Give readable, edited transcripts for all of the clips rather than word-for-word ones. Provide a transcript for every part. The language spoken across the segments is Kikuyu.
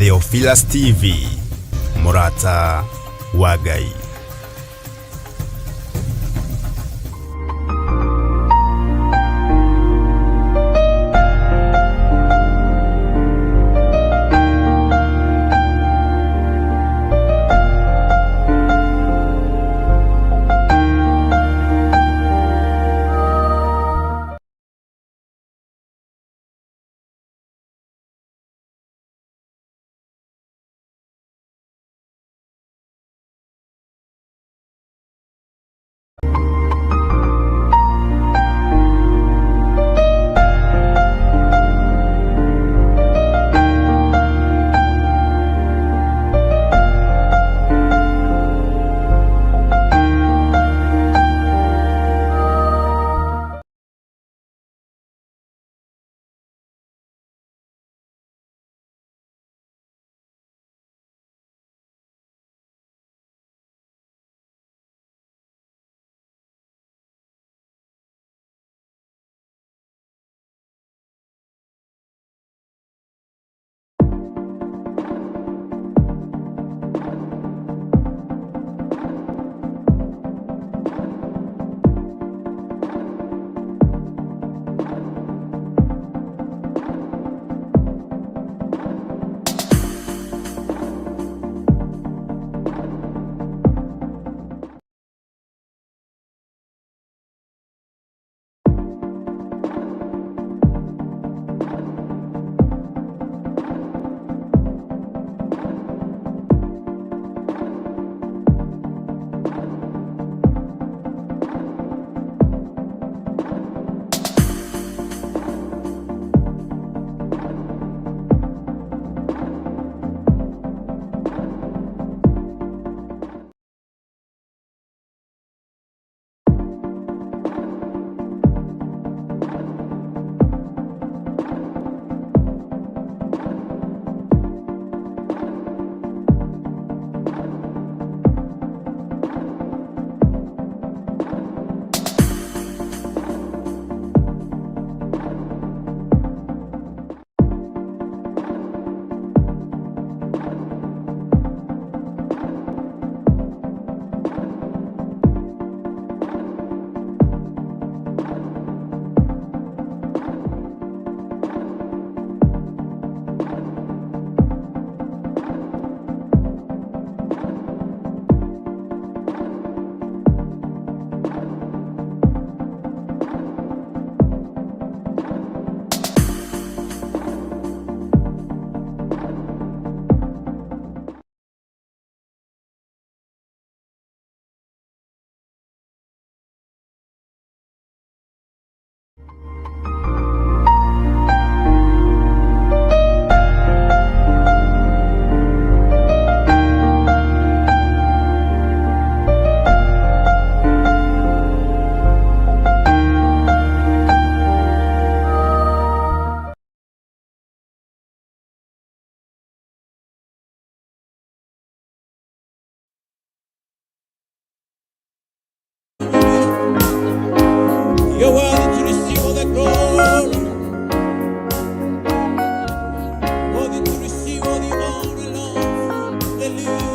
Theophilus TV, mũrata wa Ngai. You're worthy to receive all the glory, worthy to receive all the honor, Lord. Hallelujah.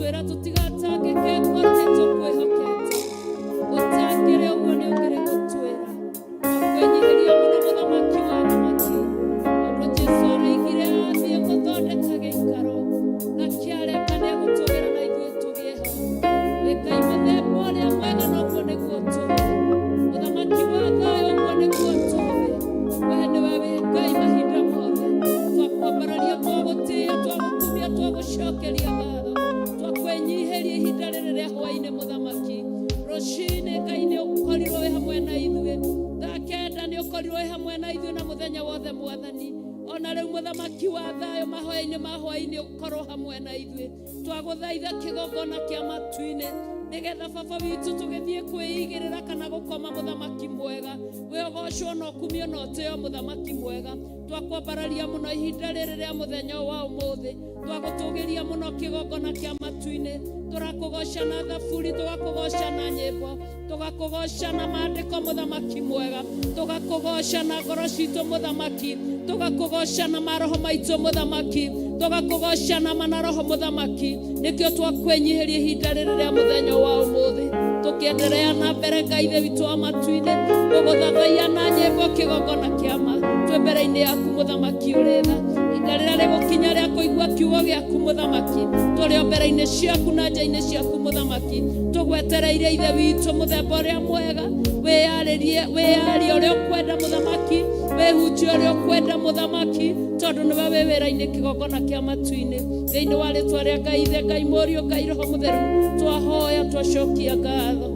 Watwĩra tũtigatangĩke ngoro nĩ tũkwĩhokete. Gũtakĩrĩ ũguo nĩ ũkĩrĩ gũtwĩra. Twakwĩnyihĩria mũno mũthamaki wa athamaki. Tondũ Jesũ aroigire athiĩ gũthondeka gĩikaro na kĩareka nĩegũtũgĩra na ithuĩ tũgĩe ho. Wĩ Ngai mũthemba ũrĩa mwega na ũguo nĩguo tũĩ. Mũthamaki wa thayũ ũguo nĩguo tũĩ. We nĩwe wĩ Ngai mahinda mothe. Twakwambararia, twagũtĩĩa, twagũkumia, twagũcokeria ngatho. Twakwĩnyihĩria ihinda rĩrĩ rĩa hwaĩ-inĩ mũthamaki. Rũcinĩ Ngai nĩ ũkorirwo wĩ hamwe na ithuĩ. Thaa kenda nĩ ũkorirwo wĩ hamwe na ithuĩ na mũthenya wothe mwathani. Ona rĩu mũthamaki wa thayũ mahoya-inĩ ma hwaĩ-inĩ ũkorwo hamwe na ithuĩ. Twagũthaitha kĩgongona kĩa matu-inĩ nĩgetha baba witũ tũgĩthiĩ kwĩigĩrĩra kana gũkoma mũthamaki mwega. We ũgocwo na ũkumio na ũtĩo mũthamaki mwega. Twakwambararia mũno ihinda rĩrĩ rĩa mũthenya wa ũmũthĩ. Twagũtũgĩria mũno kĩgongona kĩa matu-inĩ. Tũrakũgoca na thaburi, tũgakũgoca na nyĩmbo, tũgakũgoca na maandĩko mũthamaki mwega, tũgakũgoca na ngoro citũ mũthamaki, tũgakũgoca na maroho maitũ mũthamaki, tũgakũgoca na manaroho mũthamaki. Nĩkĩo twakwĩnyihĩria ihinda rĩrĩ rĩa mũthenya wa ũmũthĩ. Tũkĩenderea na mbere Ngai Ithe witũ wa matu-inĩ gũgũthathaiya na nyĩmbo kĩgongona kĩa ma twĩ mbere-inĩ yaku mũthamaki ũrĩ tha. Ihinda rĩrĩa rĩgũkinya rĩa kũigua kiugo gĩaku mũthamaki, tũrĩ o mbere-inĩ ciaku na nja-inĩ ciaku mũthamaki, tũgwetereire Ithe witũ mũthemba ũrĩa mwega. Wĩyarĩrie, wĩyarie ũrĩa ũkwenda mũthamaki, wĩhunjie ũrĩa ũkwenda mũthamaki, tondũ nĩwe wĩ wĩra-inĩ kĩgongona kĩa matu-inĩ. Thĩinĩ wa rĩtwa rĩa Ngai Ithe, Ngai Mũriũ, Ngai Roho Mũtheru, twahoya twacokia ngatho.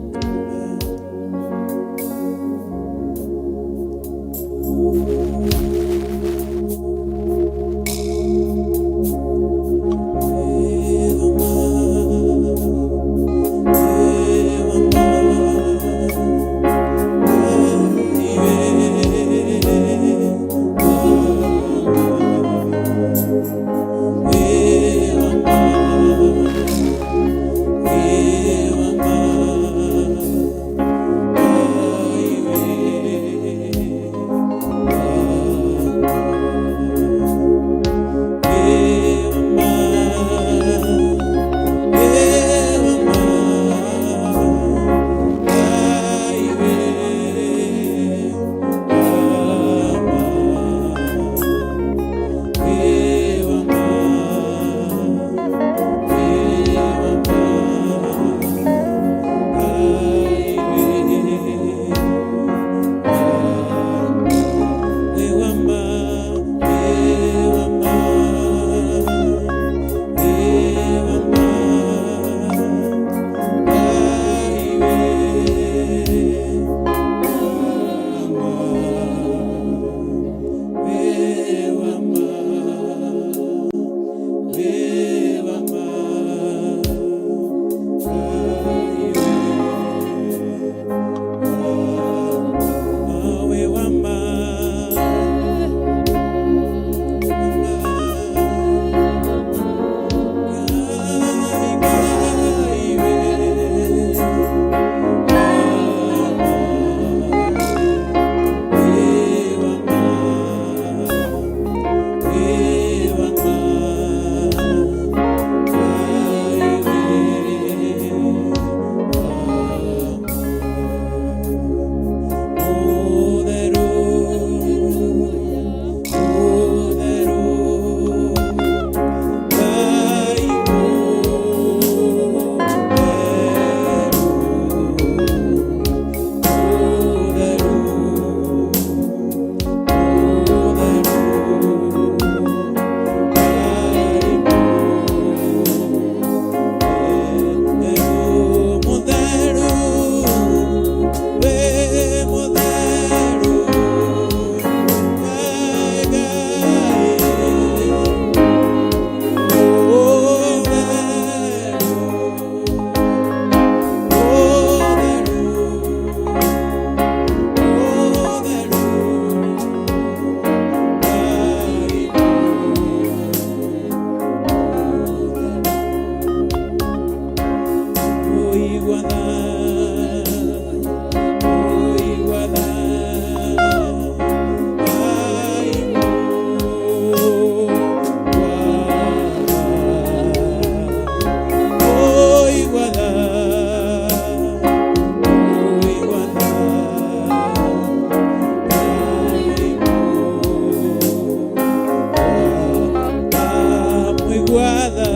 Mũigua tha.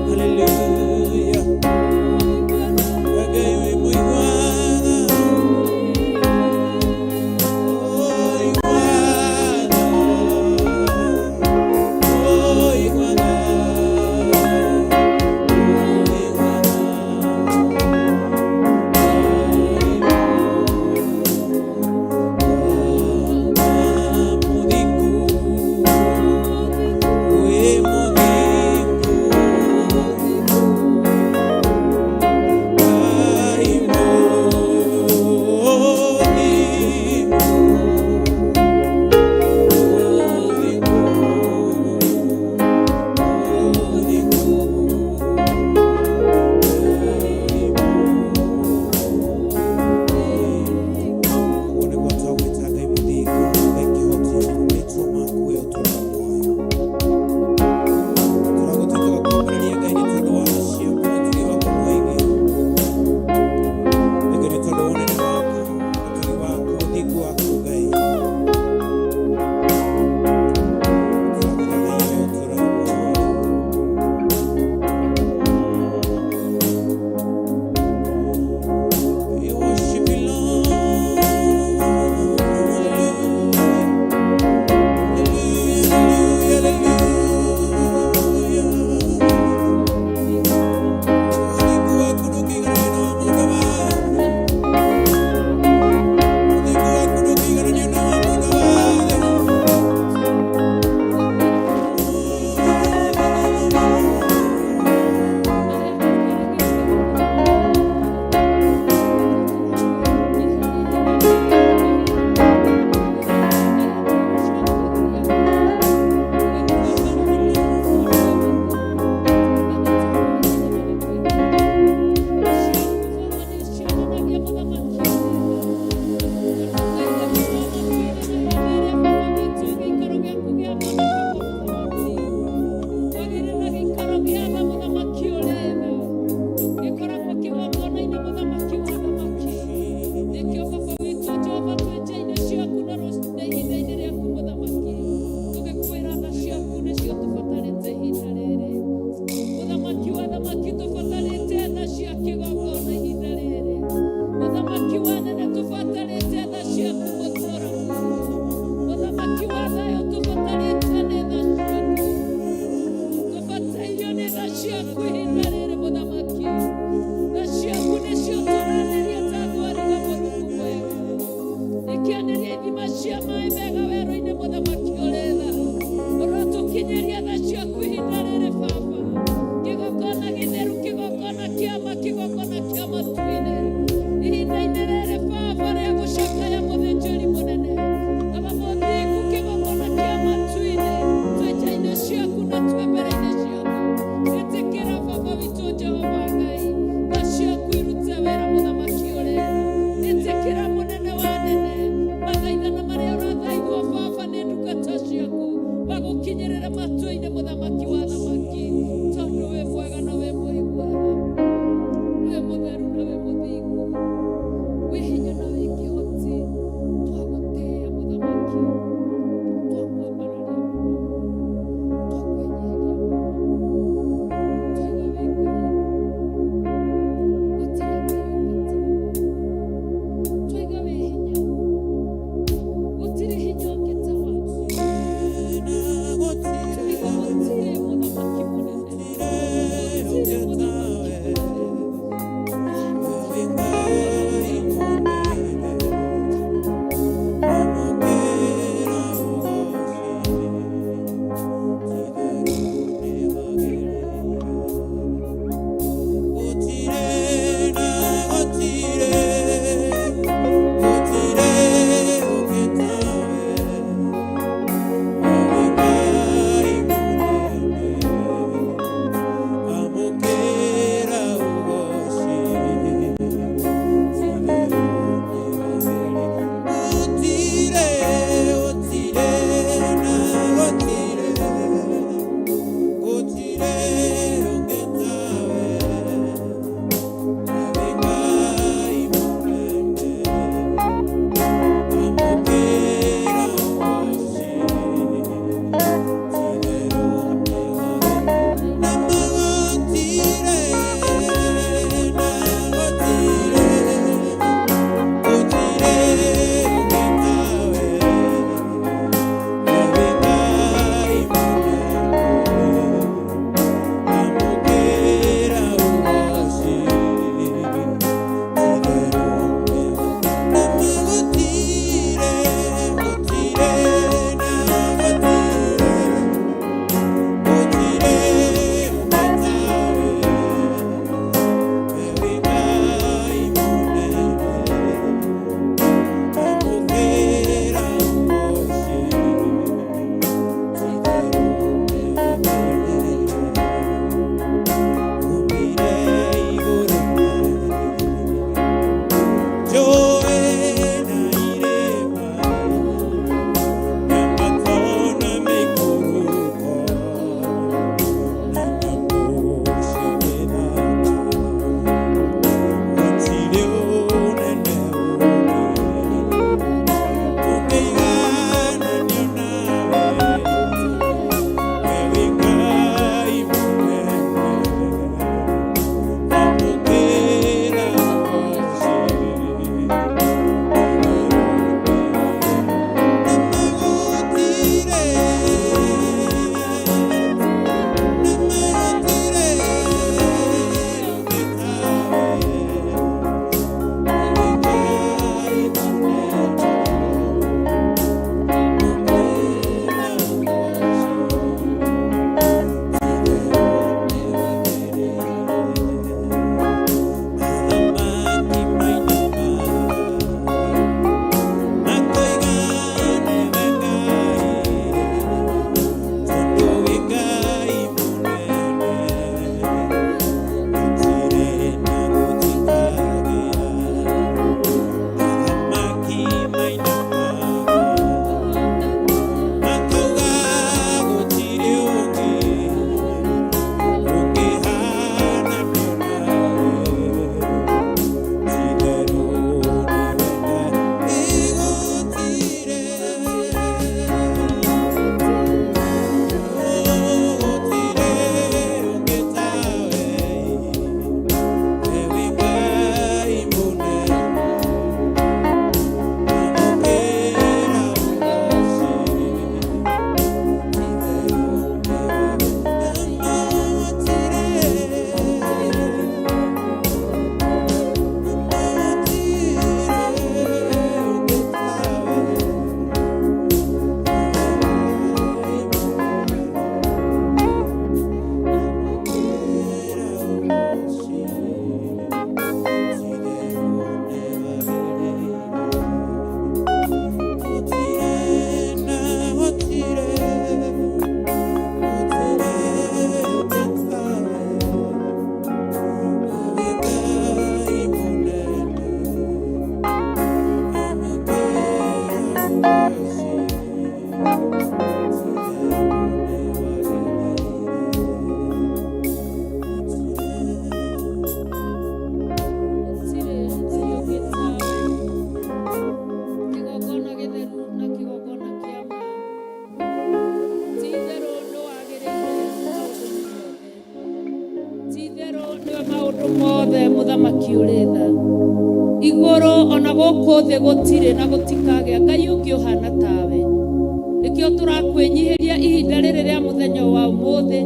Hallelujah. Ngai wĩ mũigua tha. Oh, igua tha. Oh, igua tha. Oh, igua tha. Ũguo nĩguo twagwĩta Ngai mũthingu, Ngai kĩhoti, marĩtwa maku we ũtũũraga muoyo. Tũragũtuĩka gũkũmbarĩria Ngai nĩ tondũ wa tha ciaku na ũtugi waku mũingĩ. Ngai nĩ tondũ wa ũnene waku, ũtugi waku, ũthingu waku Ngai. Tũragũthathaiya we ũtũũraga muoyo. We worship you, Lord. Hallelujah. Hallelujah. Ũthingu waku ndũngĩigananio na wa mũndũ wa thĩ. Ũthingu waku ndũngĩigananio na wa mũndũ wa thĩ. Gĩkoragwo kĩgongona-inĩ mũthamaki wa thamaki. Nĩkĩo baba witũ Jehova twĩ nja-inĩ ciaku na rũcinĩ ihinda-inĩ rĩaku mũthamaki. Tũgĩkwĩra tha ciaku nĩcio tũbatarĩte ihinda rĩrĩ. Mũthamaki wa thamaki tũbatarĩte tha cia kĩgongona ihinda rĩrĩ. Mũthamaki wa nene tũbatarĩte tha ciaku mũtũũra muoyo. Mũthamaki wa thayũ tũbatarĩte nĩ tha ciaku. Tũbatairio nĩ tha ciaku ihinda rĩrĩ mũthamaki. Tha ciaku nĩcio tũranĩria ta thwariga mũrungu mwega. Ikĩanĩria ithima cia maĩ mega werũ-inĩ mũthamaki ũrĩ tha. Ũrotũkinyĩria tha ciaku ihinda rĩrĩ baba. Kĩgongona gĩtheru, kĩgongona kĩa ma, kĩgongona kĩa matu-inĩ. Ihinda-inĩ rĩrĩ baba rĩa gũcakaya mũthĩnjĩri mũnene. Baba mũthingu, kĩgongona kĩa matu-inĩ. Twĩ nja-inĩ ciaku na twĩ mbere-inĩ ciaku. Ĩtĩkĩra baba witũ Jehova Ngai. Tha ciaku irute wĩra mũthamaki ũrĩ tha. Ĩtĩkĩra mũnene wa anene. Mathaithana marĩa ũrathaithwo baba nĩ ndungata ciaku. Magũkinyĩrĩre matu-inĩ mũthamaki wa thamaki. Tondũ wĩ mwega na wĩ mũigua tha. Wĩ mũtheru na wĩ mũthingu. Wĩ hinya na wĩ kĩhoti. Twagũtĩĩa mũthamaki. Twakwambararia mũno. Twakwĩnyihĩria mũno. Twaiga wĩ Ngai. Gũtirĩ Ngai ũngĩ tawe. Twaiga wĩ hinya. Gũtirĩ hinya ũngĩ ta waku. Twaiga gũtirĩ Nĩwe maũndũ mothe, mũthamaki ũrĩ tha. Igũrũ ona gũkũ thĩ gũtirĩ na gũtikagĩa Ngai ũngĩ ũhana tawe. Nĩkĩo tũrakwĩnyihĩria ihinda rĩrĩ rĩa mũthenya wa ũmũthĩ,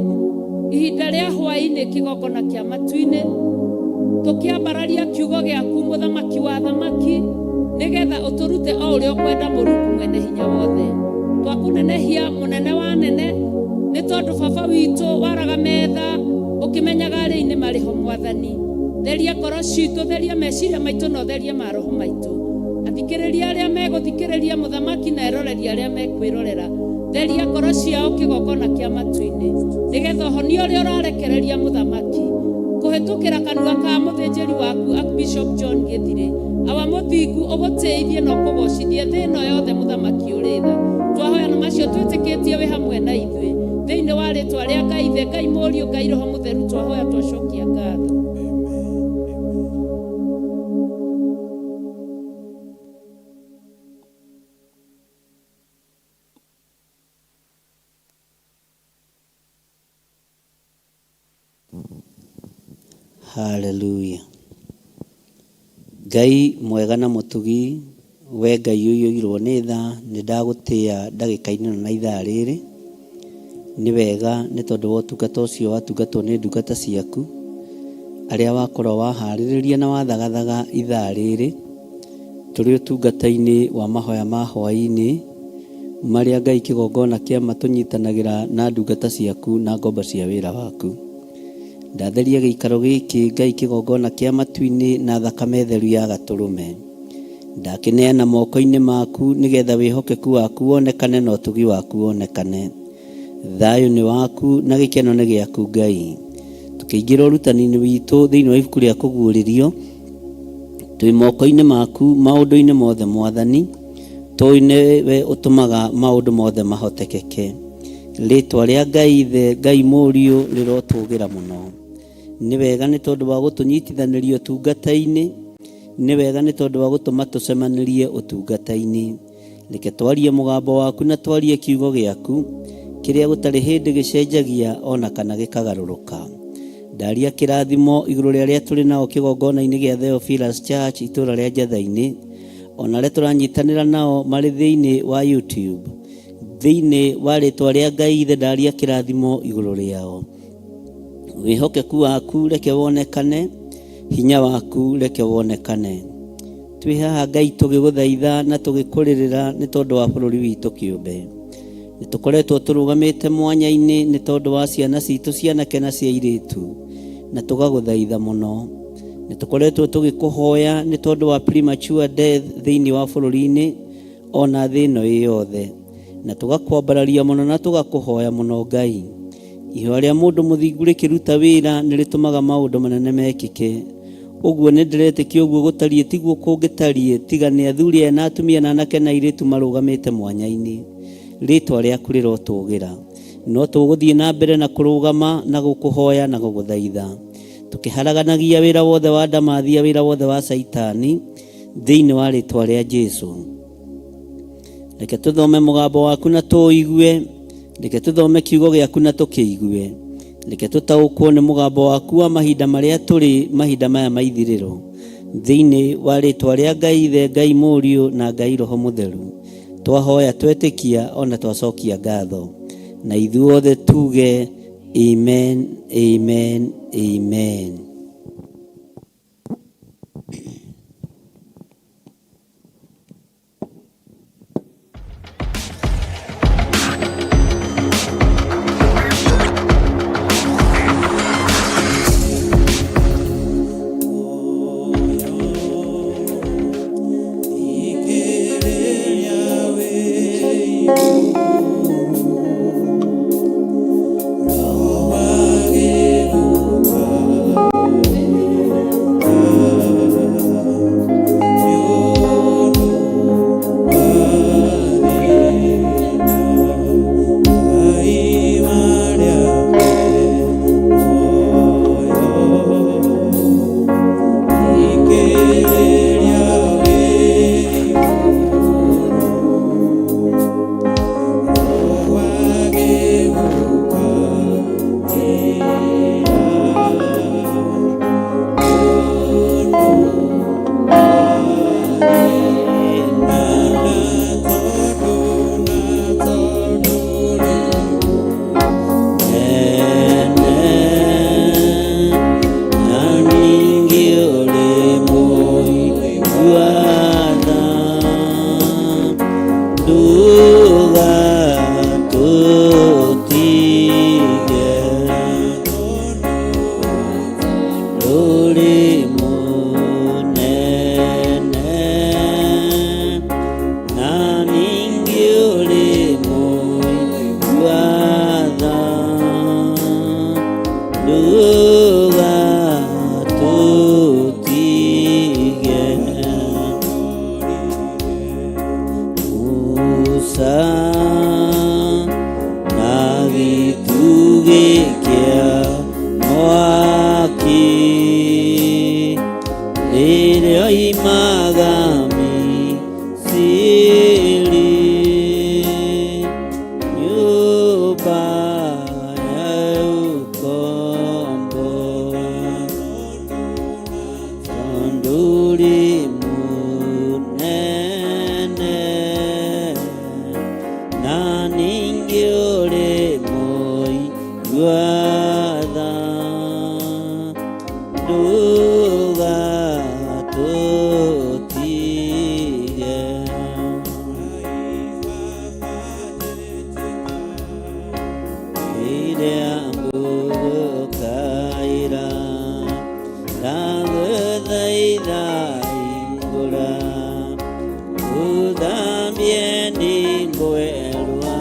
ihinda rĩa hwaĩ-inĩ, kĩgongona kĩa matu-inĩ, tũkĩambararia kiugo gĩaku, mũthamaki wa thamaki, nĩgetha ũtũrute o ũrĩa ũkwenda. Mũrungu mwene hinya wothe, twakũnenehia, mũnene wa nene, nĩ tondũ baba witũ waraga metha ũkĩmenyaga arĩa-inĩ marĩ ho. Mwathani, theria ngoro citũ, theria meciria maitũ, na ũtherie maroho maitũ. Athikĩrĩria arĩa megũthikĩrĩria, mũthamaki, na eroreri arĩa mekwĩrorera, theria ngoro ciao, kĩgongona kĩa matu-inĩ, nĩgetha ũhonia ũrĩa ũrarekereria, mũthamaki, kũhĩtũkĩra kanua ka mũthĩnjĩri waku Archbishop John Gĩthirĩ, awa mũthingu, ũgũtĩithie na ũkũgocithie thĩ ĩno yothe. Mũthamaki ũrĩ tha, twahoya na macio twĩtĩkĩtie wĩ hamwe na ithuĩ, thĩinĩ wa rĩtwa rĩa Ngai Ithe, Ngai Mũriũ, Ngai Roho Mũtheru, twahoya twacokia ngatho. Amen. Amen. Haleluya. Ngai mwega na mũtugi, we Ngai ũiyũirwo nĩ tha, nĩ ndagũtĩĩa ndagĩka-inĩ ĩno na ithaa rĩrĩ. Nĩ wega nĩ tondũ wa ũtungata ũcio watungatwo nĩ ndungata ciaku, arĩa wakorwo waharĩrĩria na wathagathaga ithaa rĩrĩ, tũrĩ ũtungata-inĩ wa mahoya ma hwaĩ-inĩ, marĩa Ngai kĩgongona kĩama tũnyitanagĩra na ndungata ciaku na ngombo cia wĩra waku. Ndatheria gĩikaro gĩkĩ, Ngai kĩgongona kĩa matu-inĩ, na thakame theru ya gatũrũme. Ndakĩneana moko-inĩ maku nĩgetha wĩhokeku waku wonekane na ũtugi waku wonekane. Thayũ nĩ waku na gĩkeno nĩ gĩaku, Ngai. Tũkĩingĩra ũrutani-inĩ witũ thĩinĩ wa ibuku rĩa kũguũrĩrio, twĩ moko-inĩ maku maũndũ-inĩ mothe, Mwathani, tũĩ nĩwe ũtũmaga maũndũ mothe mahotekeke. Rĩtwa rĩa Ngai Ithe, Ngai Mũriũ rĩrotũgĩra mũno. Nĩ wega nĩ tondũ wa gũtũnyitithanĩria ũtungata-inĩ, nĩ wega nĩ tondũ wa gũtũma tũcemanĩrie ũtungata-inĩ. Reke twarie mũgambo waku na twarie kiugo gĩaku kĩrĩa gũtarĩ hĩndĩ gĩcenjagia ona kana gĩkagarũrũka. Ndaria kĩrathimo igũrũ rĩa arĩa tũrĩ nao kĩgongona-inĩ gĩa Theophilus Church, itũũra rĩa Njatha-inĩ, ona arĩa tũranyitanĩra nao marĩ thĩinĩ wa YouTube. Thĩinĩ wa rĩtwa rĩa Ngai Ithe, ndaria kĩrathimo igũrũ rĩao. Wĩhokeku waku reke wonekane, hinya waku reke wonekane. Twĩ haha, Ngai, tũgĩgũthaitha na tũgĩkũrĩrĩra nĩ tondũ wa bũrũri witũ kĩũmbe. Nĩ tũkoretwo tũrũgamĩte mwanya-inĩ nĩ tondũ wa ciana citũ, cianake na cia airĩtu, na tũgagũthaitha mũno. Nĩ tũkoretwo tũgĩkũhoya nĩ tondũ wa premature death thĩinĩ wa bũrũri-inĩ ona thĩ ĩno ĩ yothe, na tũgakwambararia mũno na tũgakũhoya mũno, Ngai. Ihoya rĩa mũndũ mũthingu rĩkĩruta wĩra nĩ rĩtũmaga maũndũ manene mekĩke. Ũguo nĩ ndĩretĩkia ũguo gũtariĩ tiguo kũngĩtariĩ tiga nĩ athuri aya na atumia na anake na airĩtu marũgamĩte mwanya-inĩ. Rĩtwa rĩaku rĩrotũgĩra. No tũgũthiĩ na mbere na kũrũgama na gũkũhoya na gũgũthaitha, tũkĩharaganagia wĩra wothe wa ndamathia, wĩra wothe wa Caitani, thĩinĩ wa rĩtwa rĩa Jesu. Reke tũthome mũgambo waku na tũũigue. Reke tũthome kiugo gĩaku na tũkĩigue. Reke tũtaũkwo nĩ mũgambo waku wa mahinda marĩa tũrĩ, mahinda maya ma ithirĩro, thĩinĩ wa rĩtwa rĩa Ngai Ithe, Ngai Mũriũ na Ngai Roho Mũtheru, twahoya twetĩkia ona twacokia ngatho, na ithuothe tuge amen, amen, amen. Roho agĩgũka. Ndũgatũtige. Musa na gĩtugĩ kĩa mwaki rĩrĩa oimaga Misiri, nyũmba ya ũkombo, tondũ ũrĩ mũnene na ningĩ ũrĩ mũigua tha, ndũgatũtige. Rĩrĩa ngũgũkaĩra, ndagũthaitha hingũra, ũthambie nĩngwerũa,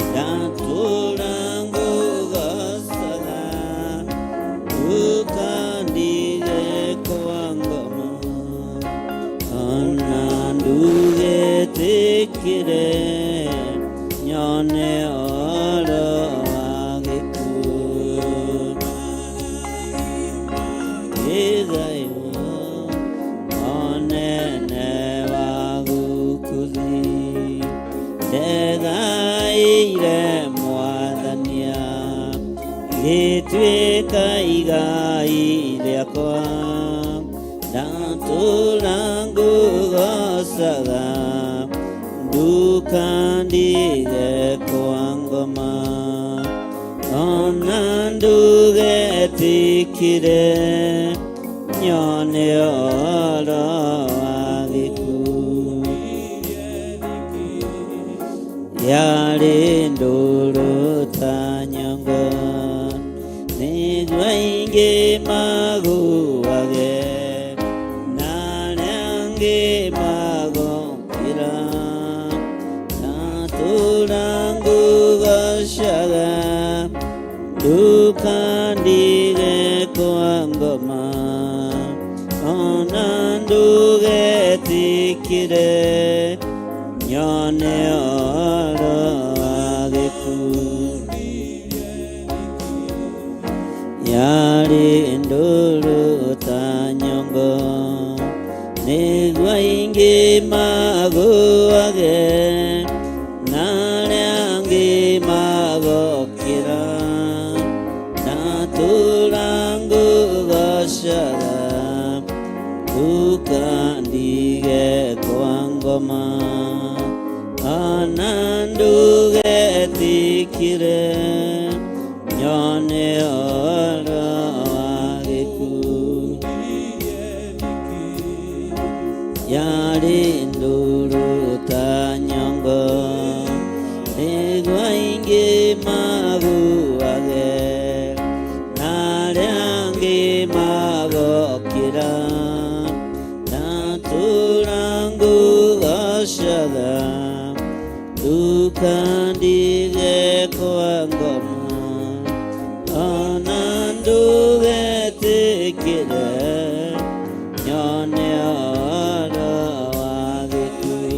ndatũra ngũgocaga, ndũkandige kwa ngoma, ona ndũgetĩkĩre nyone ũhoro wa gĩkuũ. Ĩthayũ onene wa gũkũ thĩ, ndegaĩire Mwathania, gĩtuĩka igai rĩakwa, ndatũra ngũgocaga, ndũkandige kwa ngoma, ona ndũgetĩkĩre nyone ũhoro wa gĩkuũ. Yarĩ ndũrũ ta nyongo, nĩguo aingĩ magũage, na arĩa angĩ magokĩra, ndatũra ngũgocaga, ndũkandige kwa ngoma, ona ndũgetĩkĩre nyone ũhoro wa gĩkuũ. Yarĩ ndũrũ ta nyongo, nĩguo aingĩ magũage, na arĩa angĩ magokĩra, ndatũra ngũgocaga, ndũkandige kwa ngoma, ona ndũgetĩkĩre nyone ũhoro wa gĩkuũ. Yarĩ ndũrũ ta nyongo, nĩguo aingĩ magũage, na arĩa angĩ magokĩra, ndatũra ngũgocaga, ndũkandige kwa ngoma, ona ndũgetĩkĩre nyone ũhoro wa gĩkuũ.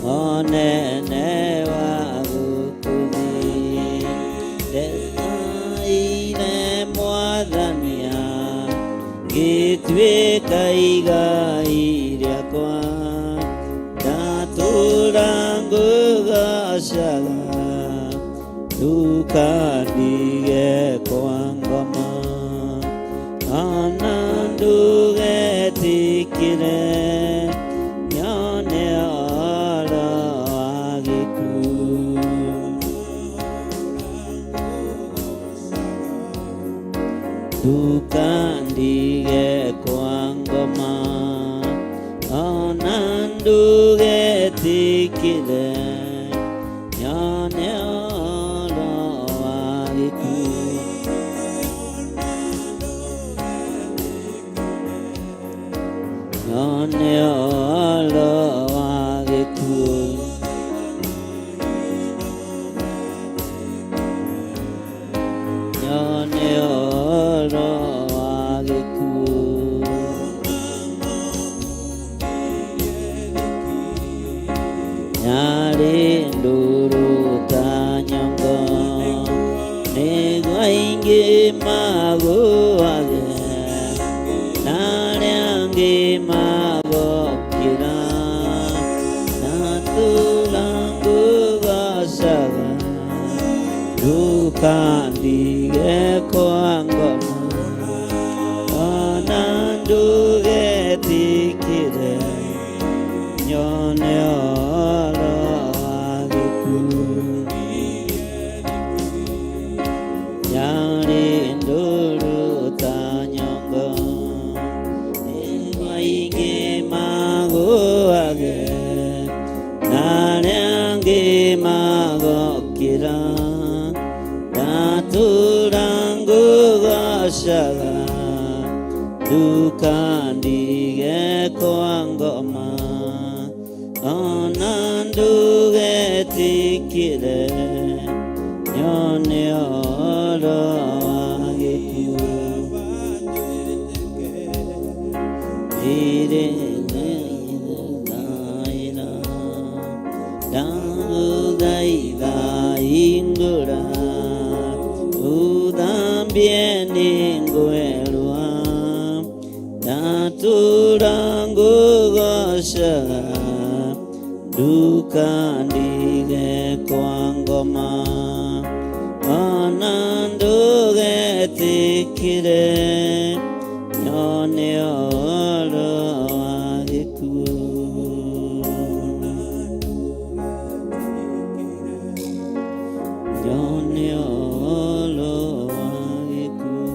Monene wa gũkũ thĩ, ndegaĩire Mwathania, gĩtuĩka igai rĩakwa, ndatũra ngũgocaga, ndũkandige kwa ngoma, ona ndũgetĩkĩre nyone ũhoro wa gĩkuũ. Ndũkandige kwa ngoma, ona ndũgetĩkĩre nyone ũhoro wa gĩkuũ. Nyone ũhoro wa gĩkuũ. Nyone ũhoro wa gĩkuũ. Nyarĩ ndũrũ ta nyongo, nĩguo aingĩ magũage, na arĩa angĩ magokĩra. Ndatũra ngũgoocaga, ndũkandige kwa ngoma, ona ndũgetĩkĩre nyone ũhoro wa gĩkuũ. Nyarĩ ndũrũ ta nyongo, nĩguo aingĩ magũage, na arĩa angĩ magokĩra. Ndatũra ngũgoocaga, ndũkandige kwa ngoma, ona ndũgetĩkĩre nyone ũhoro wa gĩkuũ. Ndagũthaitha hingũra, ũthambie nĩngwerũha. Ndatũra ngũgoocaga, ndũkandige kwa ngoma, ona ndũgetĩkĩre nyone ũhoro wa gĩkuũ. Nyone ũhoro wa gĩkuũ.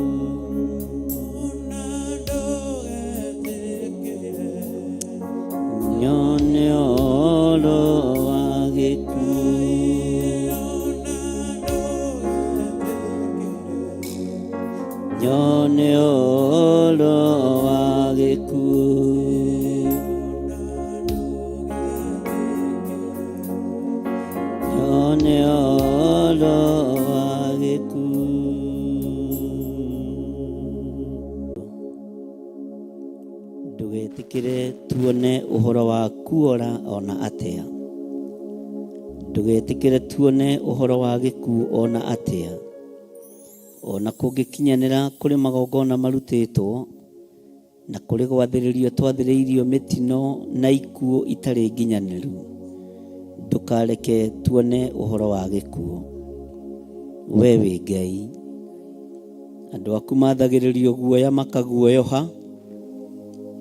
Nyone ũhoro wa gĩkuũ. Nyone ũhoro wa gĩkuũ. Nyone ũhoro wa gĩkuũ. Ndũgetĩkĩre tuone ũhoro wa kuora ona atĩa. Ndũgetĩkĩre tuone ũhoro wa gĩkuũ ona atĩa. Ona kũngĩkinyanĩra kũrĩ magongona marutĩtwo na kũrĩ gwathĩrĩrio twathĩrĩirio mĩtino na ikuũ itarĩ nginyanĩru, ndũkareke tuone ũhoro wa gĩkuũ. We wĩ Ngai. Andũ aku mathagĩrĩrio guoya makaguoyoha,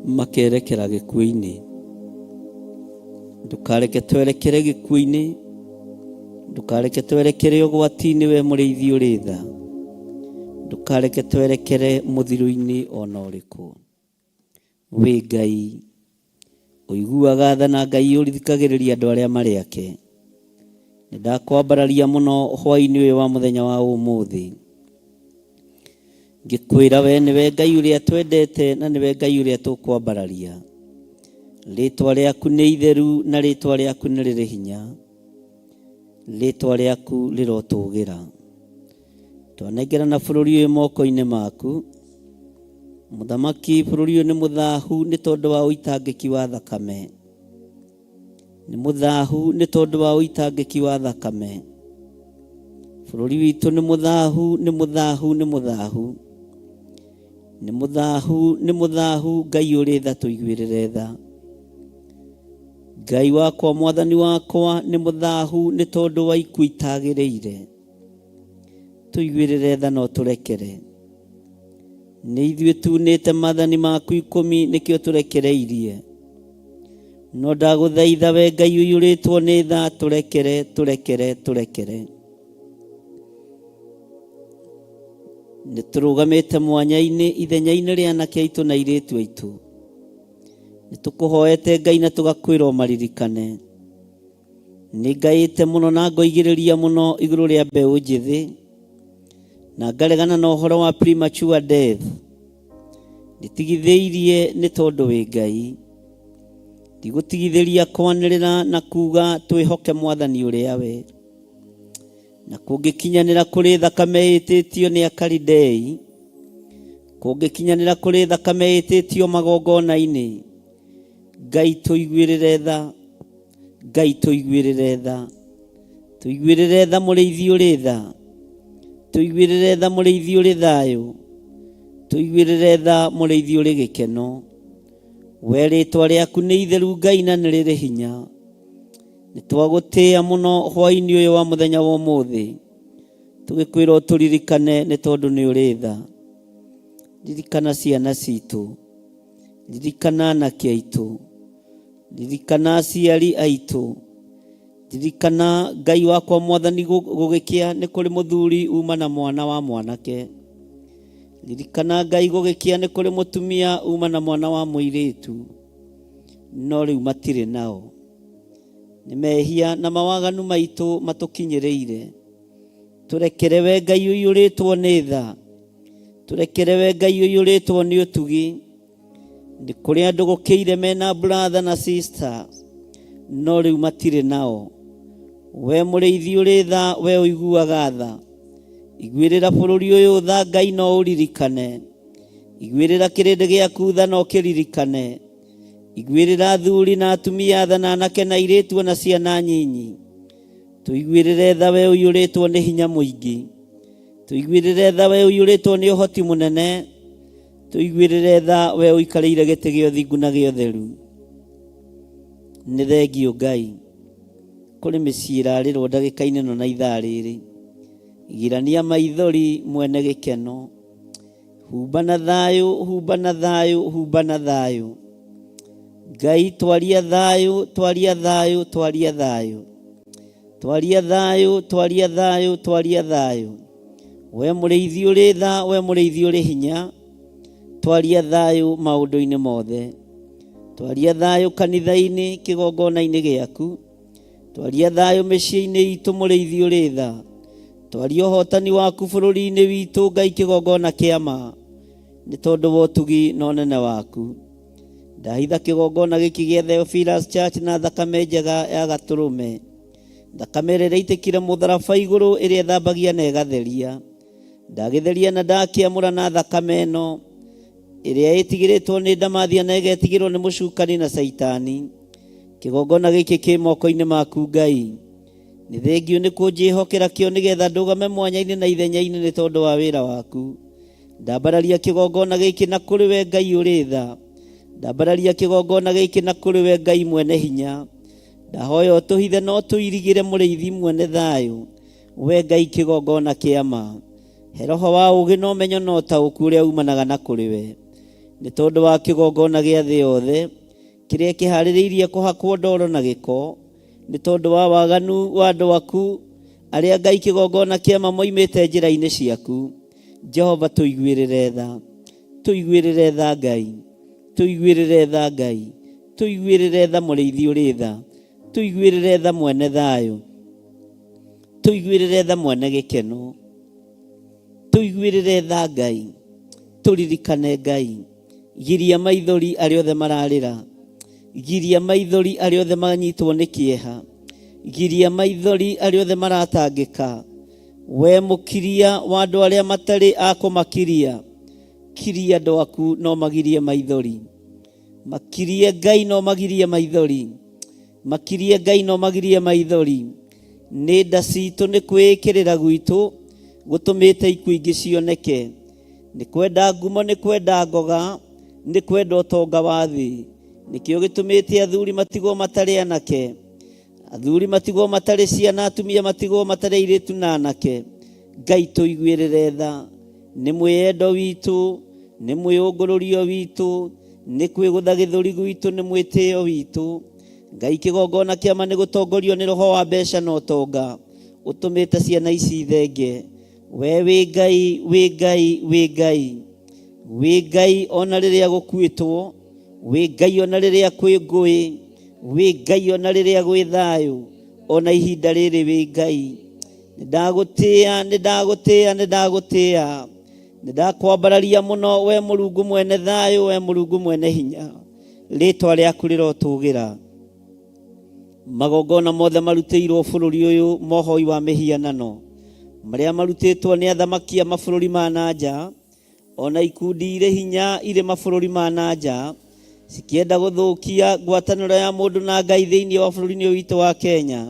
makerekera gĩkuũ-inĩ. Ndũkareke twerekere gĩkuũ-inĩ, ndũkareke twerekere ũgwati-inĩ we mũrĩithi ũrĩ tha. Ndũkareke twerekere mũthiro-inĩ ona ũrĩkũ. Wĩ Ngai ũiguaga tha na Ngai ũrithikagĩrĩria andũ arĩa marĩ ake. Nĩndakwambararia mũno hwaĩ-inĩ ũyũ wa mũthenya wa ũmũthĩ, ngĩkwĩra we nĩwe Ngai ũrĩa twendete na nĩwe Ngai ũrĩa tũkwambararia. Rĩtwa rĩaku nĩ itheru na rĩtwa rĩaku nĩ rĩrĩ hinya. Rĩtwa rĩaku rĩrotũgĩra. Twanengerana bũrũri ũyũ moko-inĩ maku. Mũthamaki, bũrũri ũyũ nĩ mũthahu nĩ tondũ wa ũitangĩki wa thakame. Nĩ mũthahu nĩ tondũ wa ũitangĩki wa thakame. Bũrũri witũ nĩ mũthahu, nĩ mũthahu, nĩ mũthahu. Nĩ mũthahu, nĩ mũthahu, Ngai ũrĩ tha tũiguĩrĩre tha. Ngai wakwa, mwathani wakwa, nĩ mũthahu nĩ tondũ wa ikuũ itagĩrĩire. Tũiguĩrĩre tha no tũrekere. Nĩ ithuĩ tunĩte maathani maku ikũmi nĩkĩo tũrekereirie. No ndagũthaitha we Ngai ũiyũrĩtwo nĩ tha, tũrekere, tũrekere, tũrekere. Nĩ tũrũgamĩte mwanya-inĩ ithenya-inĩ rĩa anake aitũ na airĩtu aitũ. Nĩ tũkũhoete Ngai na tũgakwĩra ũmaririkane. Nĩ ngaĩte mũno na ngoigĩrĩria mũno igũrũ rĩa mbeũ njĩthĩ, na ngaregana na ũhoro wa premature death. Nditigithĩirie nĩ tondũ wĩ Ngai. Ndigũtigithĩria kwanĩrĩra na kuga twĩhoke mwathani ũrĩa we. Na kũngĩkinyanĩra kũrĩ thakame ĩtĩtio nĩ Akalidei, kũngĩkinyanĩra kũrĩ thakame ĩtĩtio magongona-inĩ, Ngai tũiguĩrĩre tha, Ngai tũiguĩrĩre tha, tũiguĩrĩre tha mũrĩithi ũrĩ tha, tũiguĩrĩre tha mũrĩithi ũrĩ thayũ, tũiguĩrĩre tha mũrĩithi ũrĩ gĩkeno. We rĩtwa rĩaku nĩ itheru Ngai na nĩ rĩrĩ hinya. Nĩ twagũtĩĩa mũno hwaĩ-inĩ ũyũ wa mũthenya wa ũmũthĩ, tũgĩkwĩra ũtũririkane nĩ tondũ nĩ ũrĩ tha. Ririkana ciana citũ, ririkana anake aitũ, ririkana aciari aitũ, ririkana Ngai wakwa Mwathani gũgĩkĩa nĩ kũrĩ mũthuri uma na mwana wa mwanake. Ririkana Ngai gũgĩkĩa nĩ kũrĩ mũtumia uma na mwana wa mũirĩtu, no rĩu matirĩ nao. Nĩ mehia na mawaganu maitũ matũkinyĩrĩire. Tũrekere we Ngai ũiyũrĩtwo nĩ tha, tũrekere we Ngai ũiyũrĩtwo nĩ ũtugi. Nĩ kũrĩ andũ gũkĩire mena brother na sister, no rĩu matirĩ nao. We mũrĩithi ũrĩ tha, we ũiguaga tha, iguĩrĩra bũrũri ũyũ tha Ngai no ũririkane. Iguĩrĩra kĩrĩndĩ gĩaku tha no kĩririkane. Iguĩrĩra athuri na atumia tha na anake na airĩtu ona ciana nyinyi. Tũiguĩrĩre tha we ũiyũrĩtwo nĩ hinya mũingĩ. Tũiguĩrĩre tha we ũiyũrĩtwo nĩ ũhoti mũnene. Tũiguĩrĩre tha we ũikarĩire gĩtĩ gĩa ũthingu na gĩa ũtheru. Nĩ thengiũ Ngai. Kũrĩ mĩciĩ ĩrarĩrwo ndagĩka-inĩ ĩno na ithaa rĩrĩ. Girania maithori mwene gĩkeno. Humba na thayũ, humba na thayũ, humba na thayũ. Ngai twaria thayũ, twaria thayũ, twaria thayũ. Twaria thayũ, twaria thayũ, twaria thayũ. We mũrĩithi ũrĩ tha, we mũrĩithi ũrĩ hinya, twaria thayũ maũndũ-inĩ mothe. Twaria thayũ kanitha-inĩ, kĩgongona-inĩ gĩaku. Twaria thayũ mĩciĩ-inĩ itũ mũrĩithi ũrĩ tha. Twaria ũhotani waku bũrũri-inĩ witũ Ngai kĩgongona kĩa ma, nĩ tondũ wa ũtugi na ũnene waku. Ndahitha kĩgongona gĩkĩ gĩa Theophilus Church na thakame njega ya gatũrũme, thakame ĩrĩa ĩraitĩkire mũtharaba igũrũ ĩrĩa ĩthambagia na ĩgatheria. Ndagĩtheria na ndakĩamũra na thakame ĩno ĩrĩa ĩtigĩrĩtwo nĩ ndamathia na ĩgetigĩrwo nĩ mũcukani na caitani. Kĩgongona gĩkĩ kĩ moko-inĩ maku Ngai. Nĩ thengiũ nĩ kũnjĩhokera kĩo nĩgetha ndũgame mwanya-inĩ na ithenya-inĩ nĩ tondũ wa wĩra waku. Ndambararia kĩgongona gĩkĩ na kũrĩ we Ngai ũrĩ tha. Ndambararia kĩgongona gĩkĩ na kũrĩ we Ngai mwene hinya. Ndahoya ũtũhithe na ũtũirigĩre mũrĩithi mwene thayũ. We Ngai kĩgongona kĩa ma. He roho wa ũũgĩ na ũmenyo na ũtaũku ũrĩa umanaga na kũrĩ we. Nĩ tondũ wa kĩgongona gĩa thĩ yothe kĩrĩa kĩharĩrĩirie kũhakwo ndoro na gĩko, nĩ tondũ wa waganu wa andũ aku arĩa Ngai kĩgongona kĩa ma moimĩte njĩra-inĩ ciaku. Jehova tũiguĩrĩre tha, tũiguĩrĩre tha Ngai, tũiguĩrĩre tha Ngai, tũiguĩrĩre tha mũrĩithi ũrĩ tha, tũiguĩrĩre tha mwene thayũ, tũiguĩrĩre tha mwene gĩkeno, tũiguĩrĩre tha Ngai, tũririkane Ngai. Giria maithori arĩa othe mararĩra, giria maithori arĩa othe manyitwo nĩ kĩeha, giria maithori arĩa othe maratangĩka. We mũkiria wa andũ arĩa matarĩ a kũmakiria, kiria andũ aku no magirie maithori. Makirie Ngai no magirie maithori. Makirie Ngai no magirie maithori. Nĩ nda citũ nĩ kwĩĩkĩrĩra gwitũ gũtũmĩte ikuũ ingĩ cioneke. Nĩ kwenda ngumo, nĩ kwenda ngoga, nĩ kwenda ũtonga wa thĩ. Nĩkĩo gĩtũmĩte athuri matigwo matarĩ anake, athuri matigwo matarĩ ciana, atumia matigwo matarĩ airĩtu na anake. Ngai tũiguĩrĩre tha. Nĩ mwĩyendo witũ, nĩ mwĩũngũrũrio witũ, nĩ kwĩgũtha gĩthũri gwitũ, nĩ mwĩtĩo witũ. Ngai kĩgongona kĩama nĩ gũtongorio nĩ roho wa mbeca na ũtonga ũtũmĩte ciana ici ithenge. We wĩ Ngai, wĩ Ngai, wĩ Ngai, wĩ Ngai ona rĩrĩa gũkuĩtwo, wĩ Ngai ona rĩrĩa kwĩ ngũĩ, wĩ Ngai ona rĩrĩa gwĩ thayũ, ona ihinda rĩrĩ wĩ Ngai. Nĩ ndagũtĩĩa, nĩ ndagũtĩĩa, nĩ ndagũtĩĩa, nĩ ndakwambararia mũno we Mũrungu mwene thayũ, we Mũrungu mwene hinya, rĩtwa rĩaku rĩrotũgĩra. Magongona mothe marutĩirwo bũrũri ũyũ mohoi wa mĩhianano. Marĩa marutĩtwo nĩ athamaki a mabũrũri ma na nja, ona ikundi irĩ hinya irĩ mabũrũri ma na nja, cikĩenda gũthũkia ngwatanĩro ya mũndũ na Ngai thĩinĩ wa bũrũri-inĩ ũyũ witũ wa Kenya,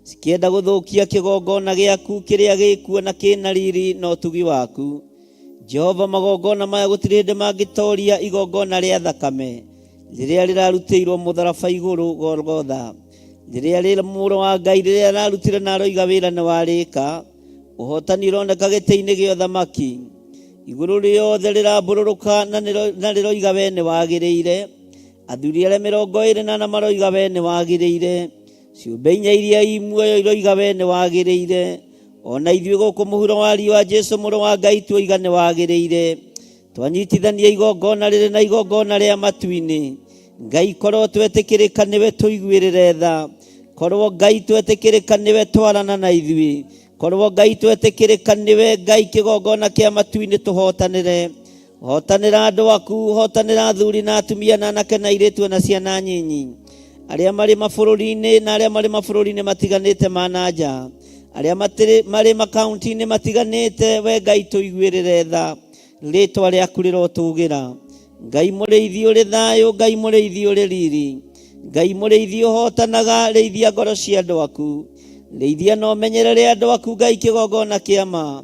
cikĩenda gũthũkia kĩgongona gĩaku kĩrĩa gĩkuo na kĩna riri na ũtugi waku. Jehova, magongona maya gũtirĩ hĩndĩ mangĩtoria igongona rĩa thakame rĩrĩa rĩrarutĩirwo mũtharaba igũrũ Golgotha, rĩrĩa rĩ mũrũ wa Ngai rĩrĩa ararutire na aroiga wĩra nĩ warĩka. Ũhotani ũroneka gĩtĩ-inĩ gĩa ũthamaki, igũrũ rĩothe rĩrambũrũrũka na rĩroiga we nĩ wagĩrĩire. Athuri arĩa 24 maroiga we nĩ wagĩrĩire. Ciũmbe inya iria i muoyo iroiga we nĩ wagĩrĩire. Ona ithuĩ gũkũ mũhuro wa riũa, Jesu mũrũ wa Ngai, tuoiga nĩ wagĩrĩire. Twanyitithania igongona rĩrĩ na igongona rĩa matu-inĩ. Ngai, korwo twetĩkĩrĩka nĩwe, tũiguĩrĩre tha. Korwo Ngai twetĩkĩrĩka nĩwe, twarana na ithuĩ. Korwo Ngai twetĩkĩrĩka nĩwe, Ngai, kĩgongona kĩa matu-inĩ tũhotanĩre. Hotanĩra andũ aku, hotanĩra athuri na atumia na anake na airĩtu na ciana nyinyi, arĩa marĩ mabũrũri-inĩ na arĩa marĩ mabũrũri-inĩ matiganĩte ma na nja, arĩa marĩ makaunti-inĩ matiganĩte. We Ngai, tũiguĩrĩre tha. Rĩtwa rĩaku rĩrotũgĩra. Ngai mũrĩithi ũrĩ thayũ, Ngai mũrĩithi ũrĩ riri, Ngai mũrĩithi ũhotanaga, rĩithia ngoro cia andũ aku, rĩithia na ũmenyerere andũ aku. Ngai, kĩgongona kĩa ma,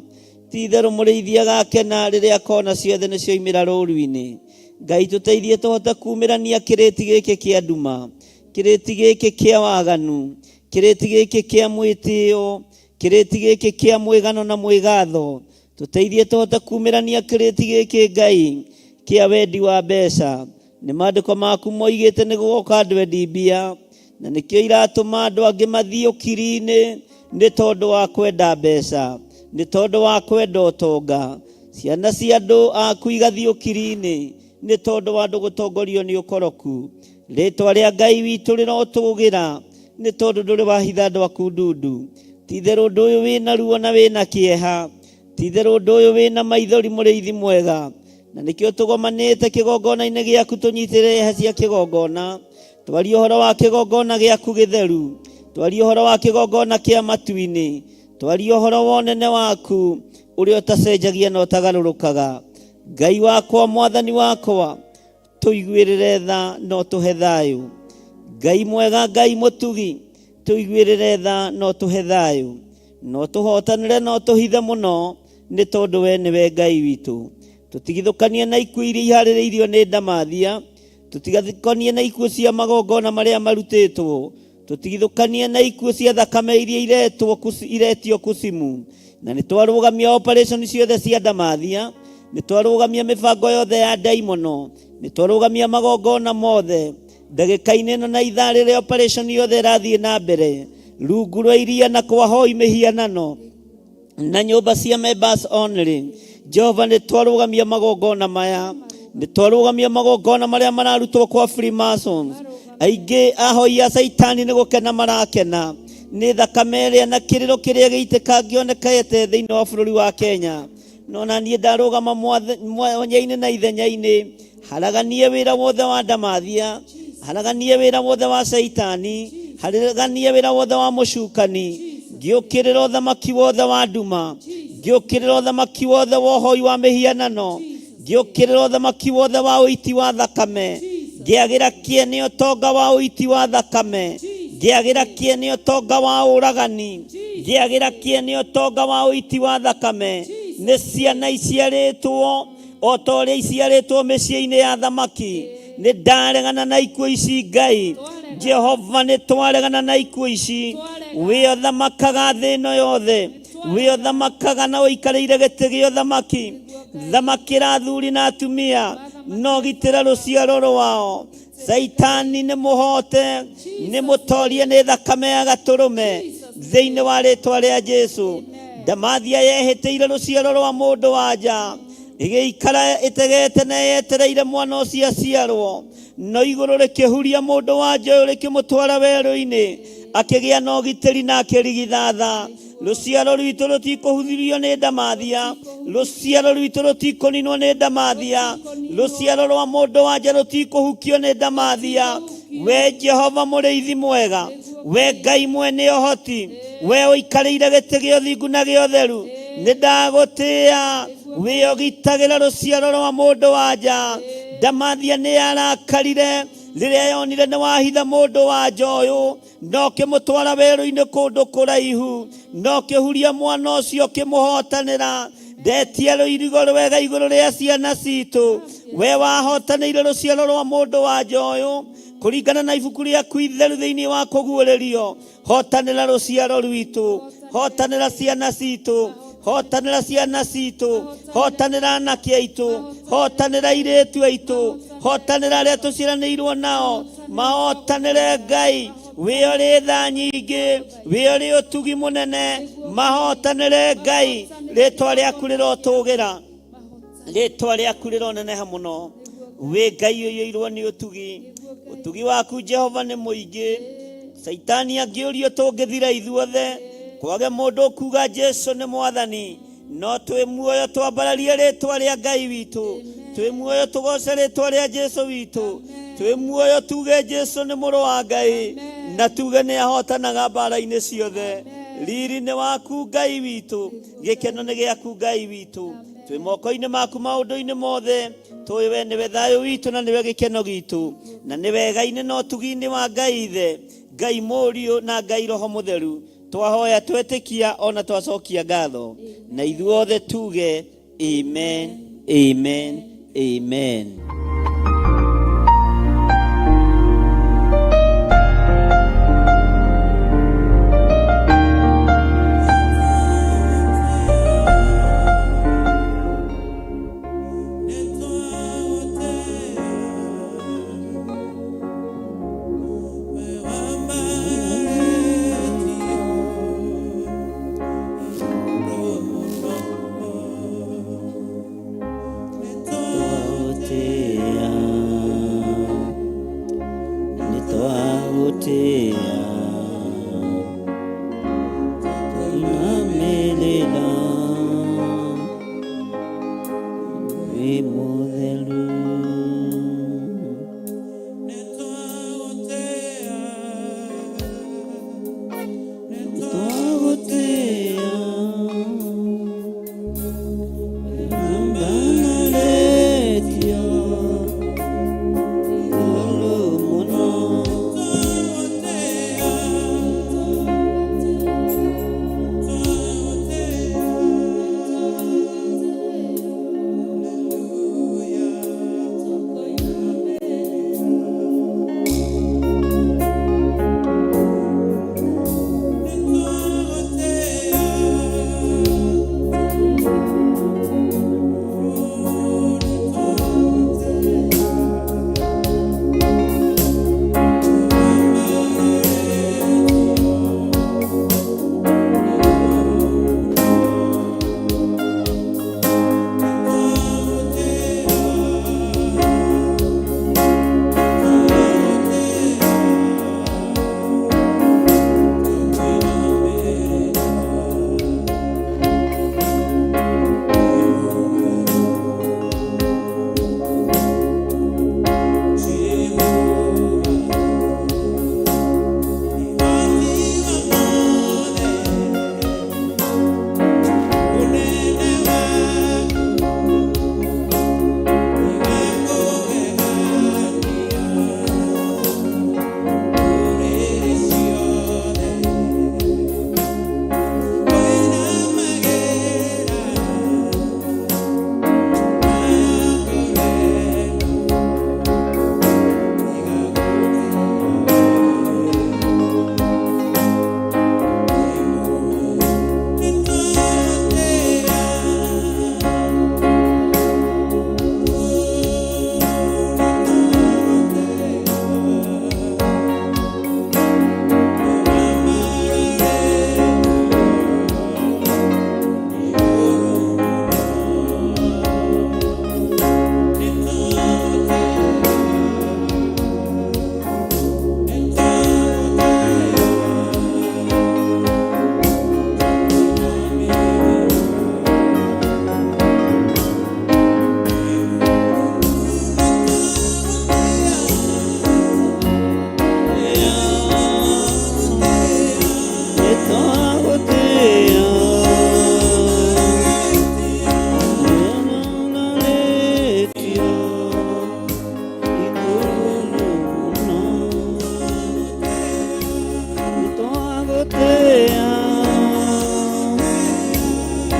ti itherũ mũrĩithi agakena rĩrĩa akona ciothe nĩ cioimĩra rũru-inĩ. Ngai, tũteithie tũhote kumĩrania kĩrĩti gĩkĩ kĩa nduma, kĩrĩti gĩkĩ kĩa waganu, kĩrĩti gĩkĩ kĩa mwĩtĩo, kĩrĩti gĩkĩ kĩa mwĩgano na mwĩgatho. Tũteithie tũhote kumĩrania kĩrĩti gĩkĩ, Ngai, kĩa wendi wa mbeca. Nĩ maandĩko maku moigĩte nĩ gũgoka andũ endi mbia, na nĩkĩo iratũma andũ angĩ mathiĩ ũkiri-inĩ nĩ tondũ wa kwenda mbeca, nĩ tondũ wa kwenda ũtonga. Ciana cia andũ aku igathiĩ ũkiri-inĩ nĩ tondũ wa andũ gũtongorio nĩ ũkoroku. Rĩtwa rĩa Ngai witũ rĩrotũgĩra, nĩ tondũ ndũrĩ wahitha andũ aku ndundu. Ti itherũ ũndũ ũyũ wĩna ruo na wĩna kĩeha, ti itherũ ũndũ ũyũ wĩna maithori, mũrĩithi mwega, na nĩkĩo tũgomanĩte kĩgongona-inĩ gĩaku, tũnyitĩrĩre hĩa cia kĩgongona, twarie ũhoro wa kĩgongona gĩaku gĩtheru, twarie ũhoro wa kĩgongona kĩa matu-inĩ, twarie ũhoro wa ũnene waku ũrĩa ũtacenjagia na ũtagarũrũkaga. Ngai wakwa, mwathani wakwa, tũiguĩrĩre tha no tũhe thayũ. Ngai mwega, Ngai mũtugi, tũiguĩrĩre tha no tũhe thayũ, no tũhotanĩre, no tũhithe mũno, nĩ tondũ we nĩwe Ngai witũ. Tũtigithũkanie na ikuũ iria iharĩrĩirio nĩ ndamathia, tũtigathikanie na ikuũ cia magongona marĩa marutĩtwo, tũtigithũkanie na ikuũ cia thakame iria iretwo iretio kucimu. Na nĩ twarũgamia operation ciothe cia ndamathia, nĩ twarũgamia mĩbango yothe ya ndaimono, nĩ twarũgamia magongona mothe ndagĩka-inĩ ĩno na ithaa rĩrĩa operation yothe ĩrathiĩ na mbere rungu rwa iria na kwa hoi mĩhianano na nyũmba cia members only. Jehova, nĩ twarũgamia magongona maya, nĩ twarũgamia magongona marĩa mararutwo kwa Freemasons. Aingĩ ahoi a Caitani nĩ gũkena marakena nĩ thakame ĩrĩa na kĩrĩro kĩrĩa gĩitĩkangĩonekete thĩinĩ wa bũrũri wa Kenya. No na niĩ ndarũgama mwanya-inĩ na ithenya-inĩ, haraganie wĩra wothe wa ndamathia, haraganie wĩra wothe wa Caitani, haraganie wĩra wothe wa mũcukani, ngĩũkĩrĩra ũthamaki wothe wa nduma, ngĩũkĩrĩra ũthamaki wothe wa ũhoi wa mĩhianano, ngĩũkĩrĩra ũthamaki wothe wa ũiti wa thakame, ngĩagĩra kĩene ũtonga wa ũiti wa thakame, ngĩagĩra kĩene ũtonga wa ũragani, ngĩagĩra kĩene ũtonga wa ũiti wa thakame. Nĩ ciana iciarĩtwo o ta ũrĩa iciarĩtwo mĩciĩ-inĩ ya thamaki. Nĩ ndaregana na ikuũ ici. Ngai Jehova, nĩ twaregana na ikuũ ici. Wĩ ũthamakaga thĩ ĩno yothe, wĩ ũthamakaga na ũikarĩire gĩtĩ gĩa ũthamaki. Thamakĩra athuri na atumia, no gitĩra rũciaro rwao. Caitani nĩ mũhote, nĩ mũtorie nĩ thakame ya gatũrũme thĩinĩ wa rĩtwa rĩa Jesu. Ndamathia yehĩtĩire rũciaro rwa mũndũ wa nja, ĩgĩikara ĩtegete na yetereire mwana ũcio aciarwo, no igũrũ rĩkĩhuria mũndũ wa nja ũyũ, rĩkĩmũtwara werũ-inĩ, akĩgĩa na ũgitĩri na akĩrigithatha. Rũciaro rwitũ rũtikũhuthirio nĩ ndamathia, rũciaro rwitũ rũtikũninwo nĩ ndamathia, rũciaro rwa mũndũ wa nja rũtikũhukio nĩ ndamathia. We Jehova mũrĩithi mwega, we Ngai mwene ũhoti. We ũikarĩire gĩtĩ gĩa ũthingu na gĩa ũtheru, nĩ ndagũtĩĩa. Wĩogitagĩra rũciaro rwa mũndũ wa nja. Ndamathia nĩ yarakarire rĩrĩa yonire nĩ wahitha mũndũ wa nja ũyũ, na ũkĩmũtwara werũ-inĩ kũndũ kũraihu, na ũkĩhuria mwana ũcio ũkĩmũhotanĩra. Ndetia rũirigo rwega igũrũ rĩa ciana citũ. We wahotanĩire rũciaro rwa mũndũ wa nja ũyũ kũringana na ibuku rĩaku itheru thĩinĩ wa kũguũrĩrio. Hotanĩra rũciaro rwitũ, hotanĩra ciana citũ, hotanĩra ciana citũ, hotanĩra anake aitũ, hotanĩra airĩtu aitũ, hotanĩra arĩa tũciaranĩirwo nao, mahotanĩre Ngai. Wĩ ũrĩ tha nyingĩ, wĩ ũrĩ ũtugi mũnene, mahotanĩre Ngai. Rĩtwa rĩaku rĩrotũgĩra, rĩtwa rĩaku rĩroneneha mũno. Wĩ Ngai ũiyũirwo nĩ ũtugi, ũtugi waku Jehova nĩ mũingĩ. Caitani angĩũrio tũngĩthira ithuothe, kwage mũndũ ũkuga Jesu nĩ mwathani, no twĩ muoyo twambararie rĩtwa rĩa Ngai witũ, twĩ muoyo tũgoce rĩtwa rĩa Jesu witũ, twĩ muoyo tuge Jesu nĩ mũrũ wa Ngai, na tuge nĩ ahotanaga mbara-inĩ ciothe. Riri nĩ waku Ngai witũ, gĩkeno nĩ gĩaku Ngai witũ. Twĩ moko-inĩ maku maũndũ-inĩ mothe, tũĩ we nĩwe thayũ witũ na nĩwe gĩkeno gitũ, na nĩ wega-inĩ na ũtugi-inĩ wa Ngai Ithe, Ngai Mũriũ na Ngai Roho Mũtheru. Twahoya twetĩkia ona twacokia ngatho, na ithuothe tuge amen, amen, amen.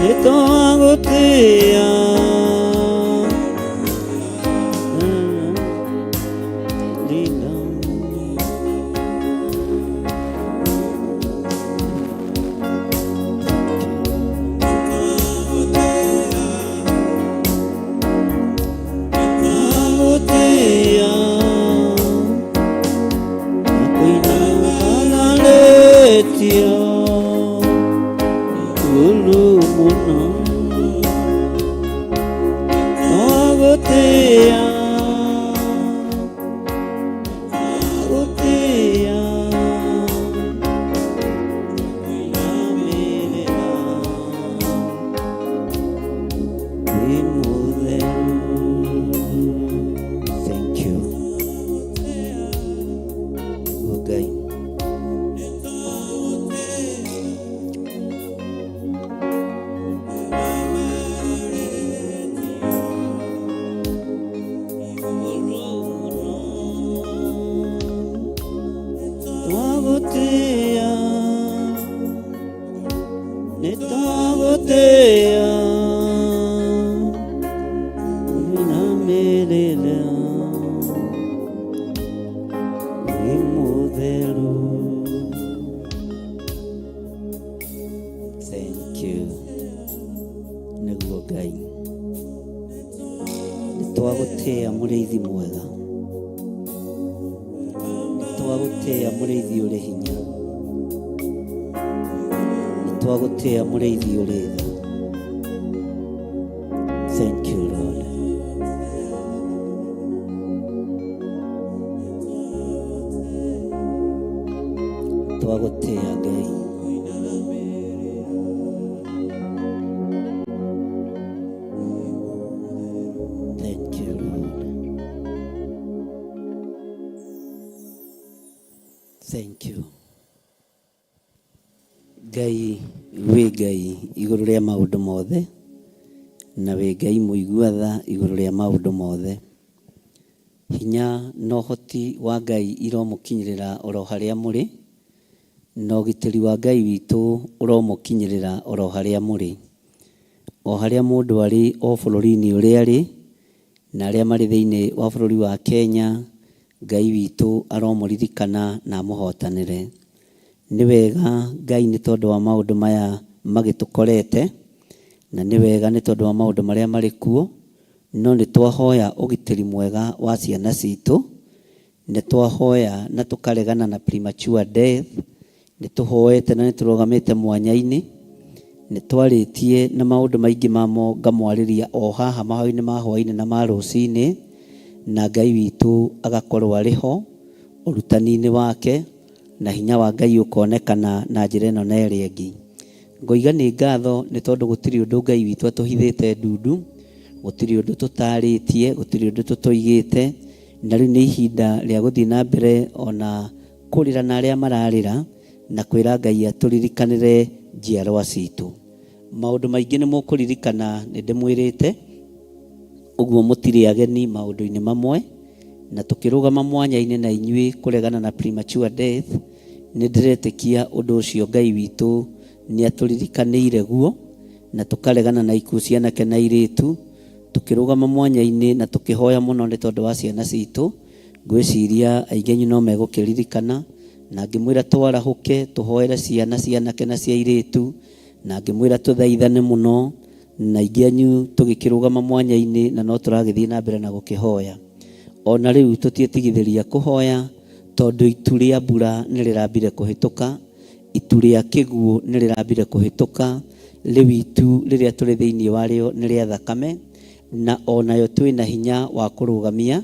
Nĩ twagũtĩĩa. Lila. Twagũtĩĩa. Na kũina malalĩtio igũrũ mũno. Twagũtĩĩa. Twagũtĩĩa. Kũinamĩrĩra. Wĩ mũtheru. Thank you. Oh, Ngai. Twagũtĩĩa, nĩ twagũtĩĩa, ũinamĩrĩra, wĩ mũtheru. Thank you. Nĩguo Ngai. Nĩ twagũtĩĩa mũrĩithi mwega. Nĩ twagũtĩĩa mũrĩithi ũrĩ hinya. Nĩ twagũtĩĩa mũrĩithi ũrĩ tha. Thank you, Lord. Twagũtĩĩa Ngai. Thank you, Lord. Thank you. Ngai wĩ Ngai igũrũ rĩa maũndũ mothe na wĩ Ngai mũigua tha igũrũ rĩa maũndũ mothe. Hinya na ũhoti wa Ngai iromũkinyĩrĩra oro harĩa mũrĩ, na ũgitĩri wa Ngai witũ ũromũkinyĩrĩra oro harĩa mũrĩ. O harĩa mũndũ arĩ o bũrũri-inĩ ũrĩa arĩ, na arĩa marĩ thĩinĩ wa bũrũri wa Kenya, Ngai witũ aromũririkana na amũhotanĩre. Nĩ wega Ngai nĩ tondũ wa maũndũ maya magĩtũkorete, na nĩ wega nĩ tondũ wa maũndũ marĩa marĩ kuo, no nĩ twahoya ũgitĩri mwega wa ciana citũ, nĩ twahoya na tũkaregana na premature death, nĩ tũhoete na nĩ tũrũgamĩte mwanya-inĩ, nĩ twarĩtie na maũndũ maingĩ mamo ngamwarĩria o haha mahoya-inĩ ma hwaĩ-inĩ na ma rũcinĩ, na Ngai witũ agakorwo arĩ ho ũrutani-inĩ wake, na hinya wa Ngai ũkonekana na njĩra ĩno na ĩrĩa ĩngĩ. Ngoiga nĩ ngatho nĩ tondũ gũtirĩ ũndũ Ngai witũ atũhithĩte ndundu, gũtirĩ ũndũ tũtarĩtie, gũtirĩ ũndũ tũtoigĩte, na rĩu nĩ ihinda rĩa gũthiĩ na mbere ona kũrĩra na arĩa mararĩra, na kwĩra Ngai atũririkanĩre njiarwa citũ. Maũndũ maingĩ nĩ mũkũririkana nĩ ndĩmwĩrĩte, ũguo mũtirĩ ageni maũndũ-inĩ mamwe, na tũkĩrũgama mwanya-inĩ na inyuĩ kũregana na premature death, nĩ ndĩretĩkia ũndũ ũcio Ngai witũ nĩ atũririkanĩire guo, na tũkaregana na ikuũ cia anake na airĩtu, tũkĩrũgama mwanya-inĩ na tũkĩhoya mũno nĩ tondũ wa ciana citũ. Ngwĩciria aingĩ anyu no megũkĩririkana, na ngĩmwĩra twarahũke tũhoere ciana cia anake na cia airĩtu, na ngĩmwĩra tũthaithane mũno, na aingĩ anyu tũgĩkĩrũgama mwanya-inĩ na no tũragĩthiĩ na mbere na gũkĩhoya. Ona rĩu tũtiĩtigithĩria kũhoya, tondũ itu rĩa mbura nĩ rĩrambire kũhĩtũka, itu rĩa kĩguũ nĩ rĩrambire kũhĩtũka, rĩu itu rĩrĩa tũrĩ thĩinĩ warĩo nĩ rĩa thakame, na onayo twĩna hinya wa kũrũgamia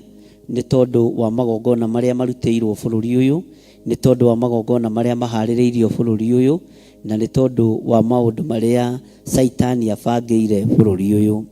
nĩ tondũ wa magongona marĩa marutĩirwo bũrũri ũyũ, nĩ tondũ wa magongona marĩa maharĩrĩirio bũrũri ũyũ, na nĩ tondũ wa maũndũ marĩa Caitani abangĩire bũrũri ũyũ.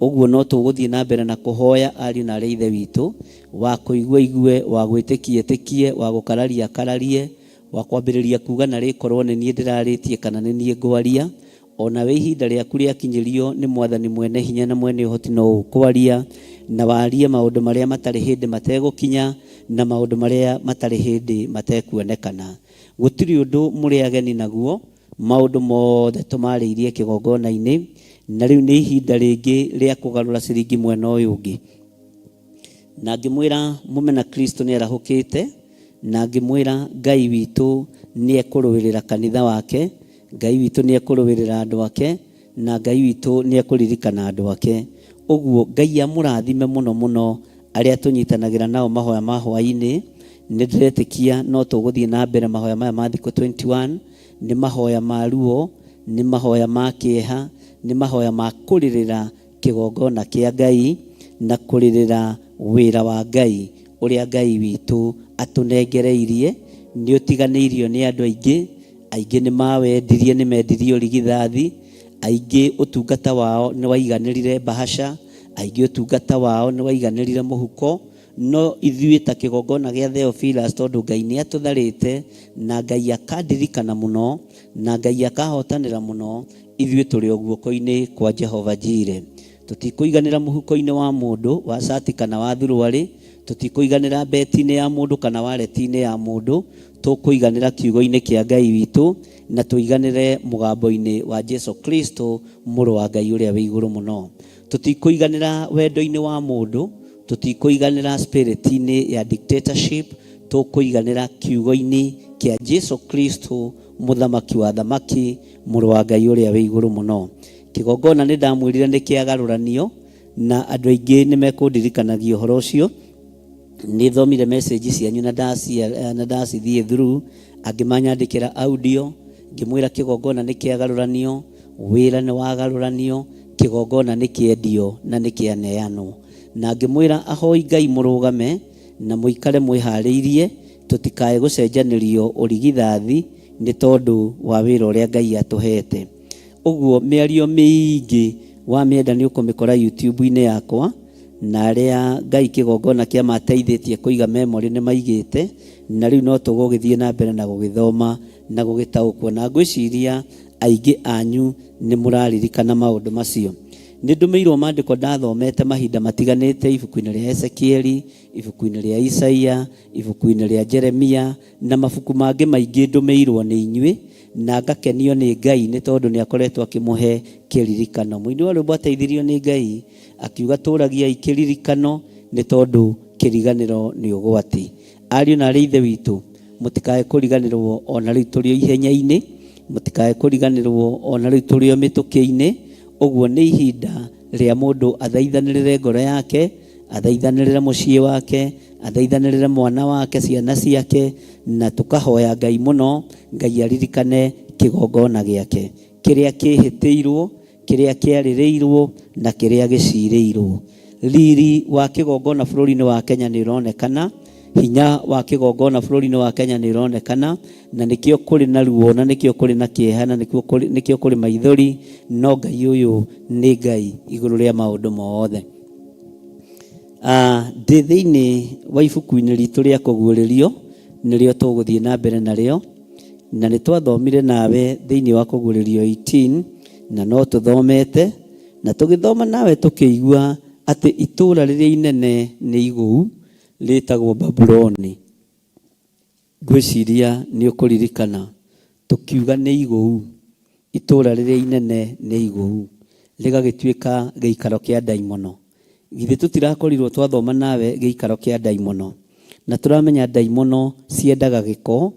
Ũguo no tũgũthiĩ na mbere na kũhoya ariũ na arĩ a ithe witũ, wa kũigua igue, wa gwĩtĩkia ĩtĩkie, wa gũkararia akararie, wa kwambĩrĩria kuga na rĩkorwo nĩ niĩ ndĩrarĩtie kana nĩ niĩ ngwaria, onawe ihinda rĩaku rĩakinyĩrio nĩ mwathani mwene hinya na mwene ũhoti no ũkwaria, na warie maũndũ marĩa matarĩ hĩndĩ mategũkinya, na maũndũ marĩa matarĩ hĩndĩ matekuonekana. Gũtirĩ ũndũ mũrĩ ageni naguo, Maũndũ mothe tũmarĩirie kĩgongona-inĩ, na rĩu nĩ ihinda rĩngĩ rĩa kũgarũra ciringi mwena ũyũ ũngĩ. Na ngĩmwĩra mũmena Kristo nĩ arahũkĩte, na ngĩmwĩra Ngai witũ nĩ ekũrũĩrĩra kanitha wake, Ngai witũ nĩ ekũrũĩrĩra andũ ake, na Ngai witũ nĩ ekũririkana andũ ake. Ũguo Ngai amũrathime mũno mũno arĩa tũnyitanagĩra nao mahoya ma hwaĩ-inĩ. Nĩ ndĩretĩkia no tũgũthiĩ na mbere mahoya maya ma thikũ 21. Nĩ mahoya ma ruo, nĩ mahoya ma kĩeha, nĩ mahoya ma kũrĩrĩra kĩgongona kĩa Ngai na kũrĩrĩra wĩra wa Ngai ũrĩa Ngai witũ atũnengereirie. Nĩ ũtiganĩirio nĩ andũ aingĩ, aingĩ nĩ mawendirie, nĩ mendirie ũrigithathi, aingĩ ũtungata wao nĩ waiganĩrire bahasha, aingĩ ũtungata wao nĩ waiganĩrire mũhuko. No ithuĩ ta kĩgongona gĩa Theophilus, tondũ Ngai nĩ atũtharĩte na Ngai akandirikana mũno na Ngai akahotanĩra mũno, ithuĩ tũrĩ o guoko-inĩ kwa Jehova Jireh. Tũtikũiganĩra mũhuko-inĩ wa mũndũ, wa cati kana wa thuruarĩ, tũtikũiganĩra mbeti-inĩ ya mũndũ kana wareti-inĩ ya mũndũ, tũkũiganĩra kiugo-inĩ kĩa Ngai witũ na tũiganĩre mũgambo-inĩ wa Jesu Kristo, Mũrũ wa Ngai ũrĩa wĩ igũrũ mũno. Tũtikũiganĩra wendo-inĩ wa mũndũ, tũtikũiganĩra spirit-inĩ ya dictatorship, tũkũiganĩra kiugo-inĩ kĩa Jesu Kristo, Mũthamaki wa athamaki, Mũrũ wa Ngai ũrĩa wĩ igũrũ mũno. Kĩgongona nĩ ndamwĩrire nĩ kĩagarũranio, na andũ aingĩ nĩ mekũndirikanagia ũhoro ũcio. Nĩ thomire message cianyu na ndacithiĩ through, angĩ manyandĩkĩra audio, ngĩmwĩra kĩgongona nĩ kĩagarũranio, wĩra nĩ wagarũranio, kĩgongona nĩ kĩendio na nĩ kĩaneanwo. Na ngĩmwĩra ahoi Ngai mũrũgame na mũikare mwĩharĩirie, tũtikae gũcenjanĩrio ũrigithathi nĩ tondũ wa wĩra ũrĩa Ngai atũhete. Ũguo mĩario mĩingĩ wamĩenda nĩ ũkũmĩkora YouTube-inĩ yakwa, na arĩa Ngai kĩgongona kĩa mateithĩtie kũiga memory nĩ maigĩte, na rĩu no tũgũgĩthiĩ na mbere na gũgĩthoma na gũgĩtaũkwo, na ngwĩciria aingĩ anyu nĩ mũraririkana maũndũ macio. Nĩ ndũmĩirwo maandĩko ndathomete mahinda matiganĩte ibuku-inĩ rĩa Ezekieli, ibuku-inĩ rĩa Isaia, ibuku-inĩ rĩa Jeremia, na mabuku mangĩ maingĩ ndũmĩirwo nĩ inyuĩ, na ngakenio nĩ Ngai nĩ tondũ nĩ akoretwo akĩmũhe kĩririkano. Mũini wa rwĩmbo ateithirio nĩ Ngai akiuga tũragiai kĩririkano nĩ tondũ kĩriganĩro nĩ ũgwati. Ariũ na arĩ ithe witũ, mũtikae kũriganĩrwo ona rĩu tũrĩ o ihenya-inĩ, mũtikae kũriganĩrwo ona rĩu tũrĩ o mĩtũkĩ-inĩ. Ũguo nĩ ihinda rĩa mũndũ athaithanĩrĩre ngoro yake, athaithanĩrĩre mũciĩ wake, athaithanĩrĩre mwana wake, ciana ciake, na tũkahoya Ngai mũno, Ngai aririkane kĩgongona gĩake, kĩrĩa kĩhĩtĩirwo, kĩrĩa kĩarĩrĩirwo, na kĩrĩa gĩcirĩirwo. Riri wa kĩgongona bũrũri-inĩ wa Kenya nĩ ũronekana, hinya wa kĩgongona bũrũri-inĩ wa Kenya nĩ ũronekana, na nĩkĩo kũrĩ na ruo, na nĩkĩo kũrĩ na kĩeha, na nĩkĩo kũrĩ maithori, no Ngai ũyũ nĩ Ngai igũrũ rĩa maũndũ mothe. Ndĩ thĩinĩ wa ibuku-inĩ ritũ rĩa kũguũrĩrio, nĩrĩo tũgũthiĩ na mbere narĩo, na nĩ twathomire nawe thĩinĩ wa kũguũrĩrio 18, na no tũthomete, na tũgĩthoma nawe tũkĩigua atĩ itũũra rĩrĩa inene nĩ igũu, rĩtagwo Babuloni. Ngwĩciria nĩ ũkũririkana tũkiuga nĩ igũu, itũũra rĩrĩa inene nĩ igũu, rĩgagĩtuĩka gĩikaro kĩa ndaimono. Githĩ tũtirakorirwo twathoma nawe gĩikaro kĩa ndaimono? Na tũramenya ndaimono ciendaga gĩko,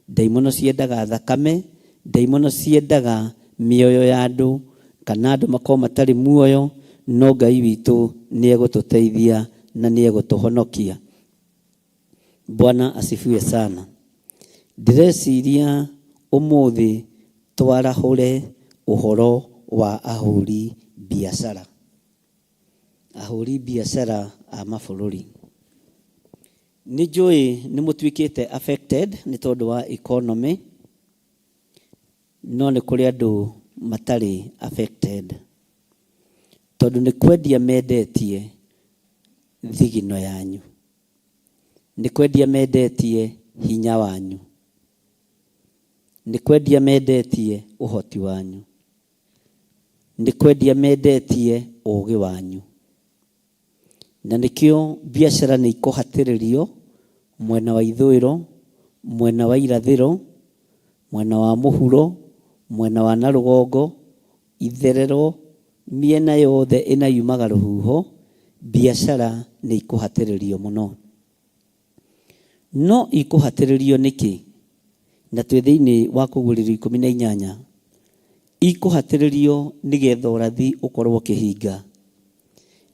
ndaimono ciendaga thakame, ndaimono ciendaga mĩoyo ya andũ, kana andũ makorwo matarĩ muoyo, no Ngai witũ nĩ egũtũteithia na nĩ egũtũhonokia. Bwana asifiwe sana. Ndĩreciria ũmũthĩ twarahũre ũhoro wa ahũri biacara. Ahũri biacara a mabũrũri. Nĩ njũĩ nĩ mũtuĩkĩte affected nĩ tondũ wa economy, no nĩ kũrĩ andũ matarĩ affected. Tondũ nĩ kwendia mendetie thigino yanyu. Nĩ kwendia mendetie hinya wanyu. Nĩ kwendia mendetie ũhoti wanyu. Nĩ kwendia mendetie ũgĩ wanyu. Na nĩkĩo biacara nĩ ikũhatĩrĩrio mwena wa ithũĩro, mwena wa irathĩro, mwena wa mũhuro, Mwena wa na rũgongo, itherero, mĩena yothe ĩna yumaga rũhuho, biacara nĩ ikũhatĩrĩrio mũno. No ikũhatĩrĩrio nĩkĩ? Na twĩ thĩinĩ wa Kũguũrĩrio 18. Ikũhatĩrĩrio nĩgetha ũrathi ũkorwo ũkĩhinga.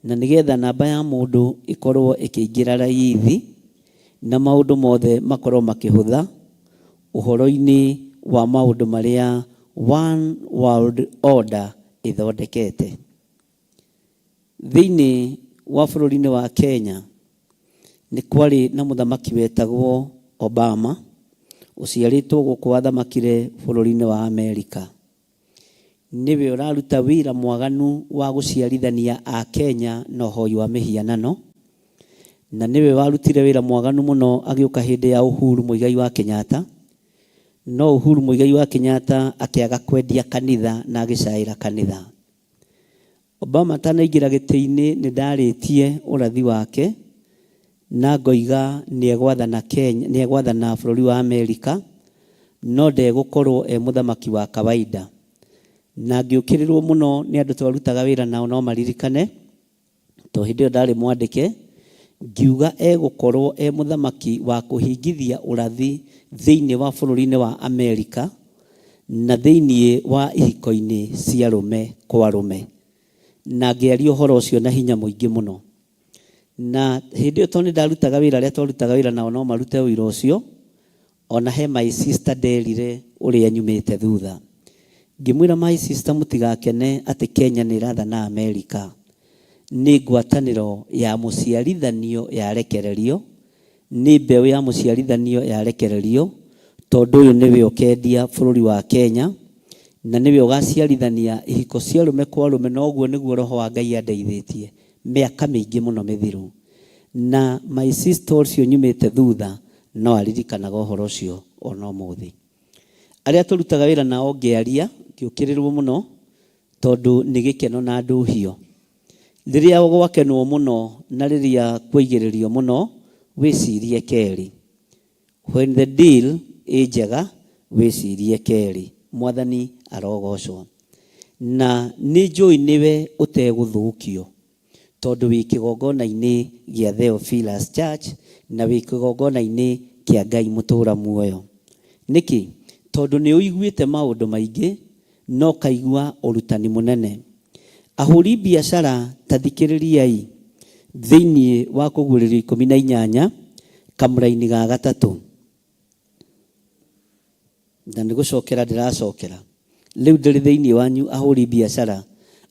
Na nĩgetha namba ya mũndũ ĩkorwo ĩkĩingĩra raithi, na maũndũ mothe makorwo makĩhũtha ũhoro-inĩ wa maũndũ marĩa One World Order ĩthondekete. Thĩinĩ wa bũrũri-inĩ wa Kenya, nĩ kwarĩ na mũthamaki wetagwo Obama, ũciarĩtwo gũkũ wathamakire bũrũri-inĩ wa Amerika. Nĩwe ũraruta wĩra mwaganu wa gũciarithania a Kenya na ũhoi wa mĩhianano, na nĩwe warutire wĩra mwaganu mũno agĩũka hĩndĩ ya Uhuru Muigai wa Kenyatta. No Uhuru Muigai wa Kenyatta akĩaga kwendia kanitha na agĩcaĩra kanitha. Obama atanaingĩra gĩtĩ-inĩ nĩ ndarĩtie ũrathi wake na ngoiga nĩ egwathana Kenya, nĩ egwathana bũrũri wa Amerika no ndegũkorwo e mũthamaki wa kawaida. Na ngĩũkĩrĩrwo mũno nĩ andũ twarutaga wĩra nao no maririkane, to hĩndĩ ĩyo ndarĩ mwandĩke, ngiuga egũkorwo e mũthamaki wa kũhingithia ũrathi thĩinĩ wa bũrũri-inĩ wa Amerika na thĩinĩ wa ihiko-inĩ cia arũme kwa arũme. Na ngĩaria ũhoro ũcio na hinya mũingĩ mũno. Na hĩndĩ ĩyo tondũ nĩ ndarutaga wĩra, arĩa twarutaga wĩra nao no marute ũira ũcio, Ona he my sister nderire ũrĩa nyumĩte thutha. Ngĩmwĩra my sister mũtigakene atĩ Kenya nĩ ĩrathana America. Nĩ ngwatanĩro ya mũciarithanio yarekererio, nĩ mbeũ ya mũciarithanio yarekererio tondũ ũyũ nĩwe ũkendia bũrũri wa Kenya na nĩwe ũgaciarithania ihiko cia arũme kwa arũme na ũguo nĩguo roho wa Ngai andeithĩtie mĩaka mĩingĩ mũno mĩthiru. Na my sister ũcio nyumĩte thutha no aririkanaga ũhoro ũcio o na ũmũthĩ. Arĩa tũrutaga wĩra nao ngĩaria, ngĩũkĩrĩrwo mũno tondũ nĩ gĩkeno na ndũhio. Rĩrĩa gwakenwo mũno na rĩrĩa kwoigĩrĩrio mũno, wĩcirie kerĩ. When the deal ĩ njega, wĩcirie kerĩ. Mwathani arogocwo. Na nĩ njũĩ nĩwe ũtegũthũkio. Tondũ wĩ kĩgongona-inĩ gĩa Theophilus Church na wĩ kĩgongona-inĩ kĩa Ngai mũtũra muoyo. Nĩkĩ? Tondũ nĩ ũiguĩte maũndũ maingĩ na ũkaigua ũrutani mũnene. Ahũri biacara ta thikĩrĩriai thĩinĩ wa Kũguũrĩrio 18 kamũraini ga gatatũ. Na nĩ gũcokera ndĩracokera. Rĩu ndĩrĩ thĩinĩ wanyu ahũri biacara,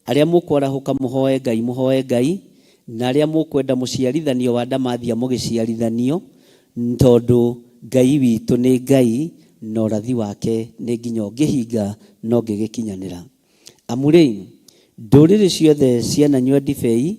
arĩa mũkwarahũka mũhoe Ngai mũhoe Ngai, na arĩa mũkwenda mũciarithanio wa ndamathia mũgĩciarithanio, tondũ Ngai witũ nĩ Ngai, na ũrathi wake nĩ nginya ũngĩhinga na ũngĩgĩkinyanĩra. Amu-rĩ, ndũrĩrĩ ciothe ciananyua ndibei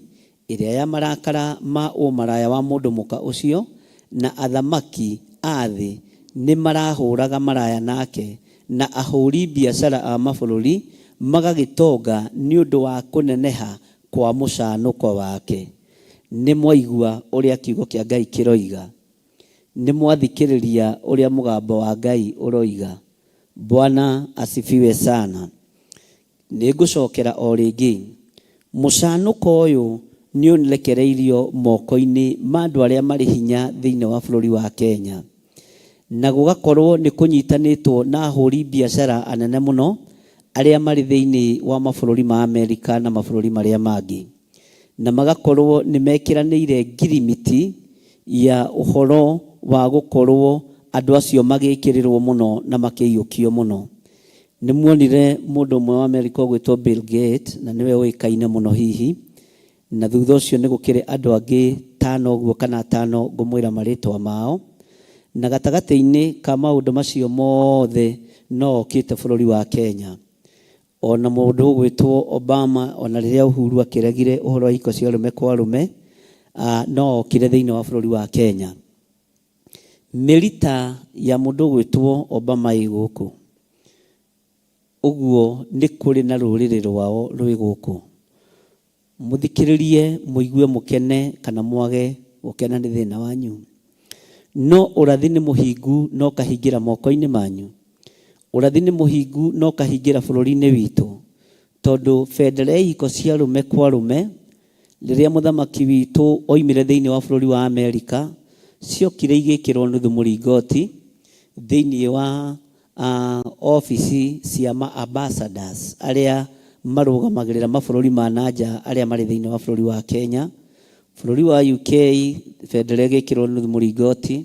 ĩrĩa ya marakara ma ũmaraya wa mũndũ mũka ũcio, na athamaki a thĩ nĩmarahũraga maraya nake, na ahũri biacara a mabũrũri magagĩtonga nĩ ũndũ wa kũneneha kwa mũcanũko wake. Nĩmwaigua ũrĩa kiugo kĩa Ngai kĩroiga? Nĩmwathikĩrĩria ũrĩa mũgambo wa Ngai ũroiga? Bwana asifiwe sana. Nĩngũcokera o rĩngĩ, mũcanũko ũyũ nĩũrekereirio moko-inĩ ma andũ arĩa marĩ hinya thĩinĩ wa bũrũri wa Kenya, na gũgakorwo nĩ kũnyitanĩtwo na ahũri biacara anene mũno arĩa marĩ thĩinĩ wa mabũrũri ma Amerika na mabũrũri marĩa mangĩ, na magakorwo nĩ mekĩranĩire ngirimiti ya ũhoro wa gũkorwo andũ acio magĩkĩrĩrwo mũno na makĩiyũkio mũno. Nĩ muonire mũndũ ũmwe wa Amerika ũgwĩtwo Bill Gates, na nĩwe ũĩkaine mũno hihi, na thutha ũcio nĩ gũkĩrĩ andũ angĩ tano ũguo kana atano ngũmwĩra marĩtwa mao. Na gatagatĩ-inĩ ka maũndũ macio mothe no okĩte bũrũri wa Kenya. O na mũndũ ũgwĩtwo Obama, o na rĩrĩa Uhuru akĩregire ũhoro wa ihiko cia arũme kwa arũme, no okire thĩinĩ wa bũrũri wa Kenya. Mĩrita ya mũndũ ũgwĩtwo Obama ĩ gũkũ. Ũguo nĩ kũrĩ na rũrĩrĩ rwao rwĩ gũkũ. Mũthikĩrĩrie mũigue mũkene kana mwage gũkena nĩ thĩna wanyu. No ũrathi nĩ mũhingu na ũkahingĩra moko-inĩ manyu. Ũrathi nĩ mũhingu na ũkahingĩra bũrũri-inĩ witũ, tondũ bendera ya ihiko cia arũme kwa arũme, rĩrĩa mũthamaki witũ oimire thĩinĩ wa bũrũri wa Amerika, ciokire igĩkĩrwo nuthu mũringoti thĩinĩ wa obici cia ma ambassadors arĩa marũgamagĩrĩra mabũrũri ma na nja arĩa marĩ thĩinĩ wa bũrũri wa Kenya. Bũrũri wa UK bendera ĩgĩkĩrwo nuthu mũringoti,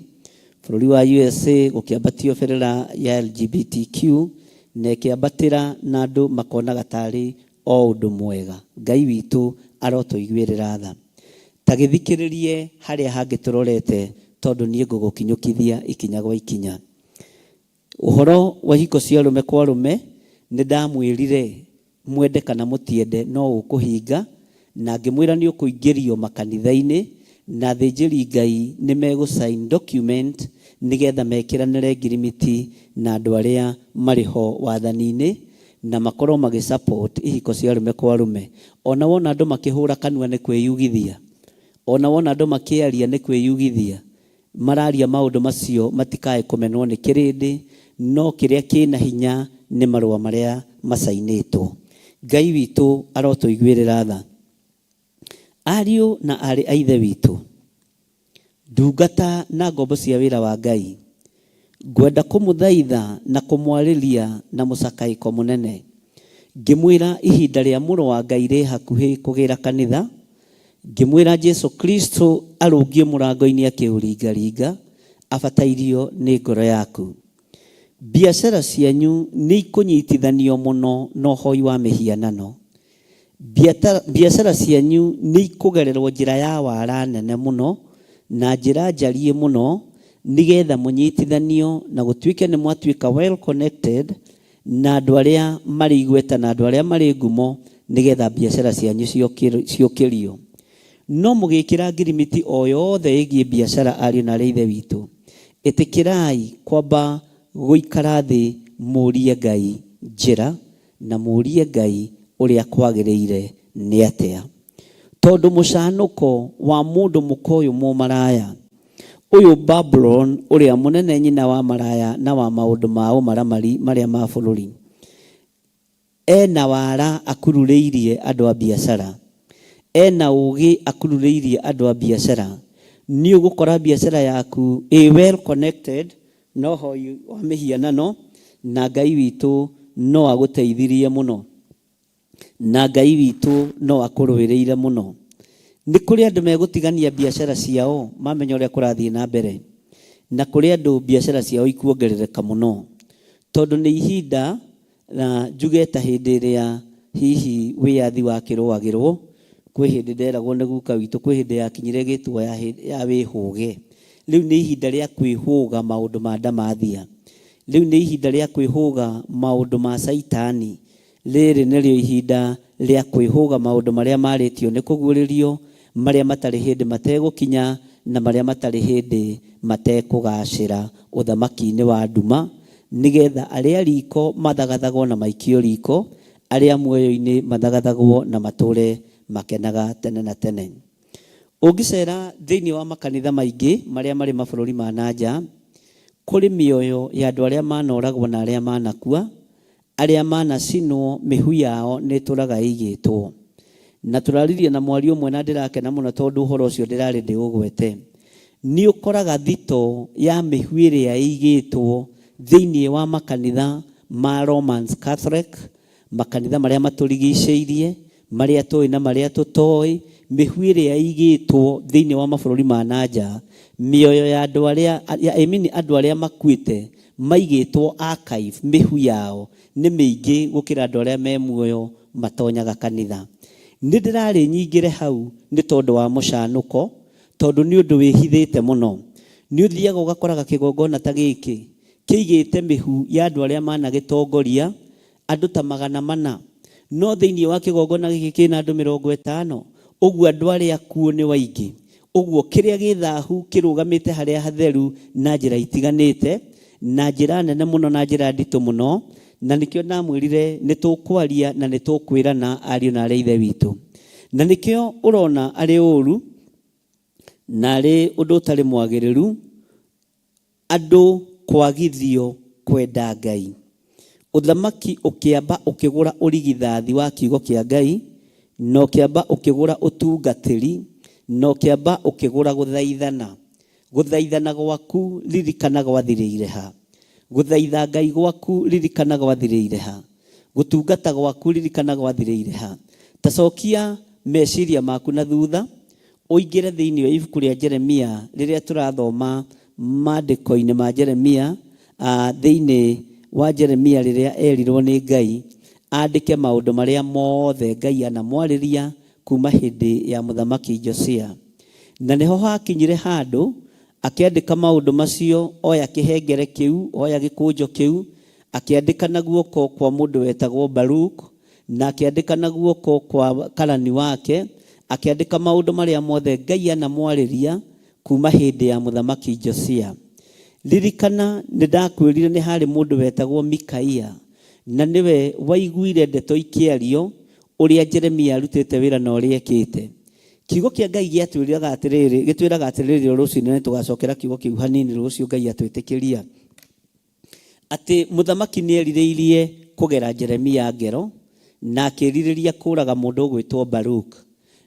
bũrũri wa USA gũkĩambatio bendera ya LGBTQ na ĩkĩambatĩra na andũ makonaga tarĩ o ũndũ mwega. Ngai witũ arotũiguĩrĩra tha. Ta gĩthikĩrĩrie harĩa hangĩ tũrorete tondũ niĩ ngũgũkinyũkithia ikinya gwa ikinya. Ũhoro wa ihiko cia arũme kwa arũme nĩ ndamwĩrire mwende kana mũtiende no ũkũhinga, na ngĩmwĩra nĩ ũkũingĩrio makanitha-inĩ na athĩnjĩri Ngai nĩ megũ sign document nĩgetha mekĩranĩre ngirimiti na andũ arĩa marĩ ho wathani-inĩ na makorwo magĩ support ihiko cia arũme kwa arũme. Ona wona andũ makĩhũra kanua nĩ kwĩyugithia, ona wona andũ makĩaria nĩ kwĩyugithia, mararia maũndũ macio matikae kũmenwo nĩ kĩrĩndĩ, no kĩrĩa kĩna hinya nĩ marũa marĩa macainĩtwo. Ngai witũ arotũiguĩrĩra tha. Ariũ na aarĩ a Ithe witũ, ndungata na ngombo cia wĩra wa Ngai, ngwenda kũmũthaitha na kũmwarĩria na mũcakaĩko mũnene, ngĩmwĩra ihinda rĩa Mũrũ wa Ngai rĩ hakuhĩ kũgĩra kanitha, ngĩmwĩra Jesu Kristo arũngiĩ mũrango-inĩ akĩũringaringa, abatairio nĩ ngoro yaku. Biacara cianyu nĩ ikũnyitithanio mũno na ũhoi wa mĩhianano. Biacara cianyu nĩ ikũgererwo njĩra ya wara nene mũno na njĩra njariĩ mũno nĩgetha mũnyitithanio na gũtuĩke nĩ mwatuĩka well connected na andũ arĩa marĩ igweta na andũ arĩa marĩ ngumo nĩgetha biacara cianyu ciũkĩrio. No mũgĩkĩra ngirimiti o yothe ĩgiĩ biacara ariũ na arĩ Ithe witũ, ĩtĩkĩrai kwamba gũikara thĩ mũrie Ngai njĩra na mũrie Ngai ũrĩa kwagĩrĩire nĩ atĩa. Tondũ mũcanũko wa mũndũ mũka ũyũ mũmaraya, ũyũ Babulon ũrĩa mũnene nyina wa maraya na wa maũndũ ma ũmaramari marĩa ma bũrũri, ena wara akururĩirie andũ a biacara, ena ũgĩ akururĩirie andũ a biacara. Nĩ ũgũkora biacara yaku ĩ well connected na ũhoi wa mĩhianano, na Ngai witũ no agũteithirie mũno, na Ngai witũ no akũrũĩrĩire mũno. Nĩ kũrĩ andũ megũtigania biacara ciao mamenya ũrĩa kũrathiĩ na mbere, na kũrĩ andũ biacara ciao ikuongerereka mũno, tondũ nĩ ihinda na njuge ta hĩndĩ ĩrĩa hihi wĩyathi wakĩrũagĩrwo, kwĩ hĩndĩ nderagwo nĩ guka witũ kwĩ hĩndĩ yakinyire ĩgĩtwo ya wĩhũge. Rĩu nĩ ihinda rĩa kwĩhũga maũndũ ma ndamathia, rĩu nĩ ihinda rĩa kwĩhũga maũndũ ma caitani, rĩrĩ nĩrĩo ihinda rĩa kwĩhũga maũndũ marĩa marĩtio nĩ kũguũrĩrio, marĩa matarĩ hĩndĩ mategũkinya na marĩa matarĩ hĩndĩ matekũgacĩra ũthamaki-inĩ wa nduma, nĩgetha arĩa riko mathagathagwo na maikio riko, arĩa muoyo-inĩ mathagathagwo na matũre makenaga tene na tene. Ũngĩcera thĩinĩ wa makanitha maingĩ marĩa marĩ mabũrũri ma na nja, kũrĩ mĩoyo ya andũ arĩa manoragwo na arĩa manakua, arĩa manacinwo mĩhu yao nĩ ĩtũraga ĩigĩtwo. Na tũraririe na mwari ũmwe na ndĩrakena mũno tondũ ũhoro ũcio ndĩrarĩ ndĩũgwete. Nĩ ũkoraga thito ya mĩhu ĩrĩa ĩigĩtwo thĩinĩ wa makanitha ma Romans Catholic, makanitha marĩa matũrigicĩirie, marĩa tũĩ na marĩa tũtoĩ, mĩhu ĩrĩa ĩigĩtwo thĩinĩ wa mabũrũri ma na nja, mĩoyo ya andũ arĩa, I mean andũ arĩa makuĩte maigĩtwo archive, mĩhu yao nĩ mĩingĩ gũkĩra andũ arĩa me muoyo matonyaga kanitha. Nĩ ndĩrarĩ nyingĩre hau nĩ tondũ wa mũcanũko, tondũ nĩ ũndũ wĩhithĩte mũno. Nĩ ũthiaga ũgakoraga kĩgongona ta gĩkĩ kĩigĩte mĩhu ya andũ arĩa managĩtongoria andũ ta 400, no thĩinĩ wa kĩgongona gĩkĩ kĩna andũ 50, ũguo andũ arĩa akuũ nĩ waingĩ. Ũguo kĩrĩa gĩ thahu kĩrũgamĩte harĩa hatheru na njĩra itiganĩte, na njĩra nene mũno na njĩra nditũ mũno, na nĩkĩo ndamwĩrire nĩ tũkwaria na nĩ tũkwĩrana ariũ na arĩ a Ithe witũ. Na nĩkĩo ũrona arĩ ũru na arĩ ũndũ ũtarĩ mwagĩrĩru andũ kwagithio kwenda Ngai. Ũthamaki ũkĩamba ũkĩgũra ũrigithathi wa kiugo kĩa Ngai, na ũkĩamba ũkĩgũra ũtungatĩri, na ũkĩamba ũkĩgũra gũthaithana. Gũthaithana gwaku ririkana gwathirĩire ha? Gũthaitha Ngai gwaku ririkana gwathirĩire ha? Gũtungata gwaku ririkana gwathirĩire ha? Ta cokia meciria maku na thutha, ũingĩre thĩinĩ wa ibuku rĩa Jeremia rĩrĩa tũrathoma maandĩko-inĩ ma Jeremia, thĩinĩ wa Jeremia rĩrĩa erirwo nĩ Ngai andĩke maũndũ marĩa mothe Ngai anamwarĩria kuma hĩndĩ ya mũthamaki Josia. Na nĩho hakinyire handũ akĩandĩka maũndũ macio, oya kĩhengere kĩu, oya gĩkũnjo kĩu, akĩandĩka na guoko kwa mũndũ wetagwo Baruk, na akĩandĩka na guoko kwa karani wake, akĩandĩka maũndũ marĩa mothe Ngai anamwarĩria kuma hĩndĩ ya mũthamaki Josia. Ririkana nĩ ndakwĩrire nĩ harĩ mũndũ wetagwo Mikaia, na nĩwe waiguire ndeto ikĩario ũrĩa Jeremia arutĩte wĩra na ũrĩa ekĩte. Kiugo kĩa Ngai gĩatwĩraga atĩrĩrĩ, gĩtwĩraga atĩrĩrĩ o rũcinĩ nĩ tũgacokera kiugo kĩu hanini rũciũ Ngai atwĩtĩkĩria, atĩ mũthamaki nĩ erirĩirie kũgera Jeremia ngero na akĩrirĩria kũraga mũndũ ũgwĩtwo Baruk.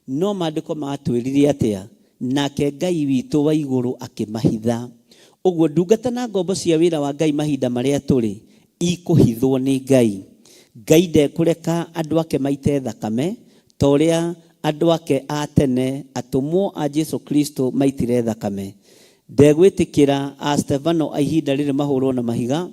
No maandĩko matwĩrire atĩa? Nake Ngai witũ wa igũrũ akĩmahitha. Ũguo ndungata na ngombo cia wĩra wa Ngai mahinda marĩa tũrĩ ikũhithwo nĩ Ngai. Ngai ndekũreka andũ ake maite thakame ta ũrĩa andũ ake a tene atũmwo a Jesu Kristo maitire thakame. Ndegwĩtĩkĩra a Stefano a ihinda rĩrĩ mahũrwo na mahiga,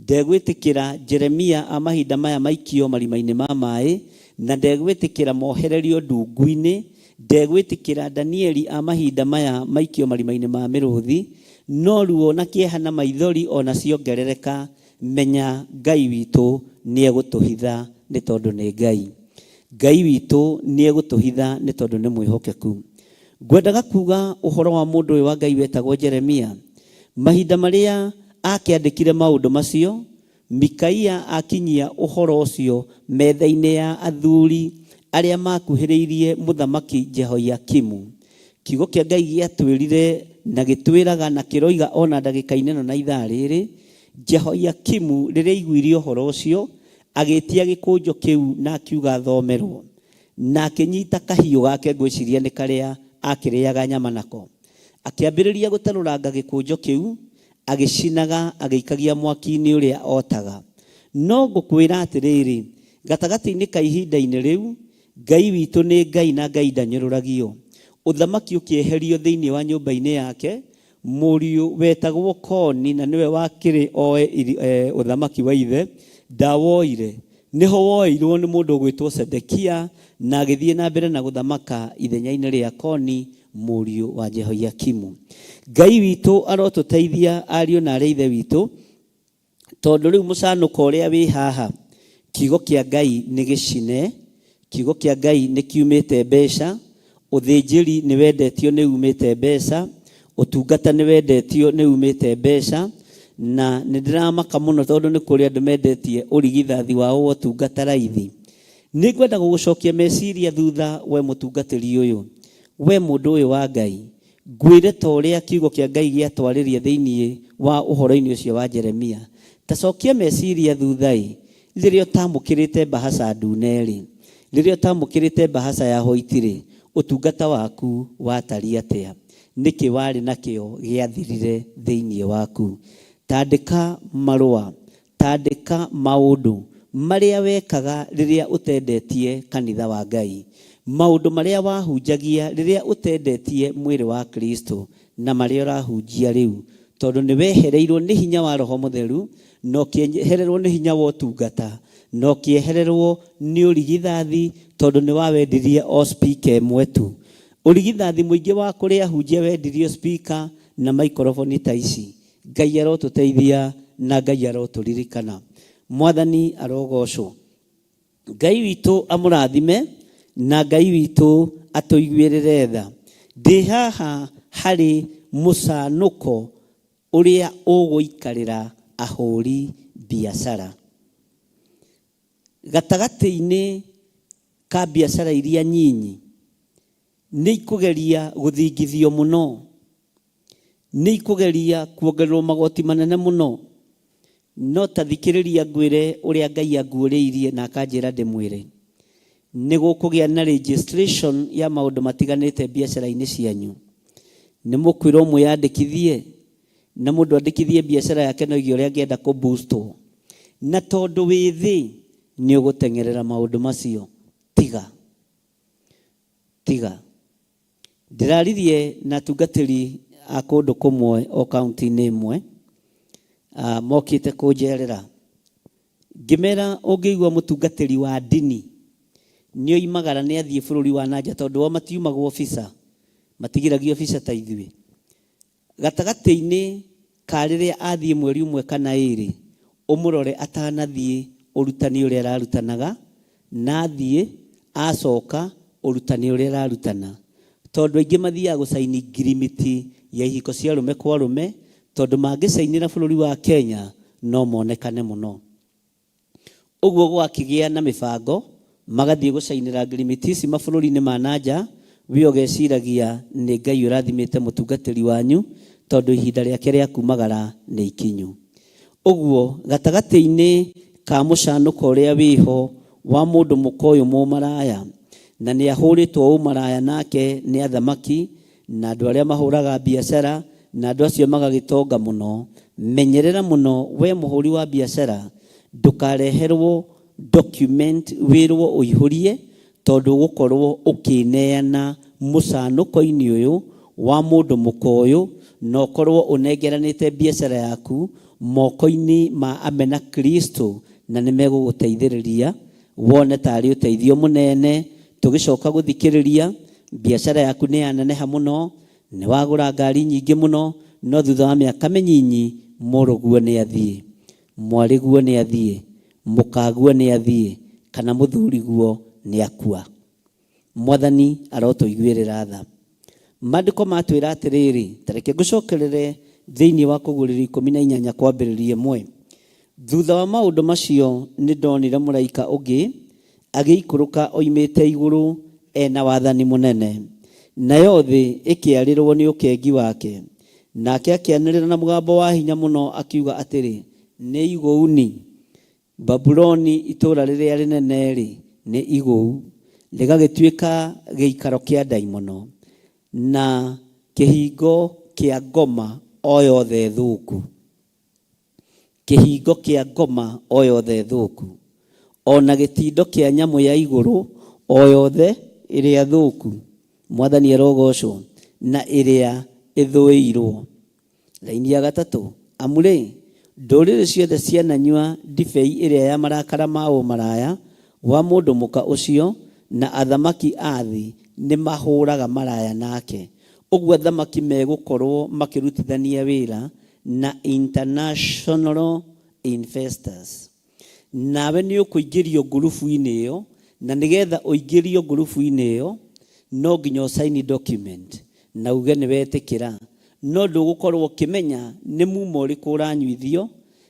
ndegwĩtĩkĩra Jeremia a mahinda maya maikio marima-inĩ ma maĩ, na ndegwĩtĩkĩra mohererio ndungu-inĩ, ndegwĩtĩkĩra Danieli a mahinda maya maikio marima-inĩ ma mĩrũthi, no ruo na kĩeha na maithori o na ciongerereka, menya Ngai witũ nĩegũtũhitha nĩ tondũ nĩ Ngai. Ngai witũ nĩegũtũhitha nĩ tondũ nĩ mwĩhokeku. Ngwendaga kuuga ũhoro wa mũndũ ũyũ wa Ngai wetagwo Jeremia. Mahinda marĩa akĩandĩkire maũndũ macio, Mikaia akinyia ũhoro ũcio metha-inĩ ya athuri arĩa makuhĩrĩirie mũthamaki Jehoiakimu. Kiugo kĩa Ngai gĩatwĩrire na gĩtwĩraga na kĩroiga o na ndagĩka-inĩ ĩno na ithaa rĩrĩ, Jehoiakimu rĩrĩa aiguire ũhoro ũcio, agĩtia gĩkũnjo kĩu na akiuga athomerwo. Na akĩnyita kahiũ gake, ngwĩciria nĩ karĩa akĩrĩaga nyama nako, akĩambĩrĩria gũtarũranga gĩkũnjo kĩu, agĩcinaga agĩikagia mwaki-inĩ ũrĩa otaga. No ngũkwĩra atĩrĩrĩ, gatagatĩ-inĩ ka ihinda-inĩ rĩu, Ngai witũ nĩ Ngai na Ngai ndanyũrũragio. Ũthamaki ũkĩeherio thĩinĩ wa nyũmba-inĩ yake, mũriũ wetagwo Koni na nĩwe wakĩrĩ oe ũthamaki wa ithe, ndawoire. Nĩho woeirwo nĩ mũndũ ũgwĩtwo Sedekia na agĩthiĩ na mbere na gũthamaka ithenya-inĩ rĩa Koni mũriũ wa Jehoiakimu. Ngai witũ arotũteithia ariũ na arĩ a ithe witũ, tondũ rĩu mũcanũko ũrĩa wĩ haha, kiugo kĩa Ngai nĩ gĩcine, kiugo kĩa Ngai nĩ kiumĩte mbeca, ũthĩnjĩri nĩ wendetio nĩ umĩte mbeca, ũtungata nĩ wendetio nĩ umĩte mbeca, na nĩ ndĩramaka mũno tondũ nĩ kũrĩ andũ mendetie ũrigithathi wao wa ũtungata raithi. Nĩ ngwenda gũgũcokia meciria thutha we mũtungatĩri ũyũ, we mũndũ ũyũ wa Ngai, Ngwĩre ta ũrĩa kiugo kĩa Ngai gĩatwarĩria thĩinĩ wa ũhoro-inĩ ũcio wa Jeremia. Ta cokia meciria thutha-ĩ, rĩrĩa ũtaamũkĩrĩte mbahaca ndune-rĩ, rĩrĩa ũtaamũkĩrĩte mbahaca ya hwaiti-rĩ, ũtungata waku watariĩ atĩa? Nĩkĩ warĩ nakĩo gĩathirire thĩinĩ waku? Ta andĩka marũa Tandĩka maũndũ marĩa wekaga rĩrĩa ũtendetie kanitha wa Ngai, maũndũ marĩa wahunjagia rĩrĩa ũtendetie mwĩrĩ wa Kristo na marĩa ũrahunjia rĩu, tondũ nĩ wehereirwo nĩ hinya wa Roho Mũtheru, na ũkĩehererwo nĩ hinya wa ũtungata, na ũkĩehererwo nĩ ũrigithathi tondũ nĩ wawendirie o speaker ĩmwe tu. Ũrigithathi mũingĩ wa kũrĩ ahunjia wendirio speaker na maikoroboni ta ici. Ngai arotũteithia na Ngai arotũririkana. Mwathani arogocwo. Ngai witũ amũrathime na Ngai witũ atũiguĩrĩre tha. Ndĩ haha harĩ mũcanũko ũrĩa ũgũikarĩra ahũri biacara. Gatagatĩ-inĩ ka biacara iria nyinyi nĩ ikũgeria gũthingithio mũno. Nĩ ikũgeria kuongererwo magoti manene mũno. No ta thikĩrĩria ngwĩre ũrĩa Ngai anguũrĩirie na akanjĩra ndĩmwĩre. Nĩ gũkũgĩa na registration ya maũndũ matiganĩte biacara-inĩ cianyu. Nĩ mũkwĩrwo mwĩyandĩkithie, na mũndũ andĩkithie biacara yake no igia ũrĩa angĩenda kũ boostwo. Na tondũ wĩ thĩ nĩ ũgũteng'erera maũndũ macio, tiga. Tiga. Ndĩraririe na atungatĩri a kũndũ kũmwe o kaunti-inĩ ĩmwe, mokĩte kũnjerera. Ngĩmera ũngĩigua mũtungatĩri wa ndini nĩ oimagara nĩ athiĩ bũrũri wa na nja tondũ o matiumagwo visa, matigiragio visa ta ithuĩ. Gatagatĩ-inĩ ka rĩrĩa athiĩ mweri ũmwe kana ĩrĩ, ũmũrore atanathiĩ ũrutani ũrĩa ararutanaga, na athiĩ acoka ũrutani ũrĩa ararutana. Tondũ aingĩ mathiaga gũcaini ngirimiti ya ihiko cia arũme kwa arũme, tondũ mangĩcainĩra bũrũri wa Kenya no monekane mũno. Ũguo gwakĩgĩa na mĩbango, magathiĩ gũcainĩra ngirimiti ici mabũrũri-inĩ ma na nja, we ũgeciragia nĩ Ngai ũrathimĩte mũtungatĩri wanyu tondũ ihinda rĩake rĩa kumagara nĩ ikinyu. Ũguo gatagatĩ-inĩ ka mũcanũko ũrĩa wĩho wa mũndũ mũka ũyũ mũmaraya, na nĩ ahũrĩtwo ũmaraya nake nĩ athamaki na andũ arĩa mahũraga biacara, na andũ acio magagĩtonga mũno, menyerera mũno we mũhũri wa biacara, ndũkareherwo document wĩrwo ũihũrie, tondũ ũgũkorwo ũkĩneana mũcanũko-inĩ ũyũ wa mũndũ mũka ũyũ, na ũkorwo ũnengeranĩte biacara yaku moko-inĩ ma amena Kristo, na nĩ megũgũteithĩrĩria wone tarĩ ũteithio mũnene. Tũgĩcoka gũthikĩrĩria, biacara yaku nĩ yaneneha mũno, nĩ wagũra ngari nyingĩ mũno, no thutha wa mĩaka mĩnyinyi mũrũguo nĩ athiĩ, mwarĩguo nĩ athiĩ, mũkaguo nĩ athiĩ, kana mũthuriguo nĩ akua. Mwathani arotũiguĩrĩra tha. Maandĩko matwĩra atĩrĩrĩ, ta reke ngũcokerere thĩinĩ wa Kũguũrĩrio 18 kwambĩrĩria 1. Thutha wa maũndũ macio nĩ ndonire mũraika ũngĩ agĩikũrũka oimĩte igũrũ e na wathani mũnene, nayo thĩ ĩkĩarĩrwo nĩ ũkengi wake. Nake akĩanĩrĩra na mũgambo wa hinya mũno akiuga atĩrĩ, Nĩ igũuni! Babuloni itũũra rĩrĩa rĩnene-rĩ, nĩ igũu, rĩgagĩtuĩka gĩikaro kĩa ndaimono, na kĩhingo kĩa ngoma o yothe thũku. Kĩhingo kĩa ngoma o yothe thũku, o na gĩtindo kĩa nyamũ ya igũrũ o yothe ĩrĩa thũku, Mwathani arogoocwo, na ĩrĩa ĩthũĩirwo. Raini ya gatatũ, amu-rĩ, ndũrĩrĩ ciothe ciananyua ndibei ĩrĩa ya marakara ma ũmaraya wa mũndũ mũka ũcio, na athamaki a thĩ nĩmahũraga maraya nake. Ũguo athamaki megũkorwo makĩrutithania wĩra na international investors. Nawe nĩ ũkũingĩrio ngurubu-inĩ ĩyo, na nĩgetha ũingĩrio ngurubu-inĩ ĩyo, no nginya ũcaini document na uge nĩ wetĩkĩra. No ndũgũkorwo ũkĩmenya nĩ mumo ũrĩkũ ũranyuithio,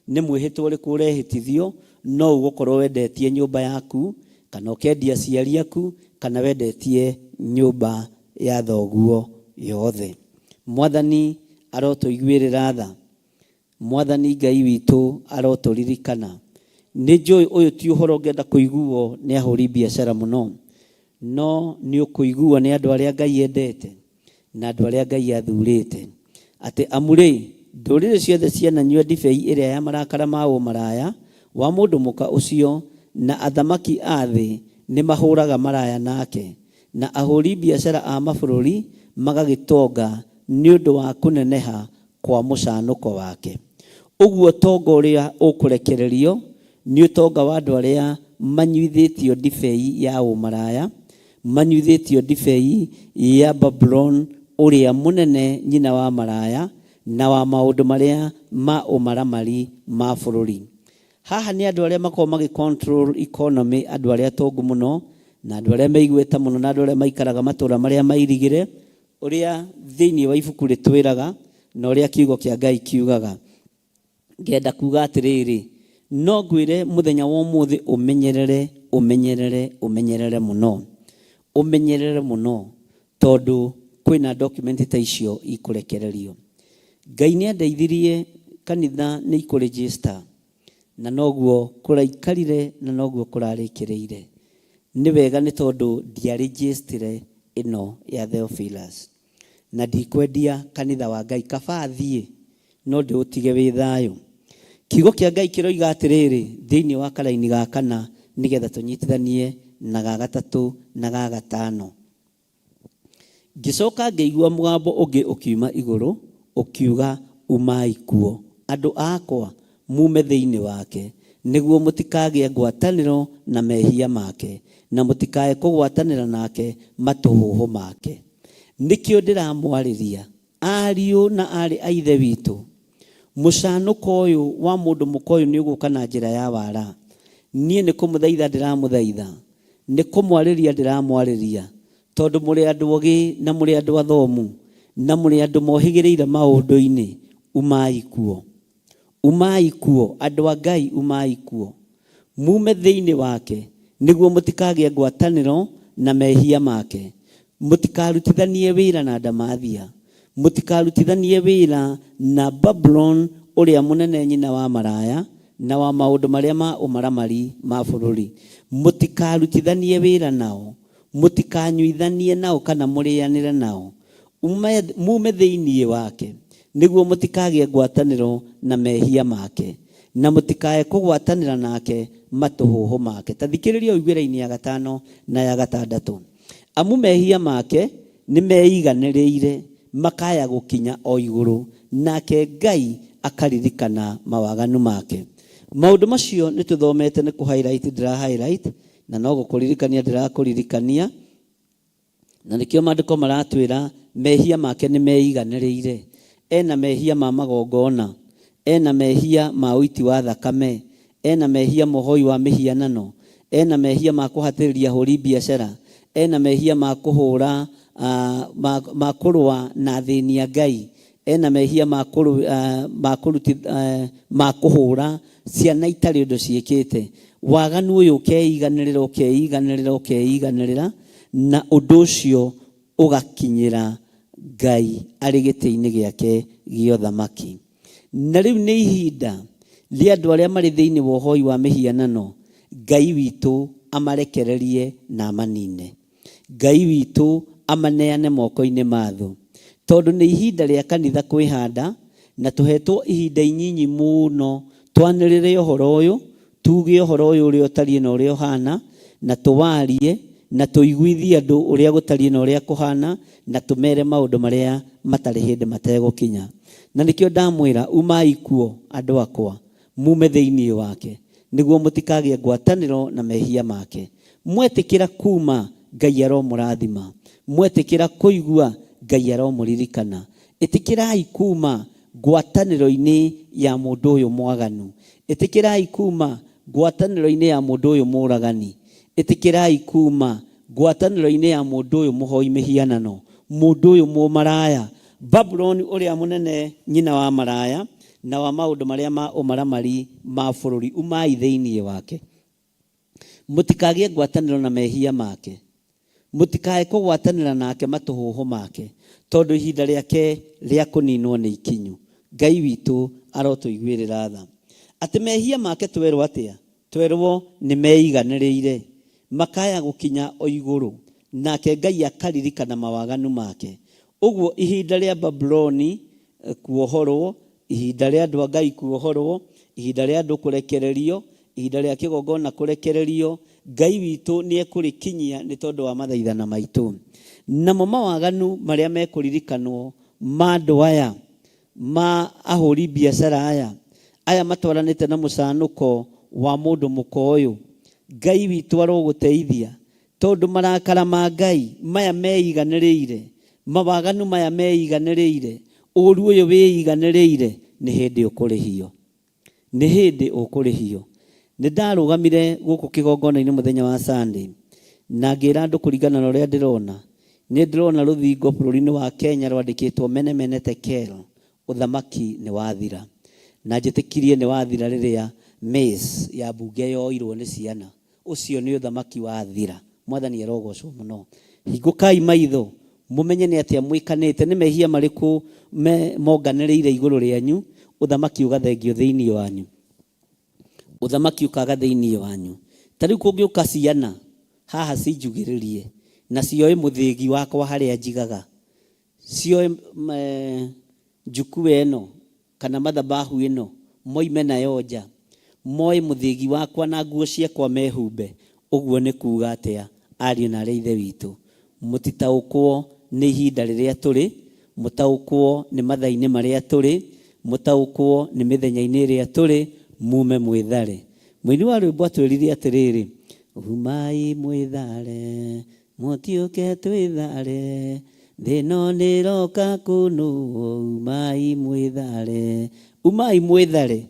nĩ mwĩhĩtwa ũrĩkũ ũrehĩtithio, no ũgũkorwo wendetie nyũmba yaku, kana ũkendia aciari aku, kana wendetie nyũmba ya thoguo yothe. Mwathani arotũiguĩrĩra tha. Mwathani Ngai witũ arotũririkana. Nĩ njũĩ ũyũ ti ũhoro ũngĩenda kũiguo nĩ ahũri biacara mũno, no nĩ ũkũiguo nĩ andũ arĩa Ngai endete na andũ arĩa Ngai athurĩte. Atĩ amu-rĩ, ndũrĩrĩ ciothe ciananyua ndibei ĩrĩa ya marakara ma ũmaraya wa mũndũ mũka ũcio, na athamaki a thĩ nĩmahũraga maraya nake, na ahũri biacara a mabũrũri magagĩtonga nĩ ũndũ wa kũneneha kwa mũcanũko wake. Ũguo ũtonga ũrĩa ũkũrekererio nĩ ũtonga wa andũ arĩa manyuithĩtio ndibei ya ũmaraya, manyuithĩtio ndibei ya Babuloni ũrĩa mũnene, nyina wa maraya, na wa maũndũ marĩa ma ũmaramari ma bũrũri. Haha nĩ andũ arĩa makoragwo magĩ control economy, andũ arĩa atongu mũno, na andũ arĩa me igweta mũno, na andũ arĩa maikaraga matũũra marĩa mairigĩre, Ũrĩa thĩinĩ wa ibuku rĩtwĩraga na ũrĩa kiugo kĩa Ngai kiugaga. Ngenda kuga atĩrĩrĩ, no ngwĩre mũthenya wa ũmũthĩ ũmenyerere, ũmenyerere, ũmenyerere mũno. Ũmenyerere mũno tondũ kwĩna document ta icio ikũrekererio. Ngai nĩ andeithirie kanitha nĩ ikũ register. Na noguo kũraikarire na noguo kũrarĩkĩrĩire. Nĩ wega nĩ tondũ ndiarĩnjĩstire ĩno ya Theophilus. Na ndikwendia kanitha wa Ngai, kaba thiĩ no ndĩũtige wĩ thayũ. Kiugo kĩa Ngai kĩroiga atĩrĩrĩ thĩinĩ wa karaini ga kana nĩgetha tũnyitithanie na ga gatatũ na ga gatano. Ngĩcoka ngĩigua mũgambo ũngĩ ũkiuma igũrũ ũkiuga, Umai kuo, andũ akwa, muume thĩinĩ wake, nĩguo mũtikagĩe ngwatanĩro na mehia make, na mũtikae kũgwatanĩra nake matũhũhũ make. Nĩkĩo ndĩramwarĩria, ariũ na aarĩ a Ithe witũ, mũcanũko ũyũ wa mũndũ mũka ũyũ nĩũgũka na njĩra ya wara. Niĩ nĩ kũmũthaitha ndĩramũthaitha, nĩ kũmwarĩria ndĩramwarĩria, tondũ mũrĩ andũ ogĩ na mũrĩ andũ athomu, na mũrĩ andũ mohĩgĩrĩire maũndũ-inĩ, umai kuo. Umai kuo, andũ a Ngai, umai kuo. Muume thĩinĩ wake, nĩguo mũtikagĩe ngwatanĩro na mehia make. Mũtikarutithanie wĩra na ndamathia. Mũtikarutithanie wĩra na Babuloni ũrĩa mũnene nyina wa maraya na wa maũndũ marĩa ma ũmaramari ma bũrũri. Mũtikarutithanie wĩra nao. Mũtikanyuithanie nao kana mũrĩanĩre nao. Muume thĩinĩ wake, nĩguo mũtikagĩe ngwatanĩro na mehia make, na mũtikae kũgwatanĩra nake matũhũhũ make. Ta thikĩrĩria ũigue raini ya gatano na ya gatandatũ. Amu mehia make nĩmeiganĩrĩire, makaya gũkinya o igũrũ, nake Ngai akaririkana mawaganu make. Maũndũ macio nĩtũthomete, nĩ kũ highlight ndĩra highlight, na no gũkũririkania ndĩrakũririkania. Na nĩkĩo maandĩko maratwĩra mehia make nĩ meiganĩrĩire. Ena mehia ma magongona, ena mehia ma ũiti wa thakame, ena mehia ma ũhoi wa mĩhianano, ena mehia ma kũhatĩrĩria ahũri biacara, ena mehia ma kũhũra ma kũrũa na athĩni a Ngai, ena mehia ma ma kũruti ma kũhũra ciana itarĩ ũndũ ciĩkĩte. Waganu ũyũ ũkeiganĩrĩra, ũkeiganĩrĩra, ũkeiganĩrĩra, na ũndũ ũcio ũgakinyĩra Ngai arĩ gĩtĩ-inĩ gĩake gĩa ũthamaki. Na rĩu nĩ ihinda rĩa andũ arĩa marĩ thĩinĩ wa ũhoi wa mĩhianano, Ngai witũ amarekererie na amanine. Ngai witũ amaneane moko-inĩ ma thũ. Tondũ nĩ ihinda rĩa kanitha kwĩhanda, na tũhetwo ihinda inyinyi mũno twanĩrĩre ũhoro ũyũ, tuge ũhoro ũyũ ũrĩa ũtariĩ na ũrĩa ũhana, na tũwarie, na tũiguithie andũ ũrĩa gũtariĩ na ũrĩa kũhana, na tũmere maũndũ marĩa matarĩ hĩndĩ mategũkinya. Na nĩkĩo ndamwĩra, umai kuo, andũ akwa, mume thĩinĩ wake, nĩguo mũtikagĩe ngwatanĩro na mehia make. Mwetĩkĩra kuuma, Ngai aromũrathima. Mwetĩkĩra kũigua, Ngai aromũririkana. Ĩtĩkĩrai kuuma ngwatanĩro-inĩ ya mũndũ ũyũ mwaganu. Ĩtĩkĩrai kuuma ngwatanĩro-inĩ ya mũndũ ũyũ mũũragani. Ĩtĩkĩrai kuuma ngwatanĩro-inĩ ya mũndũ ũyũ mũhoi mĩhianano, mũndũ ũyũ mũmaraya, Babuloni ũrĩa mũnene, nyina wa maraya, na wa maũndũ marĩa ma ũmaramari ma bũrũri. Umai thĩinĩ wake. Mũtikagĩe ngwatanĩro na mehia make. Mũtikae kũgwatanĩra nake matũhũhũ make, tondũ ihinda rĩake rĩa kũninwo nĩ ikinyu. Ngai witũ arotũiguĩrĩra tha. Atĩ mehia make twerwo atĩa? Twerwo nĩ meiganĩrĩire, makaya gũkinya o igũrũ, nake Ngai akaririkana mawaganu make. Ũguo ihinda rĩa Babuloni kuohorwo, ihinda rĩa andũ a Ngai kuohorwo, ihinda rĩa andũ kũrekererio, ihinda rĩa kĩgongona kũrekererio, Ngai witũ nĩ ekũrĩkinyia nĩ tondũ wa mathaithana maitũ. Namo mawaganu marĩa mekũririkanwo ma andũ aya, ma ahũri biacara aya, aya matwaranĩte na mũcanũko wa mũndũ mũka ũyũ, Ngai witũ arogũteithia, tondũ marakara ma Ngai maya meiganĩrĩire, mawaganu maya meiganĩrĩire, ũru ũyũ wĩiganĩrĩire, nĩ hĩndĩ ũkũrĩhio. Nĩ hĩndĩ ũkũrĩhio. Nĩ ndarũgamire gũkũ kĩgongona-inĩ mũthenya wa Sunday na ngĩra andũ kũringana na ũrĩa ndĩrona, nĩ ndĩrona rũthingo bũrũri-inĩ wa Kenya rwandĩkĩtwo Mene Mene Tekel, ũthamaki nĩ wathira. Na njĩtĩkirie nĩ wathira rĩrĩa mace ya mbunge yoirwo nĩ ciana. Ũcio nĩ ũthamaki wathira. Mwathani arogocwo mũno. Hingũkai maitho mũmenye nĩ atĩa mwĩkanĩte, nĩ mehia marĩkũ monganĩrĩire igũrũ rĩanyu, ũthamaki ũgathengio thĩinĩ wanyu. Ũthamaki ũkaga thĩinĩ wanyu. Ta rĩu kũngĩũka ciana haha cinjugĩrĩrie na cioe mũthĩgi wakwa harĩa njigaga, cioe njukua ĩno kana mathabahu ĩno moime nayo nja, moe mũthĩgi wakwa na nguo ciakwa mehumbe, ũguo nĩ kuuga atĩa, ariũ na aarĩ a Ithe witũ? Mũtitaũkwo nĩ ihinda rĩrĩa tũrĩ, mũtaũkwo nĩ mathaa-inĩ marĩa tũrĩ, mũtaũkwo nĩ mĩthenya-inĩ ĩrĩa tũrĩ, mume mwĩthare. Mũini wa rwĩmbo atwĩrire atĩrĩrĩ, Umai mwĩthare, mũtiũke twĩthare, thĩ ĩno nĩĩroka kũnũwo, umai mwĩthare. Umai mwĩthare,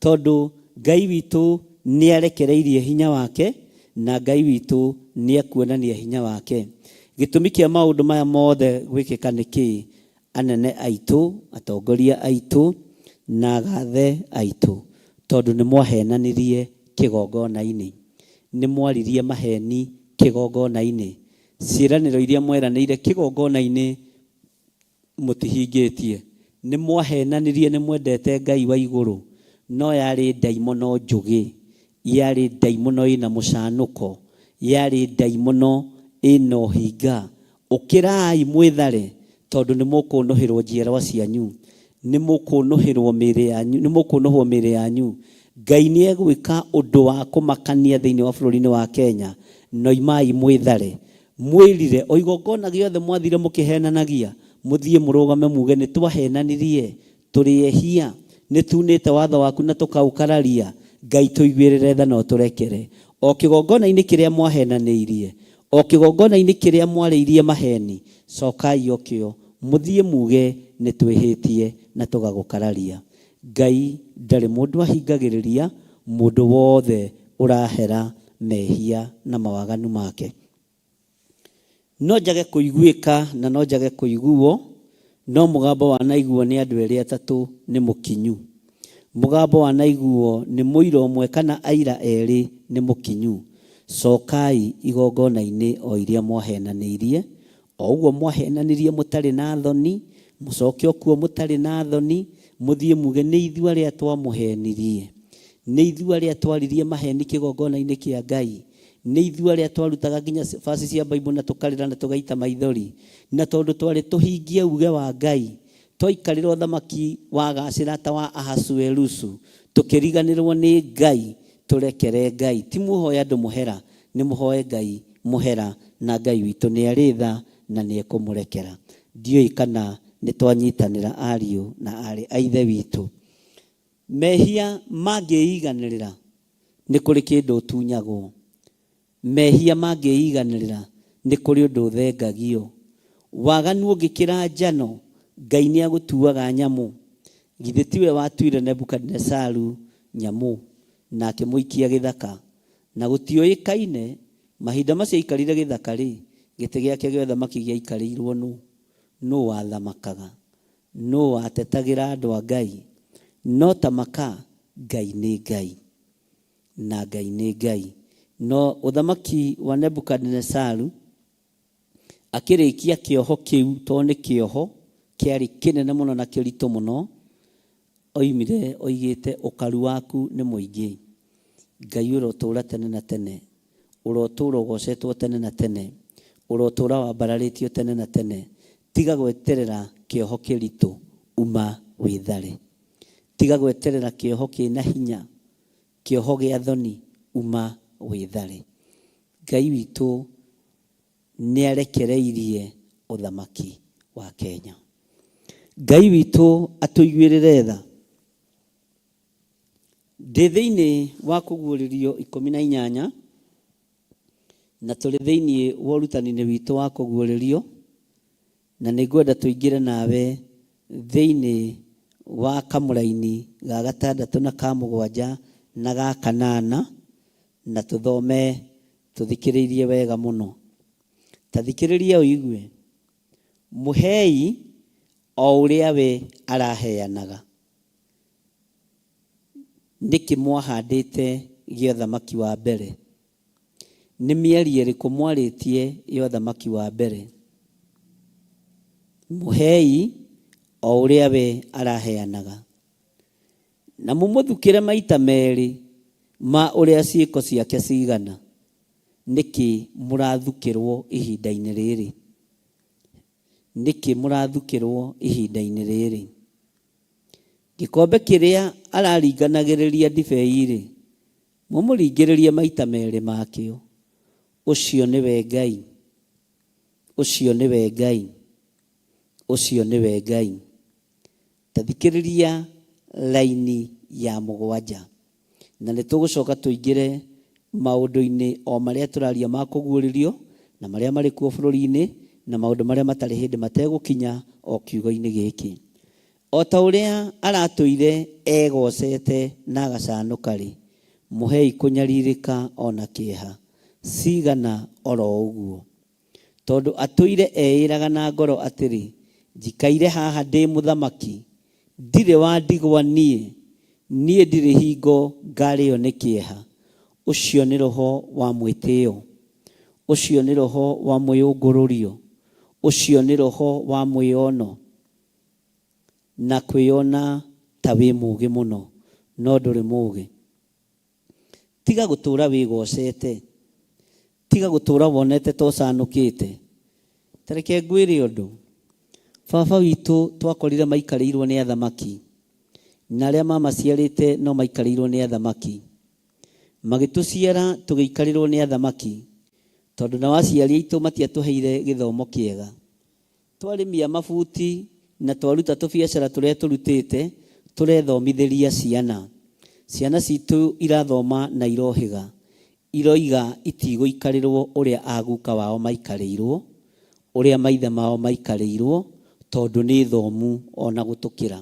tondũ Ngai witũ nĩarekereirie hinya wake, na Ngai witũ nĩekuonania hinya wake. Gĩtũmi kĩa maũndũ maya mothe gwĩkĩka nĩ kĩĩ? Anene aitũ, atongoria aitũ, na agathe aitũ, tondũ nĩmwahenanirie kĩgongona-inĩ. Nĩmwaririe maheni kĩgongona-inĩ. Ciĩranĩro iria mweranĩire kĩgongona-inĩ mũtihingĩtie. Nĩmwahenanirie nĩmwendete Ngai wa igũrũ, no yarĩ ndaimono njũgĩ, yarĩ ndaimono ĩna mũcanũko, yarĩ ndaimono ĩna ũhinga. Ũkĩrai mwĩthare, tondũ nĩmũkũnũhĩrwo njiarwa cianyu, nĩmũkũnũhĩrwo mĩĩrĩ yanyu, nĩmũkũnũhwo mĩĩrĩ yanyu. Ngai nĩegwĩka ũndũ wa kũmakania thĩinĩ wa bũrũri-inĩ wa Kenya, noimai mwĩthare. Mwĩrire, o igongona gĩothe mwathire mũkĩhenanagia, mũthiĩ mũrũgame muge, Nĩtwahenanirie, tũrĩ ehia, nĩtunĩte watho waku na tũkaũkararia, Ngai tũiguĩrĩre tha na ũtũrekere. O kĩgongona-inĩ kĩrĩa mwahenanĩirie, o kĩgongona-inĩ kĩrĩa mwarĩirie maheni, cokai o kĩo, mũthiĩ muge, Nĩtwĩhĩtie na tũgagũkararia. Ngai ndarĩ mũndũ ahingagĩrĩria, mũndũ wothe ũrahera mehia na mawaganu make. No njage kũiguĩka na no njage kũiguo, no mũgambo wanaiguo nĩ andũ erĩ atatũ nĩ mũkinyu. Mũgambo wanaiguo nĩ mũira ũmwe kana aira erĩ nĩ mũkinyu. Cokai igongona-inĩ o iria mwahenanĩirie, o ũguo mwahenanirie mũtarĩ na thoni, mũcoke o kuo mũtarĩ na thoni, mũthiĩ muge nĩ ithuĩ arĩa twamũhenirie, nĩ ithuĩ arĩa twaririe maheni kĩgongona-inĩ kĩa Ngai. Nĩ ithuĩ arĩa twarutaga nginya verse cia Bible na tũkarĩra na tũgaita maithori. Na tondũ twarĩ tũhingie uge wa Ngai, twaikarĩra ũthamaki wagacĩra ta wa Ahasuerusu, tũkĩriganĩrwo nĩ Ngai. Tũrekere Ngai. Ti mũhoe andũ mũhera, nĩ mũhoe Ngai mũhera na Ngai witũ nĩ arĩ tha na nĩ ekũmũrekera. Ndiũĩ kana nĩ twanyitanĩra ariũ na aarĩ a Ithe witũ. Mehia mangĩiganĩrĩra, nĩ kũrĩ kĩndũ ũtunyagwo. Mehia mangĩiganĩrĩra, nĩ kũrĩ ũndũ ũthengagio. Waganu ũngĩkĩra njano, Ngai nĩ agũtuaga nyamũ. Githĩ tiwe watuire Nebukadinesaru nyamũ na akĩmũikia gĩthaka? Na gũtiũĩkaine, mahinda macio aikarire gĩthaka-rĩ, gĩtĩ gĩake gĩa ũthamaki gĩaikarĩirwo nũ? Nũ wathamakaga? Nũũ watetagĩra andũ a Ngai? No ta maka, Ngai nĩ Ngai, na Ngai nĩ Ngai. No ũthamaki wa Nebukadinesaru akĩrĩkia kĩoho kĩu, tondũ nĩ kĩoho kĩarĩ kĩnene mũno na kĩritũ mũno, oimire oigĩte, ũkaru waku nĩ mũingĩ. Ngai ũrotũũra tene na tene. Ũrotũũra ũgoocetwo tene na tene. Ũrotũũra wambararĩtio tene na tene. Tiga gweterera kĩoho kĩritũ, uma wĩthare. Tiga gweterera kĩoho kĩna hinya, kĩoho gĩa thoni, uma wĩthare. Ngai witũ nĩarekereirie ũthamaki wa Kenya. Ngai witũ atũiguĩrĩre tha. Ndĩ thĩinĩ wa kũguũrĩrio 18, na tũrĩ thĩinĩ wa ũrutani-inĩ witũ wa kũguũrĩrio, na nĩ ngwenda tũingĩre nawe thĩinĩ wa kamũraini ga gatandatũ na ka mũgwanja na ga kanana, na tũthome tũthikĩrĩirie wega mũno. Ta thikĩrĩria ũigue, mũhei o ũrĩa we araheanaga. Nĩkĩ mwahandĩte gĩa ũthamaki wa mbere? Nĩ mĩario ĩrĩkũ mwarĩtie ya ũthamaki wa mbere? Mũhei o ũrĩa we araheanaga. Na mũmũthukĩre maita merĩ. Ma ũrĩa ciĩko ciake cigana? Nĩkĩ mũrathukĩrwo ihinda-inĩ rĩrĩ? Nĩkĩ mũrathukĩrwo ihinda-inĩ rĩrĩ? Gĩkombe kĩrĩa araringanagĩrĩria ndibei-rĩ, mũmũringĩrĩrie maita merĩ makĩo. Ũcio nĩwe Ngai. Ũcio nĩwe Ngai. Ũcio nĩwe Ngai. Ta thikĩrĩria raini ya mũgwanja. Na nĩ tũgũcoka tũingĩre maũndũ-inĩ o marĩa tũraria ma kũguũrĩrio, na marĩa marĩ kuo bũrũri-inĩ, na maũndũ marĩa matarĩ hĩndĩ mategũkinya o kiugo-inĩ gĩkĩ. O ta ũrĩa aratũire egoocete na agacanũka-rĩ, mũhei kũnyarirĩka o na kĩeha, cigana o ro ũguo. Tondũ atũire eĩraga na ngoro atĩrĩ, Njikaire haha ndĩ mũthamaki, ndirĩ wa ndigwa niĩ, niĩ ndirĩ hingo ngarĩo nĩ kĩeha. Ũcio nĩ roho wa mwĩtĩo, ũcio nĩ roho wa mwĩũngũrũrio, ũcio nĩ roho wa mwĩono na kwĩona ta wĩ mũũgĩ mũno, no ndũrĩ mũũgĩ. Tiga gũtũũra wĩgoocete. Tiga gũtũũra wonete ta ũcanũkĩte. Ta reke ngwĩre ũndũ. Baba witũ twakorire maikarĩirwo nĩ athamaki, na arĩa mamaciarĩte no maikarĩirwo nĩ athamaki. Magĩtũciara tũgĩikarĩrwo nĩ athamaki, tondũ nao aciari aitũ matiatũheire gĩthomo kĩega. Twarĩmia mabuti na twaruta tũbiacara tũrĩa tũrutĩte, tũrethomithĩria ciana. Ciana citũ irathoma na irohĩga. Iroiga itigũikarĩrwo ũrĩa a guka wao maikarĩirwo, ũrĩa maithe mao maikarĩirwo, tondũ nĩ thomu ona gũtũkĩra.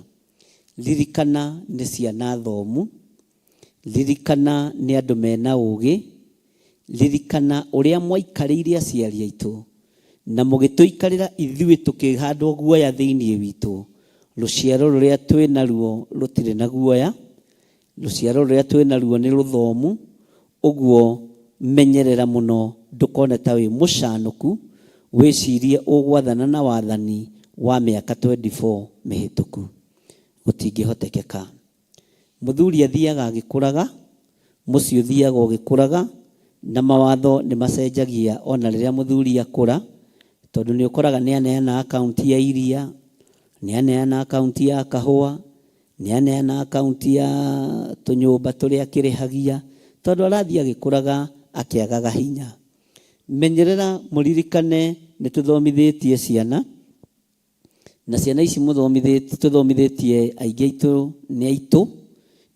Ririkana nĩ ciana thomu, ririkana nĩ andũ mena ũgĩ, ririkana ũrĩa mwaikarĩire aciari aitũ, na mũgĩtũikarĩra ithuĩ tũkĩhandwo guoya thĩinĩ witũ. Rũciaro rũrĩa twĩ naruo rũtirĩ na guoya, Rũciaro rũrĩa twĩ naruo nĩ rũthomu, ũguo menyerera mũno ndũkone ta wĩ mũcanũku wĩcirie ũgwathana na wathani wa mĩaka 24 mĩhĩtũku. Gũtingĩhotekeka. Mũthuri athiaga agĩkũraga, mũciĩ ũthiaga ũgĩkũraga, na mawatho nĩ macenjagia ona rĩrĩa mũthuri akũra, tondũ nĩ ũkoraga nĩ aneana akaunti ya iria, nĩ aneana akaunti ya kahũa, Nĩ aneana akaunti ya tũnyũmba tũrĩa akĩrĩhagia tondũ arathiĩ agĩkũraga akĩagaga hinya. Menyerera mũririkane nĩ tũthomithĩtie ciana, na ciana ici mũthomithĩtie, tũthomithĩtie aingĩ aitũ nĩ aitũ,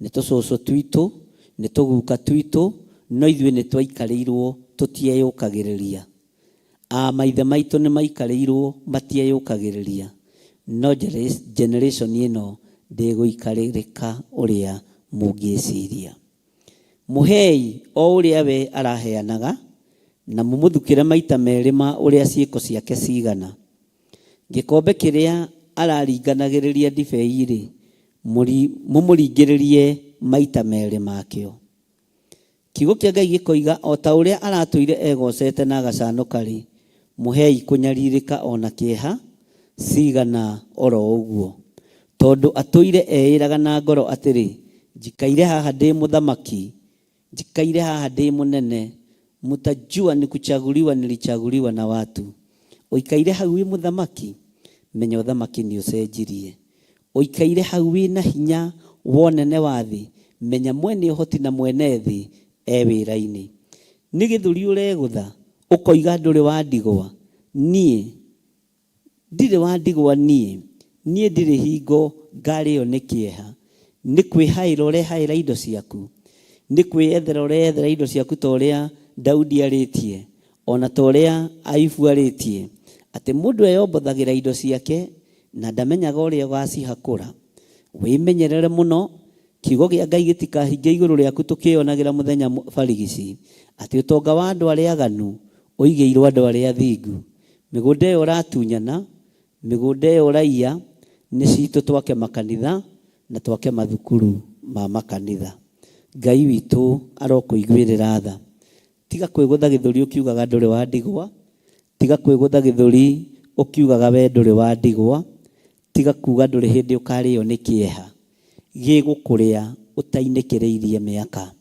nĩ tũcũcũ twitũ, nĩ tũguka twitũ, no ithuĩ nĩ twaikarĩirwo tũtieyũkagĩrĩria. A maithe maitũ nĩ maikarĩirwo matieyũkagĩrĩria, no generation ĩno ndĩgũikarĩrĩka ũrĩa mũngĩciria. Mũhei o ũrĩa we araheanaga, na mũmũthukĩre maita merĩ ma ũrĩa ciĩko ciake cigana. Gĩkombe kĩrĩa araringanagĩrĩria ndibei-rĩ, mũmũringĩrĩrie maita merĩ makĩo. Kiugo kĩa Ngai gĩkoiga, O ta ũrĩa aratũire egoocete na agacanũka-rĩ, mũhei kũnyarirĩka o na kĩeha cigana o ro ũguo. Tondũ atũire eĩraga na ngoro atĩrĩ, Njikaire haha ndĩ mũthamaki, njikaire haha ndĩ mũnene, mutajua ni kuchaguliwa nilichaguliwa na watu. Ũikaire hau wĩ mũthamaki? Menya ũthamaki nĩũcenjirie. Ũikaire hau wĩ na hinya wa ũnene wa thĩ, menya mwene ũhoti na mwene thĩ e wĩra-inĩ. Nĩ gĩthũri ũregũtha ũkoiga ndũrĩ wa ndigwa? Niĩ ndirĩ wa ndigwa niĩ, niĩ ndirĩ hingo ngarĩo nĩ kĩeha. Nĩ kwĩhaĩra ũrehaĩra indo ciaku? Nĩ kwĩyethera ũreyethera indo ciaku ta ũrĩa Daudi arĩtie? O na ta ũrĩa Ayubu arĩtie, atĩ mũndũ eyombothagĩra indo ciake na ndamenyaga ũrĩa ũgacihakũra. Wĩmenyerere mũno, kiugo kĩa Ngai gĩtikahinge igũrũ rĩaku tũkĩyonagĩra mũthenya barigici, atĩ ũtonga wa andũ arĩa aganu ũigĩirwo andũ arĩa athingu. Mĩgũnda ĩyo ũratunyana, mĩgũnda ĩyo ũraiya, nĩ citũ twake makanitha na twake mathukuru ma makanitha. Ngai witũ arokũiguĩrĩra tha. Tiga kwĩgũtha gĩthũri ũkiugaga ndũrĩ wa ndigwa, tiga kwĩgũtha gĩthũri ũkiugaga we ndũrĩ wa ndigwa, tiga kuuga ndũrĩ hĩndĩ ũkarĩo nĩ kĩeha, gĩgũkũrĩa ũtainĩkĩrĩirie mĩaka.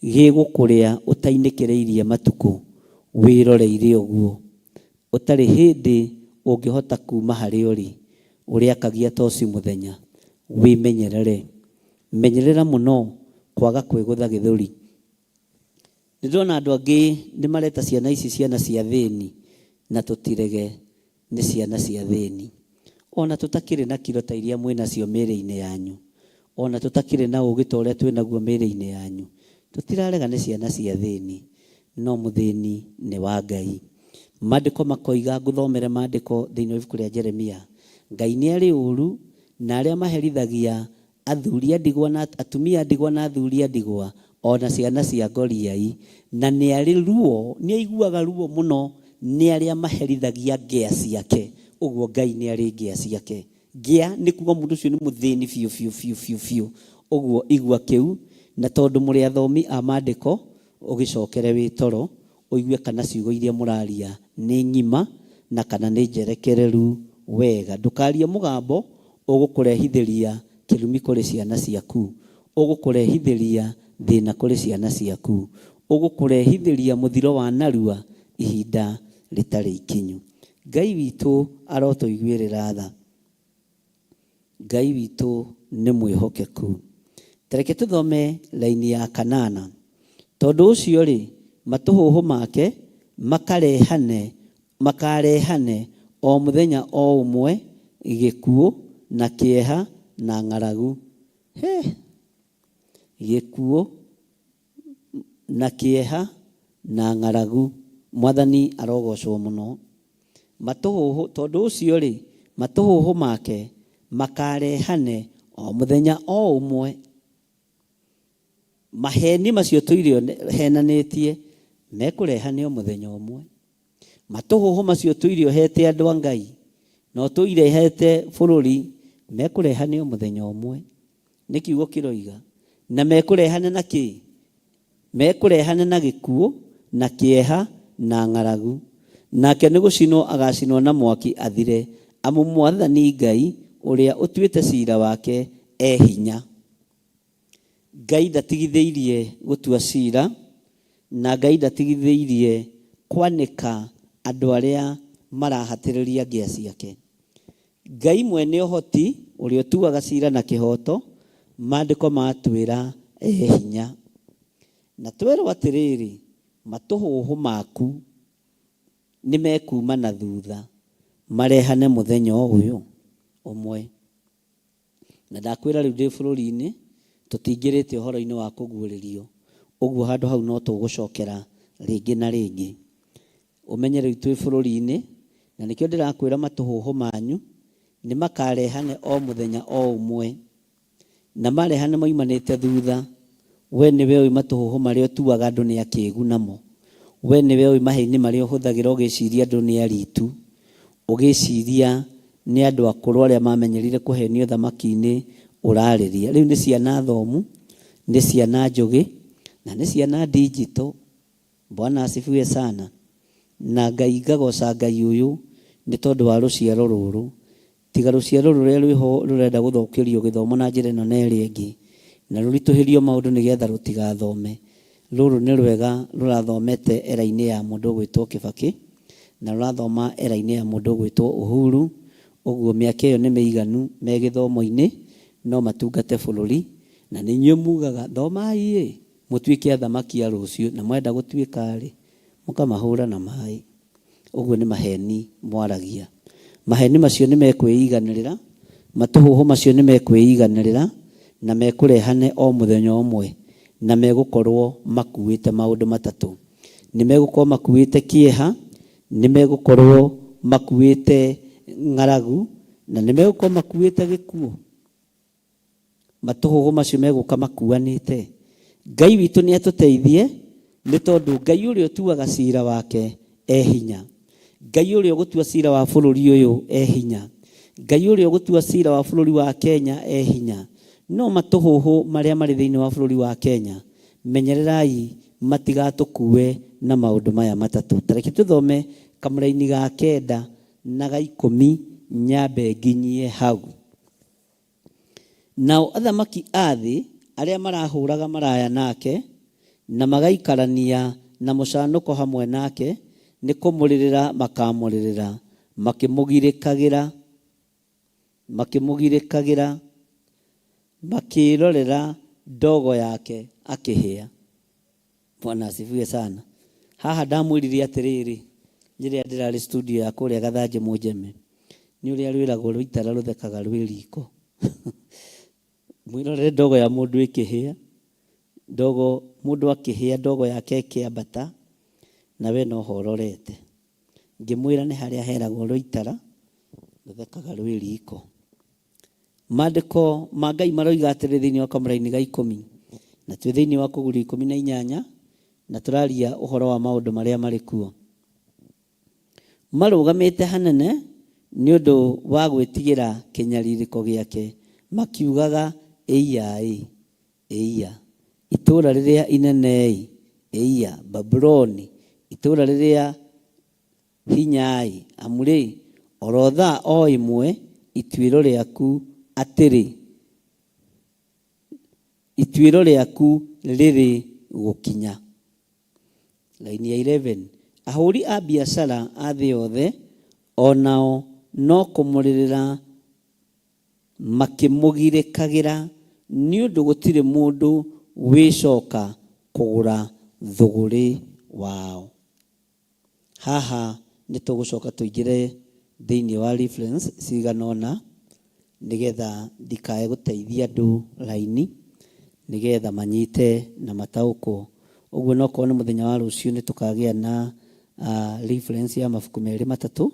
Gĩgũkũrĩa ũtainĩkĩrĩirie matukũ wĩroreire ũguo. Ũtarĩ hĩndĩ ũngĩhota kuuma harĩa ũrĩ. Ũrĩakagia toci mũthenya. Wĩmenyerere. Menyerera mũno kwaga kwĩgũtha gĩthũri. Nĩ ndĩrona andũ angĩ nĩ mareta ciana ici ciana cia thĩni, na tũtirege nĩ ciana cia thĩni. O na tũtakĩrĩ na kiro ta iria mwĩ nacio mĩĩrĩ-inĩ yanyu, o na tũtakĩrĩ na ũũgĩ ta ũrĩa twĩ naguo mĩĩrĩ-inĩ yanyu, tũtirarega nĩ ciana cia thĩni, no mũthĩni nĩ wa Ngai. Maandĩko makoiga, ngũthomere maandĩko thĩinĩ wa ibuku rĩa Jeremia, Ngai nĩ arĩ ũũru na arĩa maherithagia Athuri a ndigwa na atumia a ndigwa na athuri a ndigwa, o na ciana cia ngoriai, na nĩ arĩ ruo, nĩ aiguaga ruo mũno nĩ arĩa maherithagia ngĩa ciake. Ũguo Ngai nĩ arĩ ngĩa ciake. Ngĩa nĩ kuuga mũndũ ũcio nĩ mũthĩni biũ biũ biũ biũ biũ. Ũguo igua kĩu, na tondũ mũrĩ athomi a maandĩko, ũgĩcokere wĩ toro, ũigue kana ciugo iria mũraria nĩ ng'ima na kana nĩ njerekereru wega. Ndũkarie mũgambo ũgũkũrehithĩria kĩrumi kũrĩ ciana ciaku, ũgũkũrehithĩria thĩna kũrĩ ciana ciaku, ũgũkũrehithĩria mũthiro wa narua ihinda rĩtarĩ ikinyu. Ngai witũ arotũiguĩrĩra tha. Ngai witũ nĩ mwĩhokeku. Ta reke tũthome raini ya kanana. Tondũ ũcio-rĩ, matũhũhũ make makarehane, makarehane o mũthenya o ũmwe gĩkuũ, na kĩeha, na ng'aragu. He! Gĩkuũ, na kĩeha, na ng'aragu. Mwathani arogocwo mũno. Matũhũhũ, tondũ ũcio-rĩ, matũhũhũ make makarehane o mũthenya o ũmwe. Maheni macio tũire henanĩtie mekũrehane o mũthenya ũmwe. Matũhũhũ macio tũire ũhete andũ a Ngai na ũtũire hete bũrũri mekũrehane o mũthenya ũmwe. Nĩ kiugo kĩroiga. Na mekũrehane na kĩ? Mekũrehane na gĩkuũ, na kĩeha, na ng'aragu. Nake nĩ gũcinwo agacinwo na mwaki athire, amu Mwathani Ngai ũrĩa ũtuĩte cira wake e hinya. Ngai ndatigithĩirie gũtua cira, na Ngai ndatigithĩirie kwanĩka andũ arĩa marahatĩrĩria ngĩa ciake. Ngai mwene ũhoti, ũrĩa ũtuaga cira na kĩhooto, Maandĩko matwĩra e hinya. Na twerwo atĩrĩrĩ, matũhũhũ maku nĩmekuuma na thutha marehane mũthenya o ũyũ ũmwe. Na ndakwĩra rĩu ndĩ bũrũri-inĩ, tũtingĩrĩte ũhoro-inĩ wa kũguũrĩrio, ũguo handũ hau no tũgũcokera rĩngĩ na rĩngĩ. Ũmenye rĩu twĩ bũrũri-inĩ, na nĩkĩo ndĩrakwĩra matũhũhũ manyu nĩ makarehane o mũthenya o ũmwe, na marehane moimanĩte thutha. Wee nĩwe ũĩ matũhũhũ marĩa ũtuaga andũ nĩ akĩgu namo. Wee nĩwe ũĩ maheni marĩa ũhũthagĩra ũgĩciria andũ nĩ aritu, ũgĩciria nĩ andũ akũrũ arĩa mamenyerire kũhenio thamaki-inĩ ũrarĩria. Rĩu nĩ ciana thomu, nĩ ciana njũgĩ, na nĩ ciana digital. Bwana asifiwe sana. Na Ngai ngagoca Ngai ũyũ nĩ tondũ wa rũciaro rũrũ. Tiga rũciaro rũrĩa rwĩho rũrenda gũthũkĩrio gĩthomo na njĩra ĩno na ĩrĩa ĩngĩ, na rũritũhĩrio maũndũ nĩgetha rũtigathome. Rũrũ nĩ rwega rũrathomete era-inĩ ya mũndũ ũgwĩtwo Kĩbakĩ, na rũrathoma era-inĩ ya mũndũ ũgwĩtwo Uhuru, ũguo mĩaka ĩyo nĩ mĩiganu me gĩthomo-inĩ, no matungate bũrũri. Na nĩ inyuĩ mugaga, thomai ĩ, mũtuĩke athamaki a rũciũ, na mwenda gũtuĩka-rĩ, mũkamahũra na maĩ. Ũguo nĩ maheni mwaragia. Maheni macio nĩ mekwĩiganĩrĩra, matũhũhũ macio nĩ mekwĩiganĩrĩra, na mekũrehane o mũthenya ũmwe, na megũkorwo makuĩte maũndũ matatũ. Nĩ megũkorwo makuĩte kĩeha, nĩ megũkorwo makuĩte ng'aragu, na nĩ megũkorwo makuĩte gĩkuũ. Matũhũhũ macio megũka makuanĩte. Ngai witũ nĩ atũteithie, nĩ tondũ Ngai ũrĩa ũtuaga cira wake e hinya. Ngai ũrĩa ũgũtua cira wa bũrũri ũyũ e hinya. Ngai ũrĩa ũgũtua cira wa bũrũri wa Kenya e hinya. No matũhũhũ marĩa marĩ thĩinĩ wa bũrũri wa Kenya, menyererai matigatũkue na maũndũ maya matatũ. Ta reke tũthome kamũraini ga kenda na ga ikũmi nyambe nginyie hau. Nao athamaki a thĩ arĩa marahũraga maraya nake, na magaikarania na mũcanũko hamwe nake, nĩ kũmũrĩrĩra makamũrĩrĩra, makĩmũgirĩkagĩra, makĩmũgirĩkagĩra, makĩĩrorera ndogo yake akĩhĩa. Bwana asifiwe sana. Haha ndamwĩrire atĩrĩrĩ, rĩrĩa ndĩrarĩ studio ya kũrĩa Gathanjĩ Mũnjeme, nĩ ũrĩa rwĩragwo rũitara rũthekaga rwĩ riko. Mwĩrorere ndogo ya mũndũ ĩkĩhĩa, ndogo mũndũ akĩhĩa ndogo yake ĩkĩambata, na we noho ũrorete. Ngĩmwĩra nĩ harĩa heragwo rũitara rũthekaga rwĩ riko. Maandĩko ma Ngai maroiga atĩrĩ thĩinĩ wa kamũraini ga ikũmi, na twĩ thĩinĩ wa kũgurio 18, na tũraria ũhoro wa maũndũ marĩa marĩ kuo. Marũgamĩte hanene nĩ ũndũ wa gwĩtigĩra kĩnyarirĩko gĩake, makiugaga, Ĩiya-ĩ! Ĩiya! Itũũra rĩrĩa inene-ĩ! Ĩiya! Babuloni, itũũra rĩrĩa hinya-ĩ! Amu-rĩ, o ro thaa o ĩmwe ituĩro rĩaku atĩrĩ, ituĩro rĩaku rĩrĩ gũkinya. Raini ya 11, Ahũri a biacara a thĩ yothe o nao no kũmũrĩrĩra makĩmũgirĩkagĩra, nĩ ũndũ gũtirĩ mũndũ wĩcoka kũgũra thũgũrĩ wao. Haha nĩ tũgũcoka tũingĩre thĩinĩ wa reference cigana ũna nĩgetha ndikae gũteithia andũ raini nĩgetha manyite na mataũkwo. Ũguo no korwo nĩ mũthenya wa rũciũ nĩ tũkagĩa na reference ya mabuku merĩ matatũ